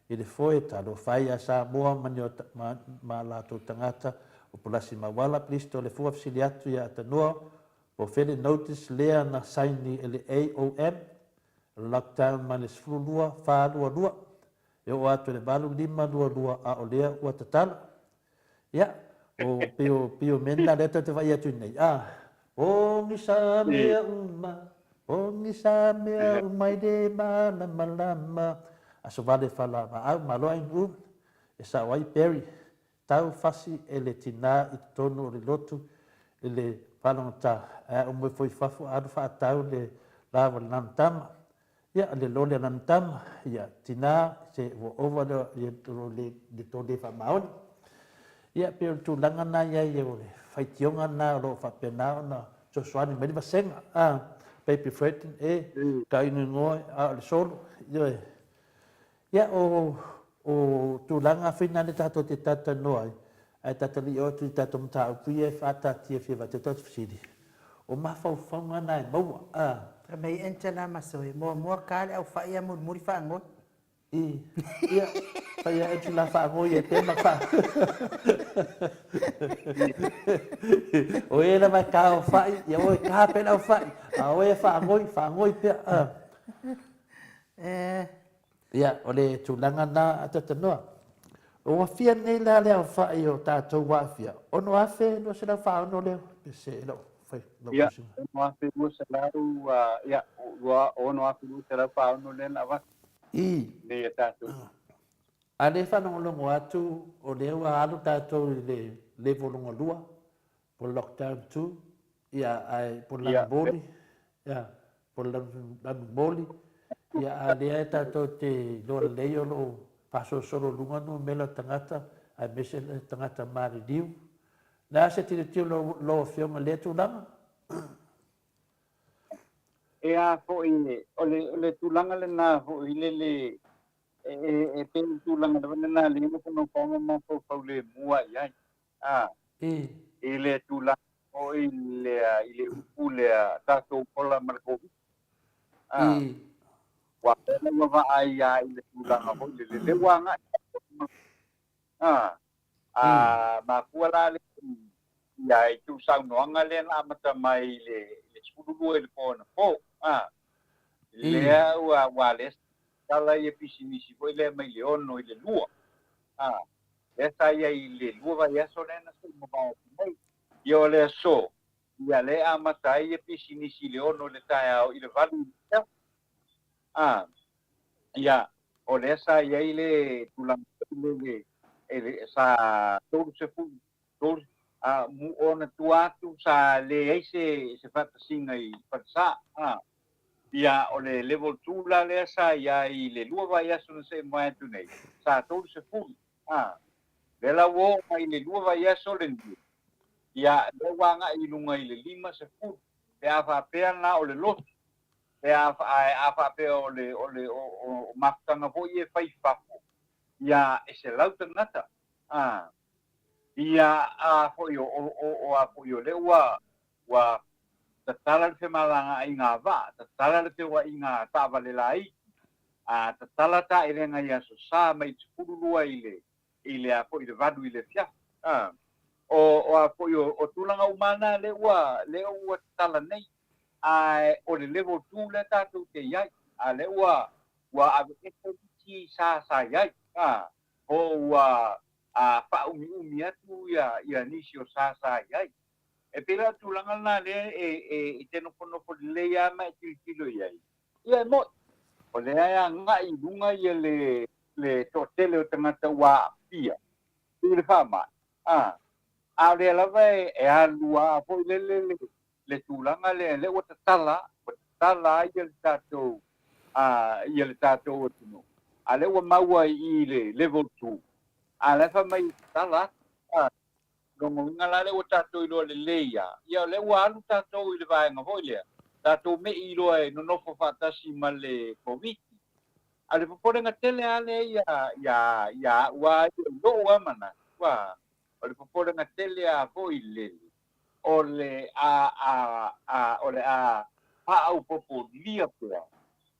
i le foe talofa ai ia Samoa ma ni ma, ma latou tagata o Pulasi Mauala Pilisto le fua fesili atu ia Atanoa po fele notice lea na saini e le AOM lockdown mai le 12 4 2 2 E oo atu i le 8522 a o lea ua tatala. Ia, o pei o, pei o mea na lea tatou te vaai atu nei. A, pogisa mea uma, pogisa mea uma i le malamalama. Aso vale fala vaau malo ai nuu e sao ai Barry. Tau fasi e le tinā i totonu o le lotu i le faalogotā, ae a umu ifo i fafo alu faatau le lava o le lana tama. Ia, le loli a lana tama, ia, tinā, se ua ova le, le, le tou le faamaoni. Ia, pei o le tulaga na i ai o le faitioga na o lo o faapena ona fesoasoani mai le vasega. A, Baby Fredden, e, ka ingoingoa, a o le solo, ioe. Ia, o, o tulaga fina lea tatou te talatalanoa ai, ae tatalii oo atu i tatou mataupu ia e faataatia fia avatu ai tatou fesili. O mafaufauga na e maua, a. Fai mai Angela ma Zoe, muamua ka le aufai a mulimuli faanoi. I, ia, fai ia Angela faanoi e pea ma fa. O e lava e ka o fai, ia oe ka pea le aufai, a oe e faanoi, faanoi pea. A. Eh. Ia, o le tulaga na a Tatanoa. Ua fia nei la le aofai o tatou ua aafia? 6,246 lea, pe se lau fai lau Ia, 6,200, ia, 6,246 lea na avatu. I. Nei a tatou. A lea e faalogologo atu, o lea ua alu tatou i le level lona lua, po o le lockdown 2, ia, ae po o le lanumoli, ia, po o le lanumoli, ia, a lea e tatou te iloa lelei o lo o faasolosolo i luga numera o tagata, aemaise le tagata maliliu. O le a se tilotilo lau Afioga i lea tulaga? E a foi, o le, o le tulaga lena foi lele, e, e, e pei o le tulaga lava lena lea na nofonofa ma mafaufau lemu lava i ai. A, i le tulaga foi lea i le upu lea tatou ola ma le Koviti. A, ua lea ua vaai lava i le tulaga foi lele, lea ua agai. A, a mafua la le ia i tou saunoaga lea na amata mai i le 12 i le po anapo. A, lea ua ua lea tala ia pisinisi foi lea mai le 6 i le 2. A, lea sa i ai i le 2 vaiaso lea na se i mavae atu nei. Ia o le aso, ia lea e amata ai ia pisinisi i le 6 i le taeao i le 8 i le afiafi. A, ia, o lea sa i ai le tulaga foi lele e le, sa 30, 30, a, mu, ona tua atu sa leai se, se faatasiga i Falesa. A, Ia, o le level 2 la lea sa i ai i le 2 vaiaso na se'i mai atu nei, sa 30. A, lea la ua oo mai i le 2 vaiaso lenei, ia, lea ua agai i luga i le 50, pe a faapea la o le lotu, pe a, ae a faapea o le, o le, o, o, o mafutaga foi ia e fai i fafo, ia, e 100 tagata. A, ia, a foi o, o, o, o a foi o lea ua, ua tatala le femalagaaiga a vaa, tatala le feoaiga a taavale laiti, a tatala taelega i Aso Sa mai le 12 i le i le a foi i le 8 i le afiafi. A, o, o a foi o, o tulaga uma na lea ua, lea ua tatala nei, ae o le level 2 lea tatou te i ai, a lea ua, ua aveese nisi sa sa i ai, a, po ua a faaumiumi atu ia, ia nisi o sa sa i ai. E pei la o le tulaga lena lea e, e, e te nofonofo lelei lava ma e tilotilo i ai. Ia e moni, o lea e agai i luga ia le, le toatele o tagata ua aafia i le faamai, a, a o lea lava e, e alu lava foi lele le, le tulaga lea, lea ua tatala, ua tatala ai ia le tatou, a, ia le tatou atunuu, a lea ua maua i i le level 2, a la e fai mai e tatala atu, a. Lona uiga la lea ua tatou iloa lelei lava, ia o lea ua alu tatou i le vaega foi lea, tatou me'i loa e nonofo faatasi ma le Koviti. A o le popolega tele lava lea ia, ia, ia au lava ia i lou lava manatu, a, o le popolega tele lava foi lele, o le a, a, a, o le a faaopopolia pea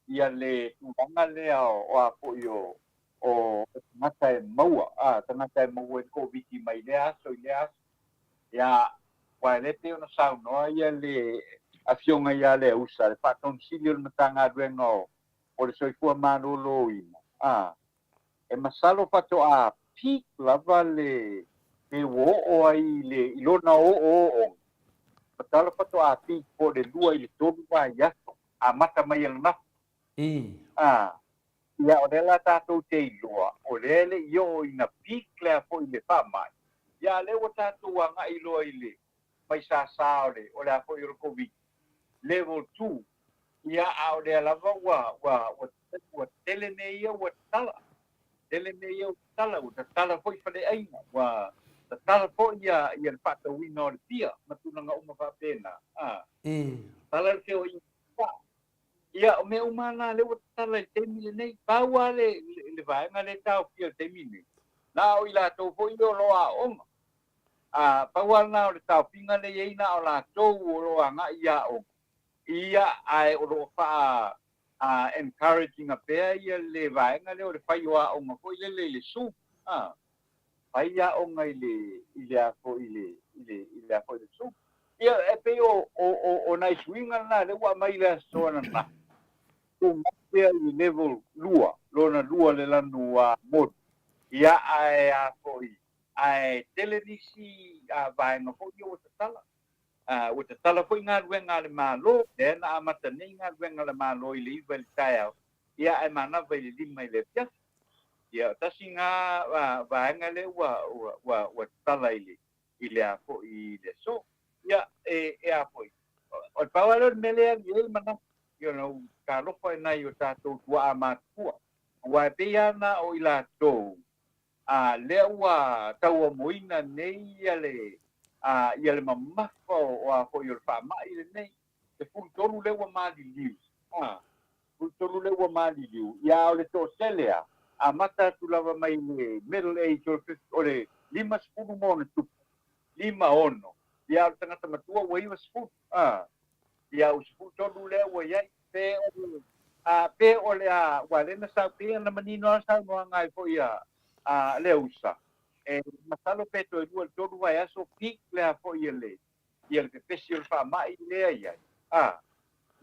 ia le tulaga lea o, o a foi o, o tagata e maua, a, tagata e maua i le Koviti mai lea aso i lea aso. Ia, aua e le pei ona saunoa ia le Afioga ia Leausa, le Faatonu Sili o le Matagaluega o, o le Soifua Maloloina, a, e masalo faatoa peak lava le, pe ua oo ai i le, i lona ooooga, masalo faatoa peak po o le 2 i le 3 vaiaso, amata mai ananafi. A, ia o lea la tatou te iloa, o lea e le i oo ina peak lea foi le faamai, ia a lea ua tatou agai loa i le mai sasa o le, o le a foi o le Koviti, level 2, ia a o lea lava ua, ua, ua, ua tele mea ia ua tatala, tele mea ia ua tatala, ua tatala foi faleaiga, ua tatala foi ia, ia le faatauina o le pia ma tulaga uma faapena, a, tatala le feoaiga. Ia, o mea uma lava na lea ua tatala i le taimi lenei. Pau lava le, le, le vaega lea e taofia i le taimi lenei, na o i latou foi lea o lo o aooga. A, pau lava lena o le taofiga lea e i ai na o latou o lo o agai i aoga, ia, ae o lo o faa a, encourage ina pea ia le vaega lea o le fai o aoga foi lele i le Zoom. A. Fai aoga i le, i le a foi, i le, i le, i le a foi le Zoom. Ia, e pei o, o, o, o nai suiga lena lea ua aumai i le aso ananafi, tumau pea i le level 2, lona lua le lanu a moni. Ia, ae a foi, ae tele nisi a vaega foi ia ua tatala. A, ua tatala foi galuega a le Malo, lea na amata nei galuega a le Malo i le 9 i le taeao, ia ae manava i le 5 i le afiafi. Ia, tasi lena vaega lea ua, ua, ua, ua tatala i le, i le a foi i le aso. Ia, e, e a foi, o le pau lava lea o le mea lea e alu i ai le manatu, you know, talofa i nai o tatou tuaa matutua, aua e pei lava na o i latou, a, lea ua tauamoina nei ia le, a, ia le mamafa o, o a foi o le faamai lenei, 13 lea ua maliliu, a, 13 lea ua maliliu, ia a o le toatele a, amata atu lava mai le middle age o le, o le 50 ma ona tupu, 56, ia a o le tagata matua ua 90, a, ia ua 13 lea ua i ai, pe o le, a, pe o le a, aua lea na sau, pei ona manino lava le saunoaga ai foi a, a Leausa, e masalo pe toe 2 i le 3 vaiaso peak lea foi e le, ia le pepesi o le faamai lea i ai, a,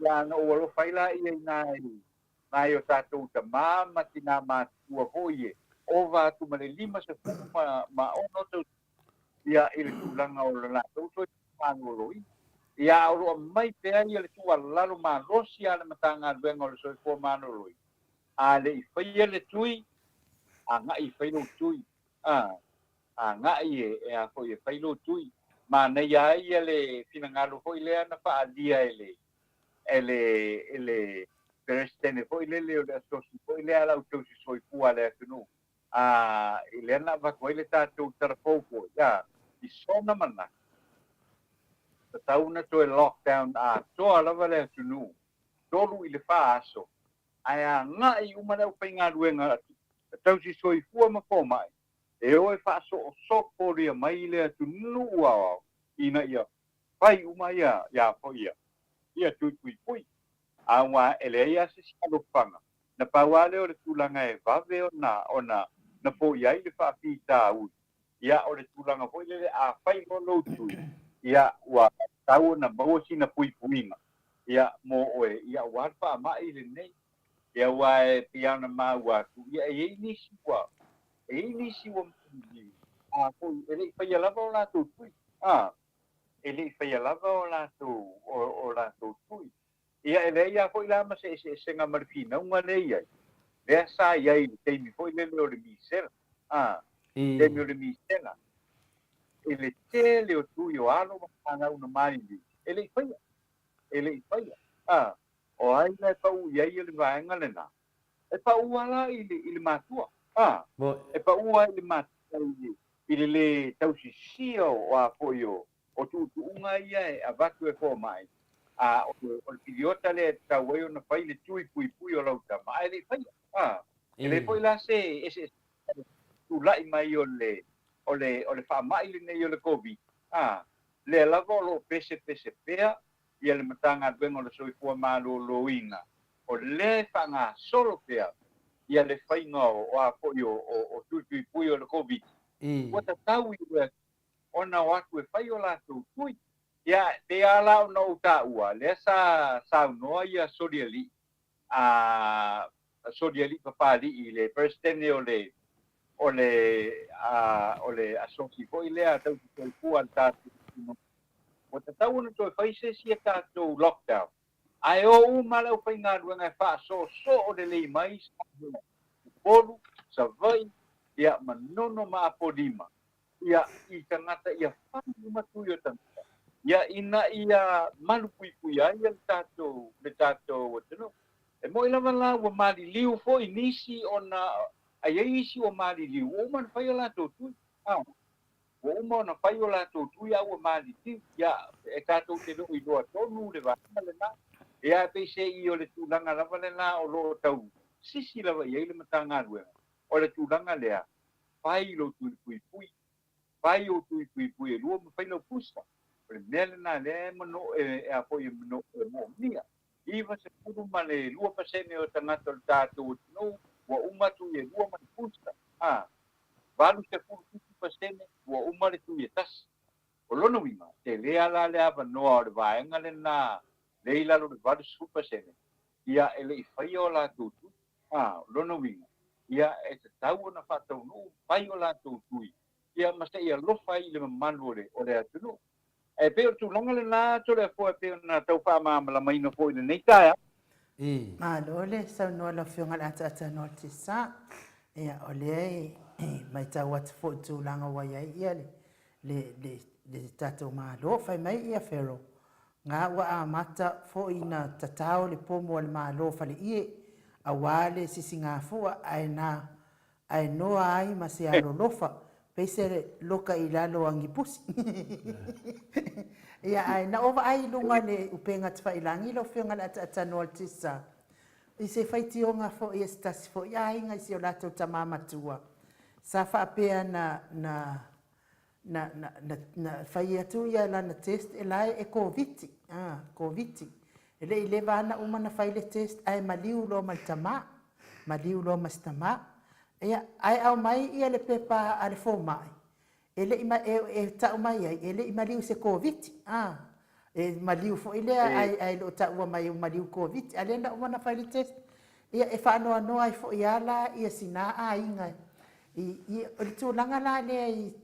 ia na ou alofa ai laia i nai, nai o tatou tamā ma tinā matutua foi e ova atu ma le 56 tausaga, ia, i le tulaga o le latou soifua maloloina. Ia, a o lo o aumai pea ia le tuualalo malosi a le Matagaluega o le Soifua Maloloina, a le i faia le tui, agai e fai lou tui, a. agai e, e a foi e fai lou tui. Manaia ai ia le finagalo foi lea na faaalia e le, e le e le Peresetene foi lele o le Asosi foi lea a le Au Tausi Soifua a le atunuu, a i lea na avatu ai le tatou tala fou foi, a i sona manatu, tatau ona toe lockdown atoa lava le atunuu, 3 i le 4 aso, ae agai uma le aufaigaluega tausi soifua ma fomai e o e faasoosoopolia mai le atunuu aoao ina ia fai uma ia ia foi ia ia tui puipui. Aua e leai lava se isi alofaga, na pau lava lea o le tulaga e vave ona ona na foia ai le faafitauli, ia o le tulaga foi lele a fai loa lou tui, ia ua tatau ona maua sina puipuiga ia mo oe, ia aua le faamai lenei. Ia aua e pei lava ona maua atu, ia e i ai nisi ua e i ai nisi ua maliliu, a foi e le i faia lava o latou tui, a, e le i faia lava o latou o latou tui. Ia e leai lava foi la ma se eseesega ma le finauga lea e i ai, lea sa i ai i le taimi foi lele o le misela, a, taimi o le misela, i le tele o tui o alo ma fanau na maliliu, e le i faia, e le i faia, a, o ai la e pau i ai le vaega lena? E pau lava la i le, i le matua, a, e pau lava i le matua i le, i le lē tausisia o a foi o, o tuutuuga ia e avatu e fomai, a o le, o le piliota lea e tatau ai ona fai le tui puipui o lau tama, ae le i faia, a. E leai foi la se eseesega i le tulai mai o le, o le, o le faamai lenei o le Koviti, a, lea lava o lo o pesepese pea ia le Matagaluega o le Soifua Maloloina, o lea e faagasolo pea ia le faiga o, o a foi o, o, o tui puipui o le Koviti, ua tatau i le ona o atu e fai o latou tui. Ia, e pei lava la ona ou taua, lea sa saunoa ia Solialii, a Solialii Papalii, le Peresetene o le, o le, a, o le Asosi foi lea tausi soifua a le tatou atunuu, ua tatau ona toe fai se isi a tatou lockdown, ae o uma le aufaigaluega e faasoosoo lelei mai Samoa, Upolu, Savaii, ia, Manono ma Apolima, ia, i tagata ia fai uma tui o tagata, ia, ina ia malupuipuia ai le tatou, le tatou atunuu. E moni lava la ua maliliu foi nisi ona a i ai isi ua maliliu, ua uma ona fai o latou tui. A, ua uma ona fai o latou tui a ua maliliu. Ia, e tatou te le o iloa tonu le vaega lena. Ia, e peiseai o le tulaga lava lena o lo o tau sisi lava i ai le Matagaluega, o le tulaga lea, fai lou tui puipui, fai ou tui puipui e lua ma fai lau pusa. O le mea lena lea e mano, e, e a foi e mano, e moomia. 92% o tagata o le tatou atunuu ua uma tui e lua ma le pusa. A, 87% ua uma le tui e tasi. O lona uiga, tele lava la le avanoa o le vaega lena lea i lalo o le 80%, ia e le i faia o latou tui. A, o lona uiga, ia e tatau ona faataunuu fai o latou tui, ia ma seia alofa ai i le mamalu o le, o le atunuu. E pei o le tulaga lena Toleafoa e pei ona tau faamalamalamaina foi i lenei taeao. I. Malo le saunoa lau Afioga i le Ataatanoa Tisa. Ia, o lea e matau atu foi i tulaga ua i ai ia le, le, le, le tatou Malo. Fai mai ia Pharaoh, Nga ua amata foi na tatao le pomo a le Malo faleie, aua le sisigafua ae na ae noa ai ma se alolofa, pei se loka i lalo a gipusi. Ia, ae na o vaai i luga le upega tafailangi lau Afioga i le Ataatanoa o le Tisa, i se faitioga foi a se tasi foi aiga i si o latou tama matua, sa faapea na, na, na, na, na, na fai atu ia lana test e la e Koviti, a, Koviti. E le i leva ana uma na fai le test ae maliu loa ma le tama, maliu loa ma si tama. Ia, ae aumai ia le pepa a le fomai, e le i, e, e tau mai ai, e le i maliu i se Koviti, a. E maliu foi lea ae, ae le o taua mai ua maliu Koviti, a lea na uma na fai le test. Ia, e faanoanoa ai foi lava la ia sina aiga i, i, o le tulaga la lea i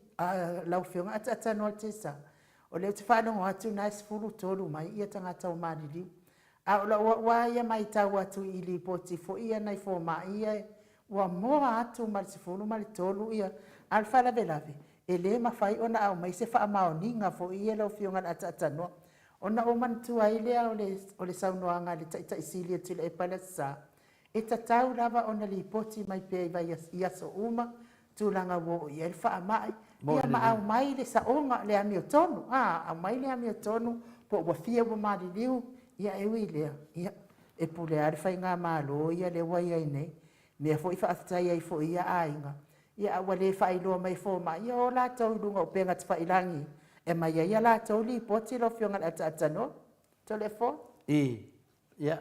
lau Afioga Ataatanoa Tessa, o lea ou te faalogo atu na e 13 mai ia tagata o maliliu. A o lau au lava ia matau atu i lipoti foi ia nai fomai ia ua moa atu ma le 13 ia, a o le faalavelave, e le mafai ona aumai se faamaoniga foi ia lau Afioga i le Ataatanoa. Ona ou manatua ai lea o le, o le saunoaga a le Taitai Sili o Tuilaepa i le Aso Sa, e tatau lava ona lipoti mai pea i vai, i aso uma tulaga ua oo i ai le faamai, ia ma aumai le saoga, le amiotonu, a, aumai le amiotonu po ua fia ua maliliu, ia e ui i lea, ia, e pule lava le faigamalo ia lea ua i ai nei. Mea foi faafetai ai foi i ia aiga, ia a ua le faailoa mai e fomai, ia o latou i luga o upega tafailagi e aumai ai a latou lipoti lau Afioga i le Ataatanoa. Toleafoa. I, ia,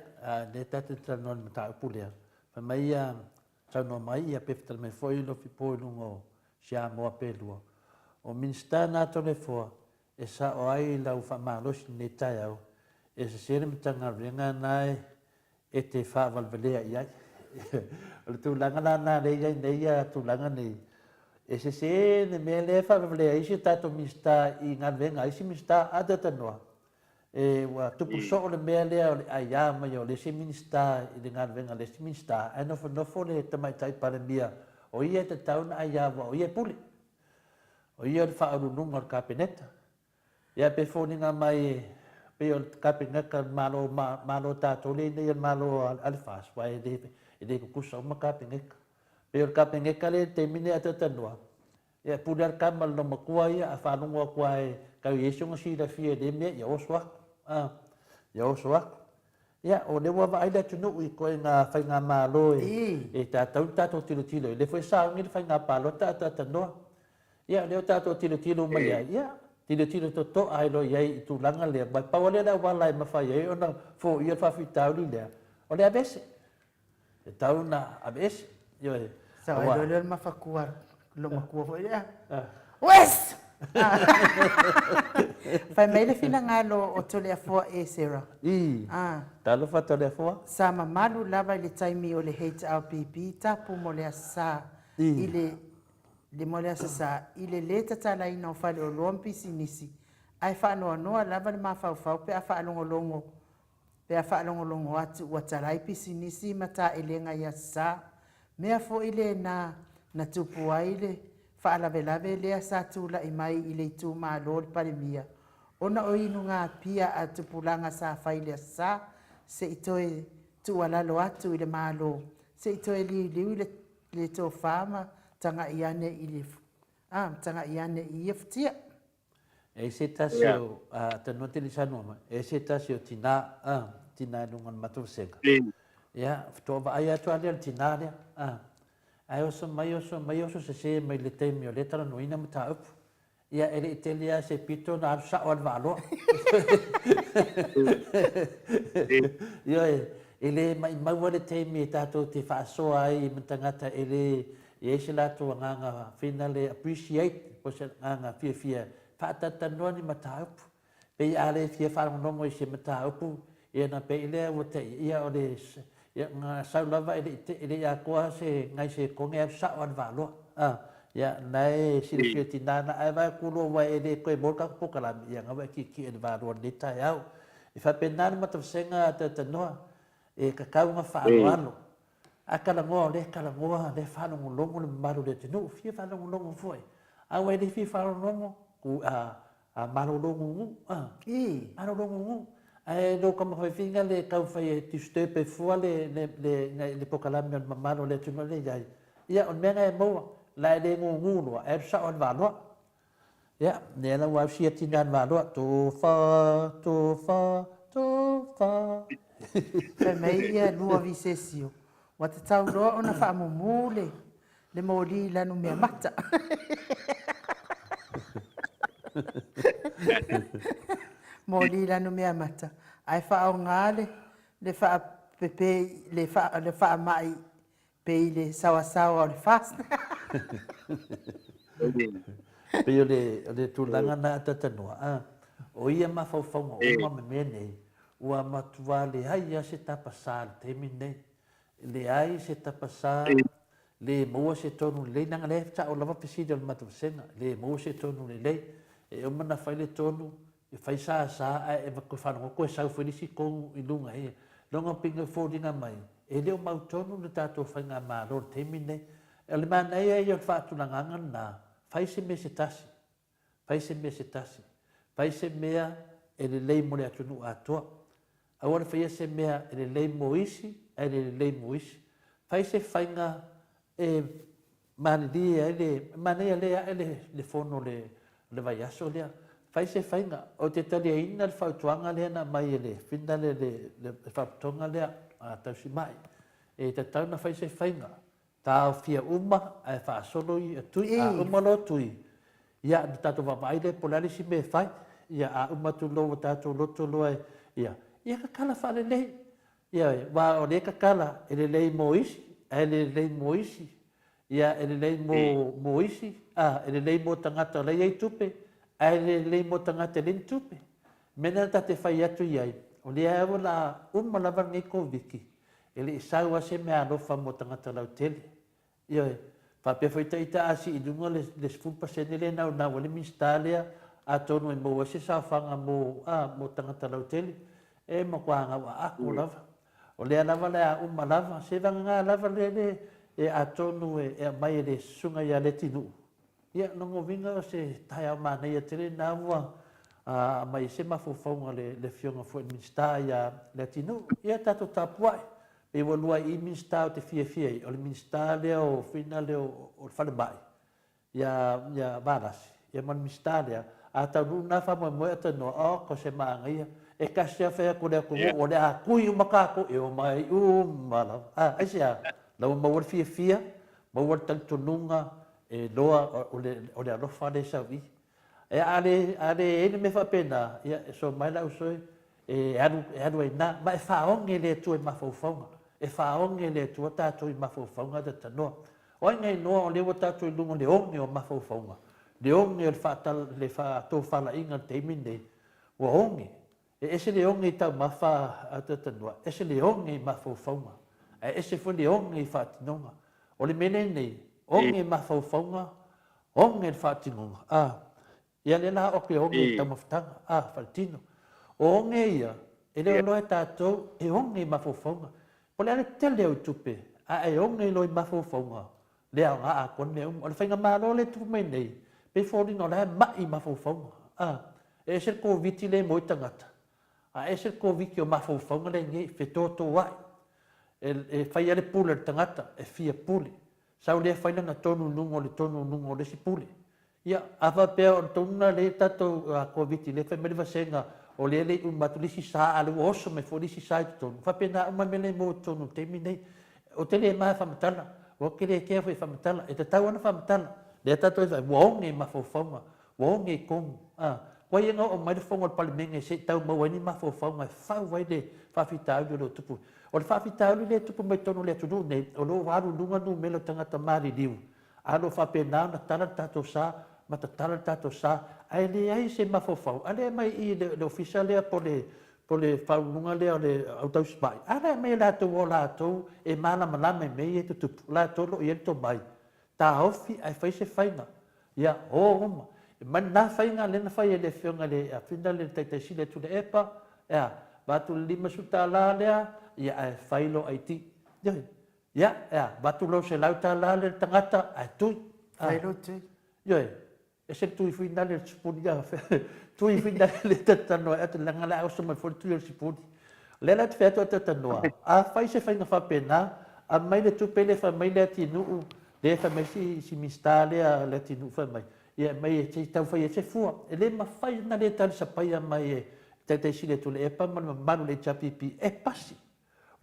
lea tatou te talanoa i le mataupu lea, fai mai ia, saunoa mai ia pe fetala mai foi Lofipo i luga o Siamoa pe lua. O Minisita na Toleafoa e sao ai lau faamalosi i lenei taeao, e sese le Matagaluega na e e te faavalevalea i ai. O le tulaga la lena lea e i ai nei ia tulaga nei, e sese le mea lea e faavalevalea ai isi a tatou Minisita i galuega a isi Minisita, a talanoa, e ua tupu soo le mea lea o le aia mai o le isi Minisita i le galuega a le isi Minisita, ae nofonofo le Tamaitai Palemia, o ia e tatau ona aia aua o ia e pule. O ia o le faauluuluga o le Kapeneta. Ia pe foliga mai pei o le Kapeneta le Malo Malo tatou lea nei o le Malo a le FAST aua e le e le tutusa uma Kapeneta. Pei o le Kapeneta lea i le taimi nei a talanoa, ia e pule lava le tama i le loomatua ia a faalogo atu lava e tau i ai sona silafia i lea mea ia oso atu. A, ia oso atu. Ia, o lea ua vaai le atunuu i ituaiga faigamalo e e tatau ona tatou tilotilo ai. O lea foi e sauni le faiga palota a talanoa. Ia, lea ua tatou tilotilo uma i ai, ia, tilotilo totoa ai loa i ai i tulaga lea, aua e pau lava lea o le auala e mafai ai ona foia le faafitauli lea, o le aveese. E tatau ona aveese. Ioe. Sao ai loa lea o le mafatua, loomatua foi lea. Wes! Fai mai le finagalo o Toleafoa Esera. I. Ah. Talofa Toleafoa. Sa mamalu lava i le taimi o le HRPP tapu mo le Aso Sa i le le mo le Aso Sa i le lē tatalaina o faleoloa ma pisinisi, ae faanoanoa lava le mafaufau pe a faalogologo pe a faalogologo atu ua talai pisinisi ma taelega i Aso Sa. Mea foi lena na tupu ai le faalavelave lea sa tulai mai i le itumalo o le Palemia ona o inugapia a tupulaga sa fai i le Aso Sa se i toe tuualalo atu i le Malo se i toe liuliu i le le tofa ma taga'i ane i le, a, taga'i ane i ia futia. E i se tasi o, a, tanoa te le sanoa mai, e se tasi o tinā, a, tinā i luga o le matou vasega. Ia, faatoa vaai atu lava lea i le tinā lea, a, ae oso mai, oso mai, oso sese mai le taimi o lea e talanoaina mataupu. Ia, e le i tele lava se pito ona alu sao lava i le vaaloa. Ioe, e le maumau le taimi e tatou te faasoa ai ma tagata e le i ai se latou agaga finale appreciate po o se agaga fiafia faatalatalanoa ni mataupu. Pei a le fia faalogologo i se mataupu, ia ona pei lea ua te i, ia o le, ia na sau lava e le i, e le i atoa se nai sekone alu sao lava i le vaaloa. A, ia, na e silafia tina na ae vaai atu loa aua e le toe maua le tatou polokalame, ia na ua e tietie i le vaaloa i lenei taeao. E faapena le matavasega a Talanoa, e tatau ona faaaloalo. A talanoa o lea e talanoa, o lea e faalogologo le mamalu o le atunuu, fia faalogologo foi. A ua e le fia faalogologo, ku, a, A malolo gugu, a. I. Malolo gugu. Ae lou tamafaifaiga le taumafai e disturb ai fua le, le, le, le polokalame o le mamalu o le atunuu lea e i ai. Ia, o le mea lena e maua, la e le gugu loa, ae alu sao lava i le vaaloa. Ia, lea la ua ausia tina i le vaaloa, tofa, tofa, tofa. Fai mai ia lua visesio, ua tatau loa ona faamumu le Le moli i lanu mea mata. Moli i lanu mea mata. Ae faaaoga le, le faapepe, le, faa, le faamai pei le saoasaoa o le fast. Pei o le, o le tulaga na atatanoa, a, o ia mafaufauga uma ma mea nei, ua matua leai lava se tapasā i le taimi lenei. Leai se tapasā, le maua se tonu lelei, leaga lea e sao lava fesili o le matou vasega, le maua se tonu lelei. E uma ona fai le tonu, e fai sa sa ae e toe faalogo atu e sau foi le isi tonu i luga ia. Loga pei e foliga mai, e le o mautonu le tatou faigamalo i le taimi lenei. O le manaia ia o le faatulagaga lena, fai se mea se tasi, Fai se mea se tasi. Fai se mea e lelei mo le atunuu atoa. Aua le faia se mea e lelei mo isi ae le lelei mo isi. Fai se faiga e malilie ai le, manaia lea ae le, le fono le, le vaiaso lea. Fai se faiga, ou te taliaina le fautuaga lea na aumai e le fina le, le, le, le faalapotopotoga lea a tausimai. E tatau ona fai se faiga, taofia uma ae faasolo i tui, a uma loa tui, ia ona tatou vaavaai lea po o le a le isi mea e fai. Ia a uma atu loa ua tatou loto loa e, ia, ia tatala faalelei. Ioe, aua o lea e tatala e lelei mo isi ae le lelei mo isi. Ia e lelei mo, mo isi, a, e lelei mo tagata o la e i ai tupe, ae le lelei mo tagata e leai ni tupe. O le mea lena ta te fai atu i ai, o lea lava o le a uma lava lenei Koviti, e le i sau lava se meaalofa mo tagata lautele. Ioe. Faapea foi ita a sii i luga le 10% lea e naunau ai le Minisita lea, atonu e maua ai se saofaga mo, a, mo tagata lautele, e matua gauaako lava. O lea lava o le a uma lava, se vagana lava lea le, e atonu e aumai e le Susuga ia Leatinuu, Ia, lona uiga o se taeao manaia tele lena ua aumai ai se mafaufauga o le Afioga foi i le Minisita ia Leatinuu. Ia, tatou tapuai. Pei ua lua ai i Minisita ou te fiafia ai, o le Minisita lea o fina lea o le Falemai, ia, ia Valasi, ia ma le Minisita lea, a taunuu lena faamoemoe atanoa, oh, ko se manaia. E tasi lava fai atu o le atunuu, o le a tui uma tatou, e omai uma lava. A, aisea? La ua maua le fiafia, maua le talitonuga, E iloa o le, o le alofa lea e sau i. E a le, a le i ai le mea faapena, ia e so mai la uso e, e alu, e alu ai na. Ma e faaoge le Atua i mafaufauga. E faaoge le Atua tatou i mafaufauga tatanoa. O ai na iloa o lea ua tatou i luga o le oge o mafaufauga, le oge o le faatala, le faatofalaiga i le taimi lenei, ua oge. E ese le oge i taumafa a Tuatanua, ese le oge i mafaufauga, ae ese foi le oge i faatinoga. O le mea lenei, oge i mafaufauga, oge i le faatinoga. A, ia lea la oo atu e oge i taumafataga, a, faletino. O oge ia, e le o iloa e tatou, e oge i mafaufauga. Po o le a le tele o tupe, ae oge loa i mafaufauga, le aoga atoa le mea uma. O le faigamalo lea e tupu mai nei, pei e foliga o la e mai i mafaufauga. A, e ese le Koviti lea e maua ai tagata, a ese le Koviti o mafaufauga lea e i nei, fetotoai. E, e fai lava le pule a le tagata, e fia pule. Sau lea fai lana tonu i luga o le tonu i luga o le isi pule. Ia, a faapea o le tonu lena lea e tatou Koviti lea e fai mai le vasega o lea e le i uma atu le isi sa a o lea ua oso mai foi le isi sa i totonu, e faapena uma le mea lea e maua i totonu i le taimi lenei. Ou te le ma e faamatala, ou te le kea foi e faamatala, e tatau lava ona faamatala. Lea tatou te vaai, ua oge i mafaufauga, ua oge i tonu. A, kua ia na oo mai le fono a le Palemene se i tau maua ai ni mafaufauga e fau ai le faafitauli o lo o tupu. O le faafitauli lea e tupu mai totonu o le atunuu nei, o lo o ua alu i luga numera o tagata maliliu, A o lo o faapena ona tala le tatou sa ma tatala le tatou sa, ae leai se mafaufau. A lea e aumai i i le ofisa lea po le po le faauluuluga lea o le au tausimai, a la e aumai e latou o latou e malamalama i mea ia e tutupu, o latou o lo o i ai le tomai, taofi ae fai se faiga, ia o uma. Ma lena faiga lea na fai e le Afioga i le Afina le Taitai Sili a Tuilaepa, e a, avatu le $50 lea, ia ae fai lou ID. Ioe. Ia, e a, avatu lou $100 lea i le tagata ae tui. Fai lou tui. Ioe, ese le tui foi lale o le sipuni, ia, tui foi lale le talanoa ai atu, leaga o le a oso mai foi le tui o le sipuni. O lea la ou te fai atu a talanoa, a fai se faiga faapena, aumai le tupe lea fai mai Leatinuu, lea fai mai si, si Minisita lea Leatinuu fai mai, ia aumai se i tau fai ai se fua. E le mafai ona le talisapaia mai e Taitai Sili a Tuilaepa ma le mamalu o le HRPP e pasi.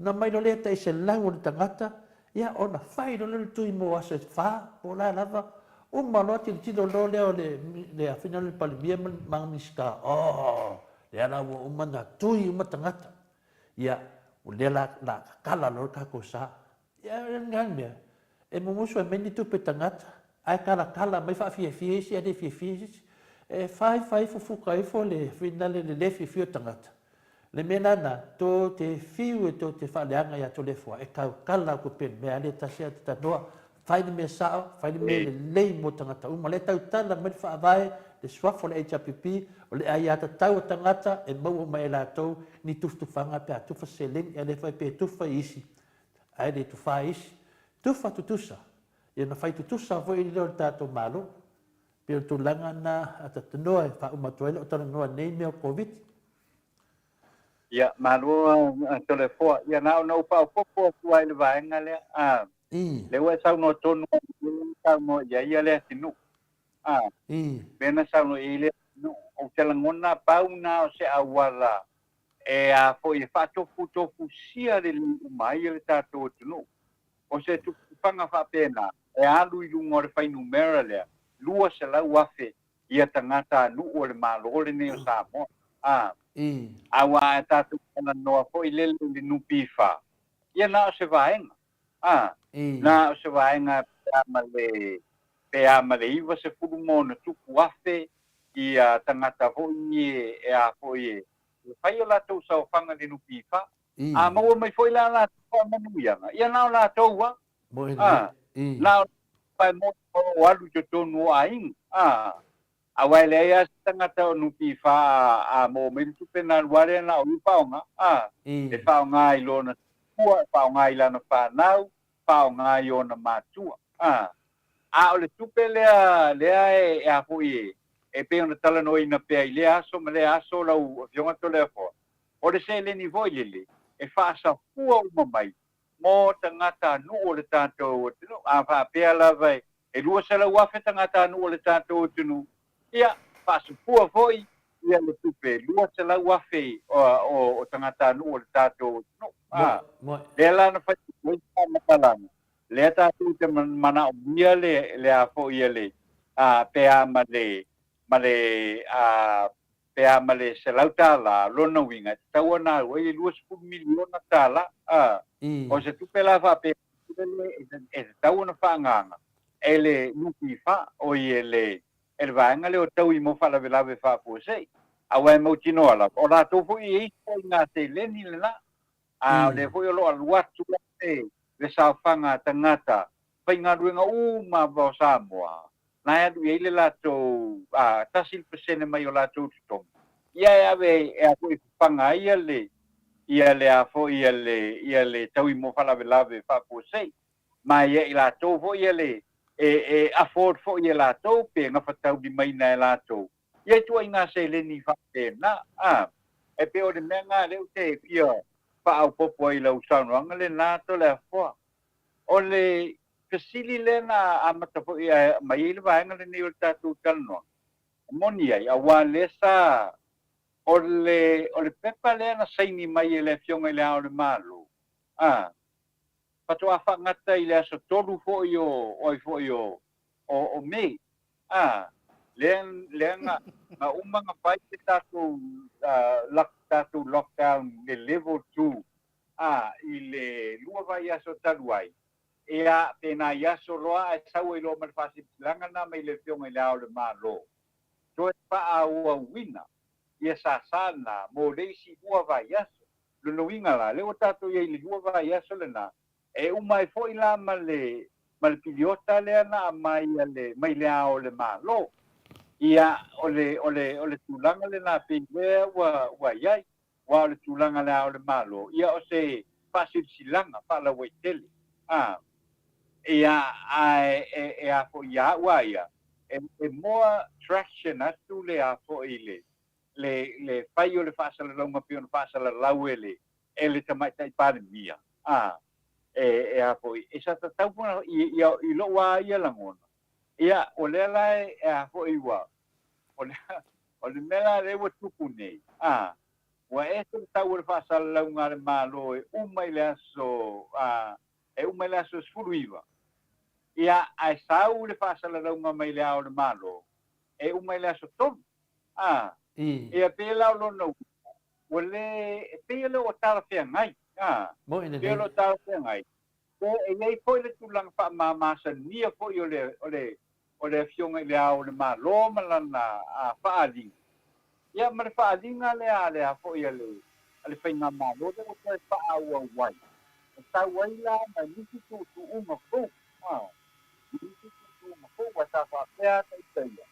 Ona aumai loa lea tai 100 o le tagata, ia ona fai loa lea o le tui mo aso e fa, po o le a lava, uma loa tilotilo loa lea o le, le afina lea o le Palemia ma le Minisita, oh, lea la ua uma ona tui uma tagata. Ia, o lea la, la tatala loa le tatou sa. Ia, o le a le mea? E mumusu ai mai ni tupe tagata, ae talatala mai faafiafia isi ae le fiafia isi. E fai fai fufuta ifo le finale le le fiafia o tagata. Le mea lana, tou te fiu e tou te faaleaga ia Toleafoa, e tautala atu pea i le mea lea tasi a tatanoa, fai le mea sao, fai le mea lelei mo tagata uma. Lea tautala mai le faavae, le suafa o le HRPP, o le aiatatau a tagata e maua uma e latou ni tufatufaga pe a tufa seleni, ae le fai pe tufa i isi, ae le tufa i isi. Tufa tutusa, ia na fai tutusa foi lea o le tatou Malo. Pei o le tulaga lena a tatanoa e faauma atu ai lau talanoa i nei mea o Koviti. Ia, malo a Toleafoa. Ia, na ona ou faaopoopo atu lava i le vaega lea. A, lea ua e saunoa tonu i le mea na saunoa i ai Leatinuu. A, mea na saunoa i ai Leatinuu. Ou te lagona pau na o se auala e a foi e faatofutofusia lelei uma ai le tatou atunuu. O se tufatufaga faapena e alu i luga o le fuainumera lea, 200,000 ia tagatanuu o le Malo lenei o Samoa. A, aua a tatou talanoa foi lele i le NPF, ia na o se vaega. A, na o se vaega pe a ma le, pe a ma le 90 ma ona tupu afe ia tagata foi e, e a foi e, e fai o latou saofaga i le NPF. A maua mai foi la latou faamanuiaga, ia na o latou a. A, na o pae moni o lo o alu i totonu o aiga. A, aua e leai lava se tagata o NPF a maua mai le tupe ona alu lava lea na o ia faaaoga. A, e faaaoga i lona soifua, e faaaoga i lana fanau, faaaoga i ona matua. A, a o le tupe lea lea e a foi e e pei ona talanoaina pea i lea aso ma lea aso lau Afioga Toleafoa, o le seleni foi lele e faasafua uma mai mo tagatanuu o le tatou atunuu. A faapea lava e 200,000 tagatanuu o le tatou atunuu, ia, faasafua foi ia le tupe 200,000 o tagatanuu o le tatou atunuu. A, lea la na fai atu ai se faamatalaga, lea tatou te manaomia le, le a foi ia le, a, pe a ma le, ma le, a, pe a ma le $100, lona uiga e tatau ona alu ai le $20 miliona, a, o se tupe la faapea e tatau ona faaagaaga e le NPF, oi e le e le vaega lea o taui mo faalavelave faafuasei. Aua e mautinoa lava, o latou foi e i ai ituaiga seleni lena, a o lea foi o lo o alu atu le saofaga a tagata faigaluega uma lava o Samoa, na e alu i ai le latou 1% mai o latou totogi, ia e ave e a foi e fafaga ai ia le ia le a foi ia le ia le taui mo faalavelave faafuasei. Ma ia i latou foi ia le e e afford foi e latou pe gafataulimaina e latou ia ituaiga seleni faapena. A, e pei o le mea lena lea ou te fia faaopoopo ai i lau saunoaga lena Toleafoa. O le fesili lea na amata foi mai ai le vaega lenei o le tatou talanoaga, e moni ai, aua lea sa, o le, o le pepa lea na saini mai e le Afioga i Le Ao o le Malo, a, faatoa faagata i le aso 3 foi o, o ai foi o, o, o Me, a, lea, lea na, na uma na fai le tatou, uh, tatou lockdown, le level 2, A, i le lua vaiaso talu ai, ea, pe nai aso loa ae sau ai loa ma le faasilasilaga lena mai le Afioga i Le Ao o le Malo, toe faaauauina ia sasa lena mo le isi lua vaiaso. Lona uiga la, lea ua tatou i ai i le lua vaiaso lena, e uma ai foi la ma le, ma le piliota lea na aumai a le, mai Le Ao o le Malo. Ia, o le, o le, o le tulaga lena pei lea ua, ua i ai. Aua o le tulaga le Ao o le Malo, ia o se faasilasilaga faalauaitele, a, ia, ae e, e a foi ia au a ia, e, e more traction atu le a foi le, le, le fai o le faasalalauga pei ona faasalalau e le, e le Tamaitai Palemia, a, e, e a foi, e sa tatau foi ona, i, i, i lou a ia lagona, ia, o lea la e, e a foi ua, o le, o le mea la lea ua tupu nei, a, ua ese le tau o le faasalalauga a le Malo e uma i le aso, a, e uma i le aso 19, ia, ae sau le faasalalauga mai Le Ao o le Malo, e uma i le aso 3, a, ia, pei la o lona uiga, ua le, e pei e le o talafeagai, a, pei e le o talafeagai, Pe e i ai foi le tulaga faamamasania foi o le, o le, o le Afioga i Le Ao o le Malo ma lana faaaliga, ia ma le faaaliga lea a le a foi a le, a le Faigamalo lea ua toe faaauau ai, e sau ai la ma nisi tuutuuga fou, a, nisi tuutuuga fou, aua sa faapea lava ita ia,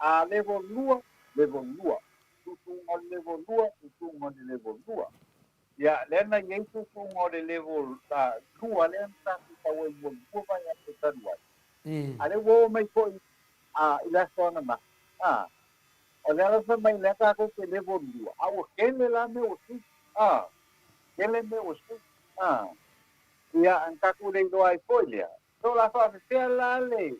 a level 2, level 2, tuutuuga o le level 2, tuutuuga o le level 2. Ia, lea na i ai tuutuuga o le level 2 lea na tatou sau ai muamua vaiaso talu ai. A lea ua oo mai foi i le aso ananafi, a, o lea la fai mai lea tatou te level 2, a ua tele la mea ua sui. A, tele mea ua sui. A, ia, na tatou le iloa ai foi lea. So o le a faafefea la le,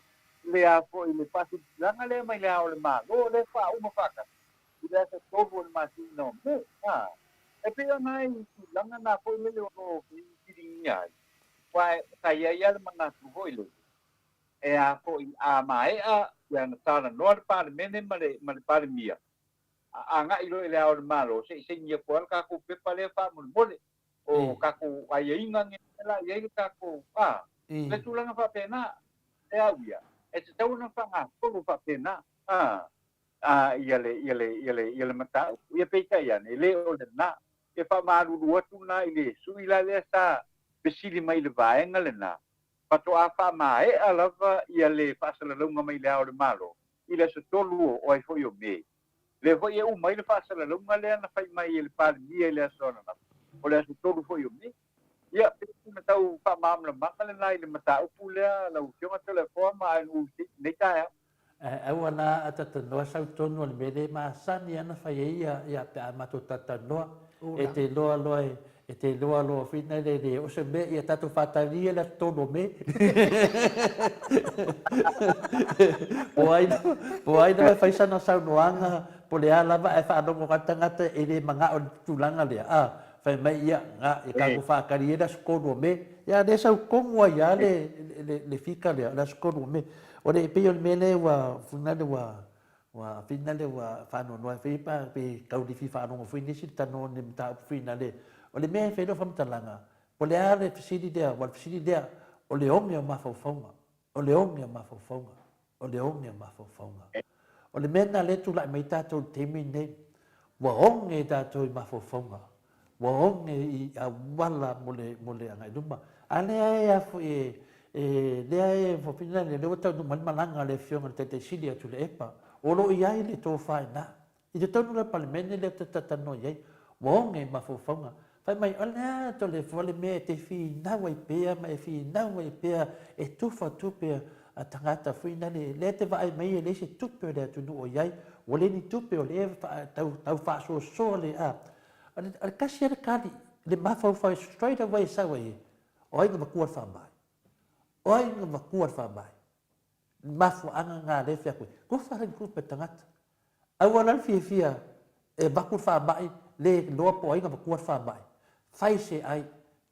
le a foi le faasilasilaga lea mai le Ao o le Malo lea faauma faatasi i le aso 3 o le masina o Me. A, e pei o nai tulaga na foi lele o lo o fesiligia ai, aua sa i ai lava le manatu foi lele, e a foi a maea ia ona talanoa le Palemene ma le, ma le Palemia, agai loa i Le Ao o le Malo se i saini atu ai le tatou pepa lea faamolemole o tatou aiaiga nei la i ai le tatou a le tulaga faapena e au ia e tatau ona faagasolo faapena a a ia le ia le ia le ia le mataupu. Ia peitai ane e le o lena e faamalulu atu lena i le sui la lea sa fesili mai i le vaega lena faatoa faamaea lava ia le faasalalauga mai Le Ao o le Malo i le aso 3 o ai foi o Me. Lea foi e uma ai le faasalalauga lea na fai mai e le Palemia i le aso ananafi, o le aso 3 foi o Me. Ia, pei o sina tau faamalamalamaga lena i le mataupu lea lau Afioga Toleafoa ma ANUC i lenei taeao. Ae aua la a talanoa sau tonu o le mea lea e masani lava ona fai ai ia ia pe a matou talatalanoa. E te iloa loa e e te iloa loa foi na le le o se mea ia tatou faatali ia le aso 3 o Me. Po ai po ai lava e fai sana saunoaga po o le a lava ae faalogo ka tagata e le manao i le tulaga lea a fai mai ia ga ia tatou faatali ia le aso 3 o Me. Ia lea sau tonu ai lava le le le fika lea o le aso 3 o Me. O le pei o le mea lea ua finagalo ua ua finagalo ua faanoanoa ai foi pa pe tau le fia faalogo foi nisi le talanoa i le mataupu finale. O le mea e fai ai lau faamatalaga, po o le a le fesili lea, aua o le fesili lea, o le oge o mafaufauga, o le oge o mafaufauga, o le oge o mafaufauga. O le mea lena lea e tulai mai ai tatou i le taimi lenei, ua oge tatou i mafaufauga, ua oge i auala mo le, mo le agai i luma. A lea e a foi e, e lea e fofina lea ua taunuu mai le malaga a le Afioga i le Taitai Sili ia Tuilaepa, o lo o i ai le tofa i ina. I totonu la o le Palemene lea ou te talatalanoa i ai, ua oge i mafaufauga. Fai mai, o le a Toleafoa le mea e te finau ai pea ma e finau ai pea e tufa tupe a tagata foi nale, lea e te vaai mai e leai se tupe o le atunuu o i ai, ua leai ni tupe o lea e tau faasoasoa le a. O le tasi lava le tali, le mafaufau straight away e sau ai, o ai na matua le faamai? O ai na matua le faamai? Mafuaaga na lea e fai atu ai, tufa le tupe a le tagata. Aua la le fiafia e avatu le faamai, le iloa po o ai na avatua le faamai. Fai se ai,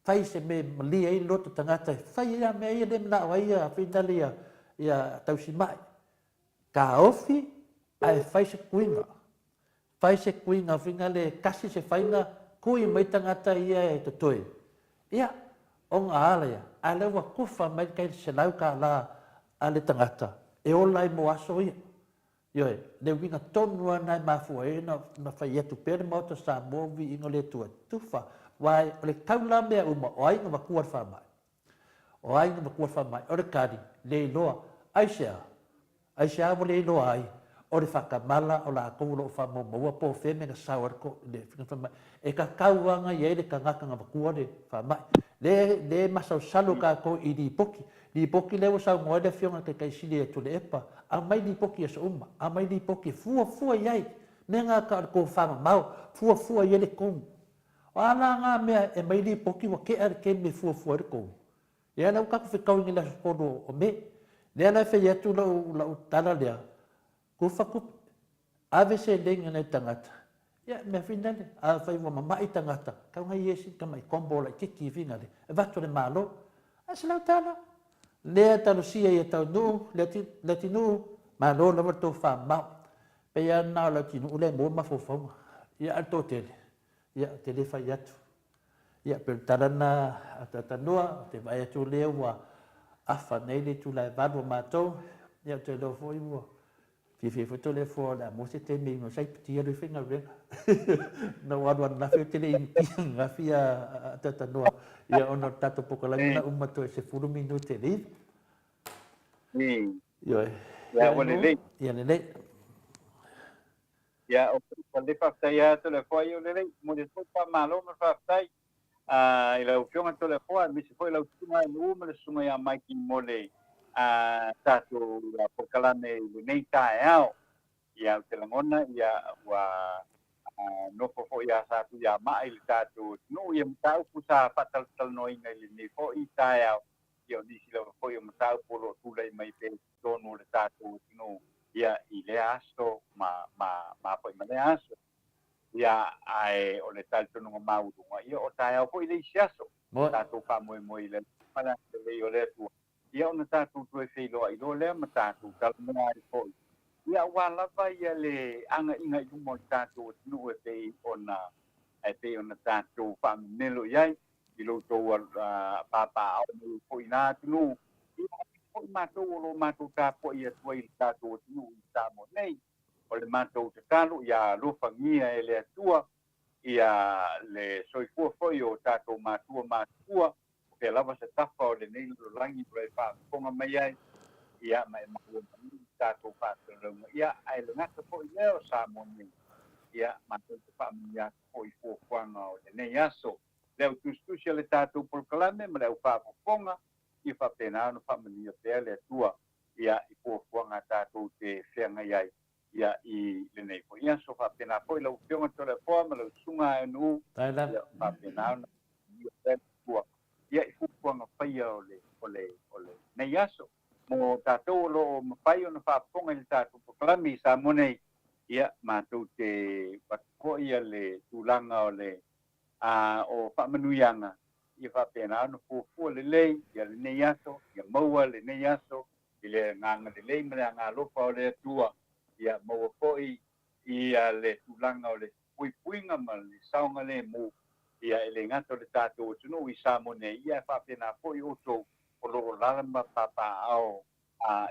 fai se mea e malie ai le loto tagata e fai ai lava mea ia lea e manao ai ia finale ia, ia tausimai. Taofi ae fai se tuiga. Fai se tuiga finale e tasi se faiga, tui mai tagata ia e totoe. Ia, ona ala ia, a lea ua tufa mai le tai $100 a le tagata e ola ai mo aso ia. Ioe, le uiga tonu lava lena e mafua ai ona fai atu pea le Maota o Samoa viiga o le Atua, tufa, aua o le tau la mea uma, o ai na matua le faamai? O ai na matua le faamai? O le tali, le iloa. Aisea? Aisea ua le iloa ai? O le faatamala o latou o lo o faamaumaua po o fea mea na sao ai le faiga faamai. E tatau lava ona i ai le tagata na matua le faamai. Lea lea e masalosalo tatou i lipoti. Lipoti lea ua saunoa ai le Afioga i le Taitai Sili ia Tuilaepa, aumai lipoti i aso uma, aumai lipoti e fuafua i ai. Mea na tau o le tofamamao, fuafua i ai le tonu. O a la na mea e aumai lipoti ua tea le taimi e fuafua ai le tonu? Ia lea ua tatou fetau i le aso 3 o Me. Lea la e fai atu lau, lau tala lea, tufa tupe, ave seleni a nai tagata, ia mea finale, afai ua mamai tagata, tau na i ai si tamai combo laitiiti finale, avatu e le Malo, ae $100. Lea talosia ia Taunuu, Leatinuu, malo lava le tofamamao. Pei lava lena o Leatinuu lea e maua mafaufauga. Ia a o le toatele, ia ou te le fai atu. Ia pei o le tala lena a Tatanu'a, ou te vaai atu o lea ua afa nei le itula e 8 o matou, ia ou te iloa foi ua fiafia foi Toleafoa o le a maua se taimi e inu ai sai piti alu ai faigaluega. Na ou alu ananafi ou te le i inu pia ananafi a Tatanu'a, ia ona o le tatou polokalame na uma toe 10 minute e le 9. Ioe. Ia ua lelei. Ia lelei. Ia, o le faafetai lava Toleafoa, ia lelei, momoli atu foi le faamalo ma le faafetai i lau Afioga Toleafoa, aemaise foi lau Susuga Nuu ma le Susuga ia Maiki mo le tatou polokalame i lenei taeao. Ia, ou te lagona, ia, ua Nofo foi ia Satuiamaa i le tatou atunuu, ia mataupu sa faatalatalanoaina i lenei foi taeao, ia o nisi lava foi o mataupu o lo o tulai mai pea i totonu o le tatou atunuu, ia i lea aso ma ma ma foi ma lea aso. Ia ae o le talitonuga maualuga, ia o taeao foi le isi aso, tatou faamoemoe i le ma le agalelei o le Atua, ia ona tatou toe feiloai loa lea ma tatou talanoa ai foi. Ia aua lava ia le agaiga i luma o le tatou atunuu e pei ona e pei ona tatou faamemelo i ai i lo outou papaaao mai ai foi i na atunuu, ia aemaise foi matou o lo o matou tapuai atu ai i le tatou atunuu i Samoa nei. O le matou tatalo ia alofagia e le Atua ia le soifua foi o tatou matua matutua, o fea lava se tafa o lenei lalolagi o lo o e faafofoga mai ai, ia ma e maua mai i tatou faasalalauga, ia ae le gata foi lea o Samoa nei, ia matou te faamanuia atu foi i fuafuaga o lenei aso. Le au tusitusi a le tatou polokalame ma le au faafofoga, ia faapena ona faamanuia pea le Atua ia i fuafuaga tatou te feagai ai ia i lenei foi aso. Faapena foi lau Afioga Toleafoa ma lau Susuga Aeanuu, ia faapena ona manuia pea le Atua ia i fuafuaga faia o le o le o lenei aso. Mo tatou o lo o mafai ona faafofoga i le tatou polokalame i Samoa nei, ia matou te avatu foi ia le tulaga o le a o faamanuiaga ia faapena ona fuafua lelei ia lenei aso, ia maua lenei aso i le agaga lelei ma le agaga alofa o le Atua, ia maua foi ia le tulaga o le puipuiga ma le saogalemu, ia e le gata o le tatou atunuu i Samoa nei, ia ae faapena foi outou o lo o alaala ma papaaao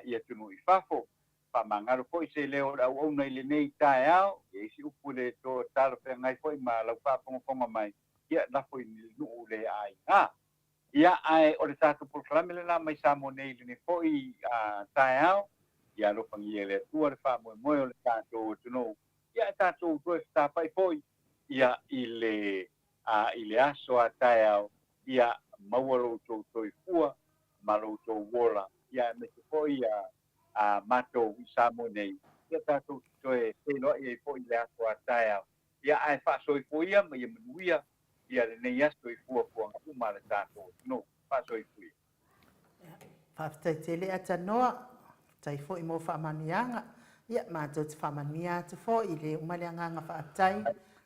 i atunuu i fafo. Faamagalo foi se leo o le auauna i lenei taeao, e i ai se upu le to talafeagai foi ma lau faafogafoga mai, ia lafo i le nuu le aiga. Ia, ae o le tatou polokalame lena mai Samoa nei i lenei foi taeao, ia alofagia e le Atua le faamoemoe o le tatou atunuu, ia ae tatou toe fetapai foi ia i le i le aso a taeao, ia maua lo outou soifua ma lo outou ola, ia aemaise foi ia a matou i Samoa nei, ia tatou te toe feiloai ai foi i le aso a taeao, ia ae faasoifua ia ma ia manuia ia lenei aso i fuafuaga uma a le tatou atunuu. Faasoifua ia. Faafetai tele Atanoa, faafetai foi mo faamanuiaga. Ia, matou te faamanuia atu foi i le uma le agaga faafetai,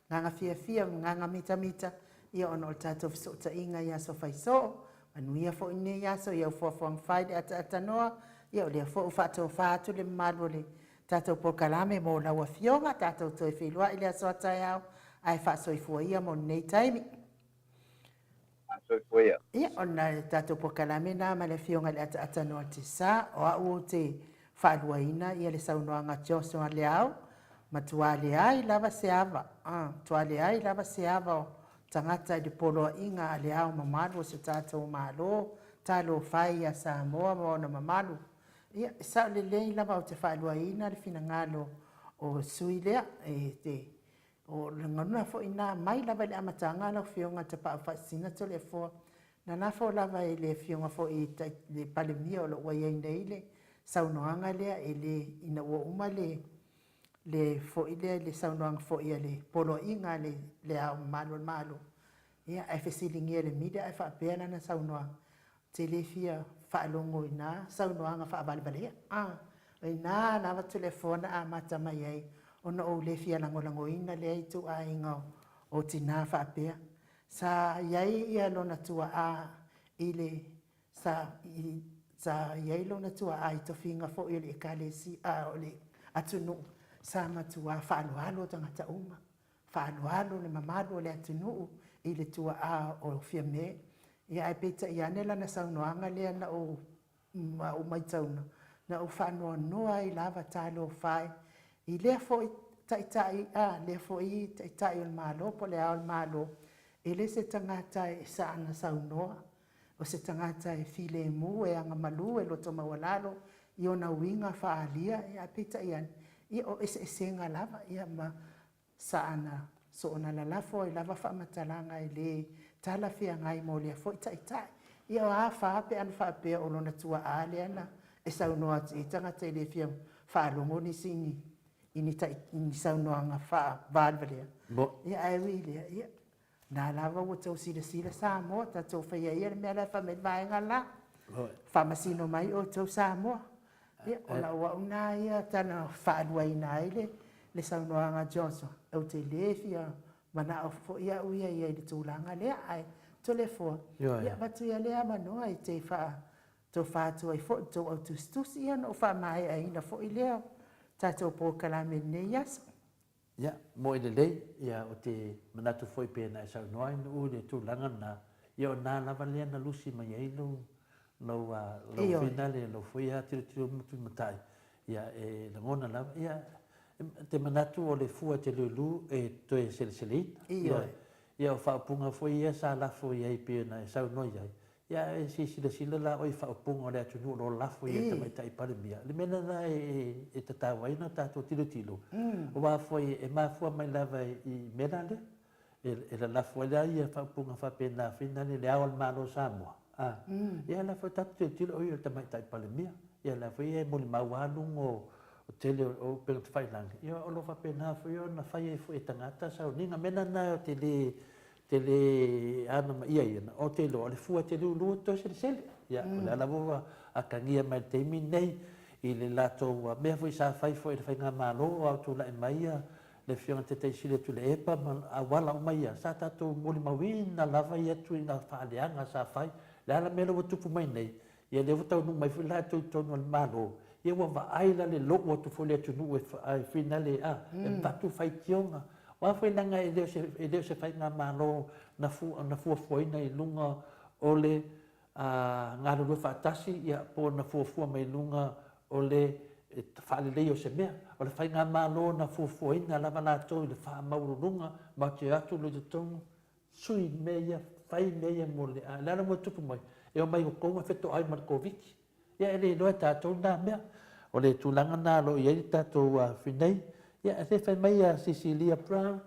agaga fiafia ma agaga mitamita, ia ona o le tatou fesootaiga i aso faisoo. Manuia foi lenei aso i au fuafuaga fai le ataatanoa, ia o lea foi ua faatofa atu le mamalu o le tatou polokalame mo lau Afioga, tatou toe feiloai i le aso a taeao, ae faasoifua ia mo lenei taimi. Faasoifua ia. Ia, o le tatou polokalame lena ma le Afioga i le Ataatanoa Tesa, o au ou te faaluaina ia le saunoaga a Joshua Leao, matua leai lava se ava, matua leai lava se ava o tagata i le poloaiga a Le Ao Mamalu o se tatou Malo, talofa e ia Samoa ma ona mamalu. Ia, e sao lelei lava ou te faaluaina le finagalo o sui lea, e te, o le lagona foi na mai lava i le amataga lau Afioga Tapaau Faasisina Toleafoa, na lafo lava i le Afioga foi i le Palemia o lo o ua i ai nei le saunoaga lea, e le, ina ua uma le, le foi lea i le saunoaga foi a le Poloaiga a le Ao Mamalu o le Malo, ia, ae fesiligia e le media ae faapea lana saunoaga, Ou te le fia faalogo i na saunoaga faavalevalea. A, o ina lava Toleafoa na amata mai ai ona ou le fia lagolagoina lea ituaiga o tina faapea. Sa i ai ia lona tuaa i le sa i sa i ai lona tuaa i tofiga foi o le Ekalesia, a, o le atunuu, sa matua faaaloalo tagata uma. Faaaloalo le mamalu o le atunuu i le tuaa o Fiame. Ia ae peitai ane lana saunoaga lea na ou na ou maitauna, na ou faanoanoa ai lava talofa e i lea foi taitai, a, lea foi taitai o le Malo po o le Ao o le Malo, e le se tagata e saana saunoa, o se tagata e filemu, e agamalu, e loto maualalo i ona uiga faaalia, ia ae peitai ane, ia o eseesega lava, ia ma saana soona lalafo ai lava faamatalaga e le talafeagai mo lea foi taitai. Ia o a fa pe ana faapea o lona tuaa lea na e saunoa atu i ai tagata e le fia faalogo nisi i ni, i ni, i ni saunoaga faavalevalea. Ia, ae ui i lea, ia, na lava ua tou silasila Samoa, tatou faia ia le mea la e fai mai le vaega la. Faamasino mai outou Samoa. Ia, o lau au na ia tala faaluaina ai le, le saunoaga a Joshua, ou te le fia manao foi au ia ia i le tulaga lea, ae Toleafoa, ia avatu ia lea avanoa e te faa tofa atu ai foi i le tou au tusitusi, ia ona ou faamaeaina foi lea o tatou polokalame i lenei aso. Ia, moe lelei, ia, ou te manatu foi pei ona e saunoa ai Nu'u i le tulaga lena, ia o na lava lea na lusi mai ai lou, lou, lou finale, lou foi tilotilo mulimulitai, ia, e lagona lava, ia, e te manatu o le fua e te lulu e toe seleseleina. Ioe. Ia, o faaupuga foi ia sa lafo i ai pei ona e saunoa i ai, Ia e se i silasila la oe i faaupuga o le atunuu o lo o lafo i ai le Tamaitai Palemia, le mea lena e tatau ai ona tatou tilotilo, aua foi e mafua mai lava i mea la lea, e lalafo ai la ia faaupuga faapena foi lea i Le Ao o le Malo o Samoa, a, ia la foi tatou tilotilo o ia o le Tamaitai Palemia, ia la foi e molimau lava luga o tele o upega tafailagi, ia o lo o faapena foi ona fai ai foi e tagata sauniga. O mea lena ou te le te le anamaia ia, ou te iloa o le fua e te lulu e toe selesele. Ia, o lea lava ua atagia mai i le taimi lenei i le latou mea foi sa fai foi e le faigamalo a o tulai mai ia le Afioga i le Taitai Sili o Tuilaepa ma auala uma ia, sa tatou molimauina lava ia tuuaiga faaleaga sa fai. O le a la le mea lea ua tupu mai nei? Ia lea ua taunuu mai foi latou i totonu o le Malo, ia ua vaai la le lou atu foi o le atunuu e finale a, e avatu faitioga. Aua foi leaga e le o se, e le o se faigamalo na fu, na fuafuaina i luga o le a, galulue faatasi, ia, po o na fuafua mai luga o le faaleleia o se mea. O le faigamalo na fuafuaina lava latou i le faamaualuluga, matou te o atu loa i totonu, Sui mea ia, fai mea ia mo le, a o le a la mea ua tupu mai? E omai i totonu e fetoai ma le Koviti. Ia e le iloa e tatou lena mea. O le tulaga lena o lo o i ai le tatou finei. Ia se fai mai ia Sisilia Brown,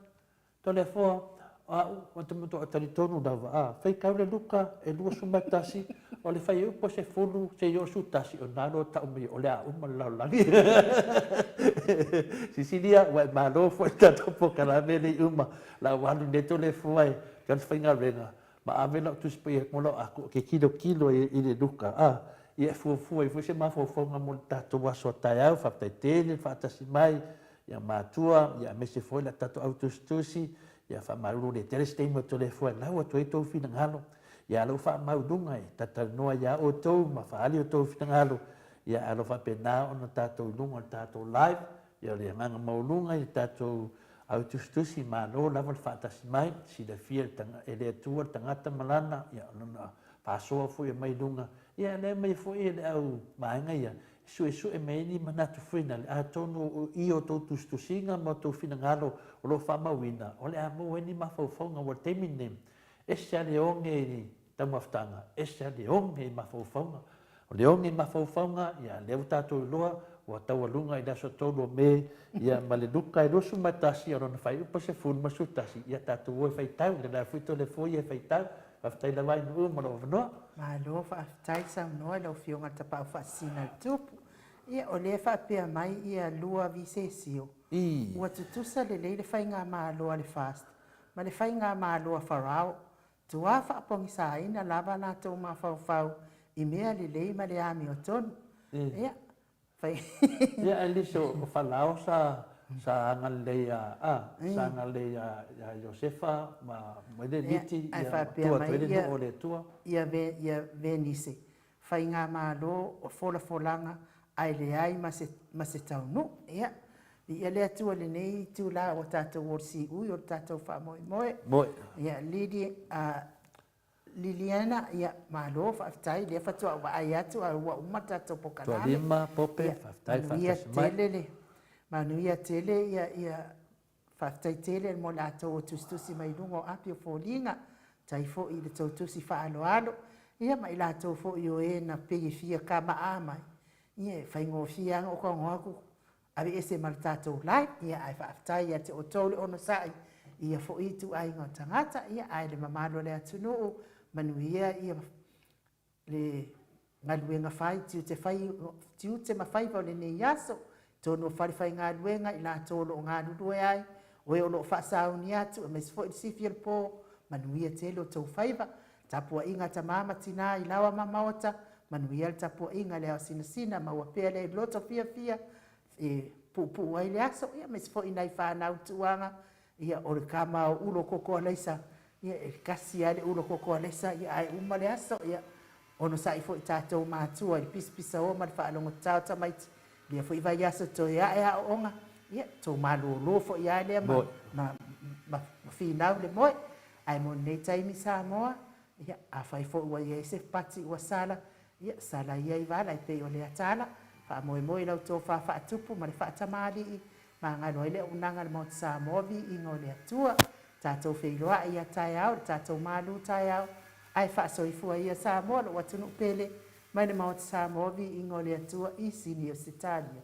Toleafoa, o au, ou te matuai talitonu lava, a faitau le Luka e 21, o le fuaiupu e 10 seia oo 11, o lena loa e tau mai o le a uma le lalolagi. Sisilia, ua e malo foi i le tatou polokalame lenei uma. La ua alu nei Toleafoa e te alu faigaluega ma ave lau Tusi Paia mo lau aku ou te tilotilo ai i le Luka a ia e fuafua ai foi se mafaufauga mo le tatou aso a taeao. Faafetai tele le faatasi mai ia matua ia aemaise foi le tatou au tusitusi ia faamalulu le tele se taimi o Toleafoa e lau atu ai tou finagalo ia lau faamauluga e talatalanoa ia outou ma faaali outou finagalo ia ae o lo o faapena ona tatou i luga o le tatou live ia o le agaga maualuga i le tatou Au tusitusi, malo lava le faatasi mai, silafia e le Atua le tagata ma lana, ia, lona faasoa foi e mai luga, ia le aumai foi e le au vaega ia, e suesue mai ai ni manatu foi na le, atonu o i o outou tusitusiga ma outou finagalo o lo o faamauina, o le a maua ai ni mafaufauga, aua o le taimi lenei, ese lava le oge i taumafataga, ese lava le oge i mafaufauga. O le oge i mafaufauga, ia, lea ua tatou iloa, ua taualuga i le aso 3 o Me, ia, ma le Luka e 21, o lona faaiupu e 10 ma 11, ia tatou o e faitau, le la foi Toleafoa ia e faitau. Faafetai lava i Nu'u mo lou avanoa. Malo faafetai saunoa i lau Afioga i le Tapaau Faasisina a le Tupu. Ia, o lea e faapea mai ia Lua Visesio, ua tutusa lelei le faigamalo a le FAST ma le faigamalo a Farao Tuā faapogisaina lava latou mafaufau i mea lelei ma le amiotonu. Ia, fai. Ia, at least o Falao sa sa agalelei ia a, sa agalelei ia ia Iosefa ma ma le Liti, ia tua atu ai le nuu o le Atua. Ia, ia Venise, faigamalo o folafolaga ae leai ma se, ma se taunuu. Ia, viia le Atua i lenei itula ua tatou o le siui o le tatou faamoemoe. Moe. Ia, Lili, uh, Liliana, ia, malo, faafetai, lea faatoa ou vaai atu a ua uma le tatou pokalame. Tualima, Pope, ia, faafetai faatasi mai. Tele le, manuia tele ia, ia, Faafetai tele mo la outou tusitusi mai luga o api o foliga, tai foi i le tou tusi faaaloalo, ia ma i latou foi o e na pei e fia kama'a mai, ia e faigofie lava ona ou tago atu aveese ma le tatou live, ia ae faafetai ia te outou le onosai i ia foi ituaiga o tagata, ia ae le mamalu o le atunuu, manuia ia le galuega fai, tiute fai, tiute ma faiva o lenei aso, totonu o falefaigaluega i latou o lo o galulue ai, O e o lo o faasauni atu, aemaise foi le sifi o le po, manuia tele outou faiva. Tapuaiga a tama ma tina i laoa ma maota, manuia le tapuaiga a le ao sinasina, maua pea le loto fiafia e puupuu ai le aso, ia aemaise foi nai fanau tuaga, ia o le kama o ulo koko alaisa, ia e kasi lava le ulo koko alaisa, ia ae uma le aso, ia onosai foi tatou matua i le pisapisaoa ma le faalogotata o tamaiti, lea foi vaiaso toe ae aoaoga, ia tou malolo foi lava lea ma, ma, ma, ma finau le moe. Ae mo lenei taimi Samoa, ia, afai foi ua i ai se pati ua sala, ia, sala ia i vala e pei o le atala, faamoemoe i lau tofa faatupu ma le faatamalii, magalo ai le auaunaga a le Maota Samoa, viiga o le Atua. Tatou feiloai ia taeao i le tatou malu taeao, ae faasoifua ia Samoa lou atunuu pele, mai le Maota Samoa, viiga o le Atua i Sini Ausetalia.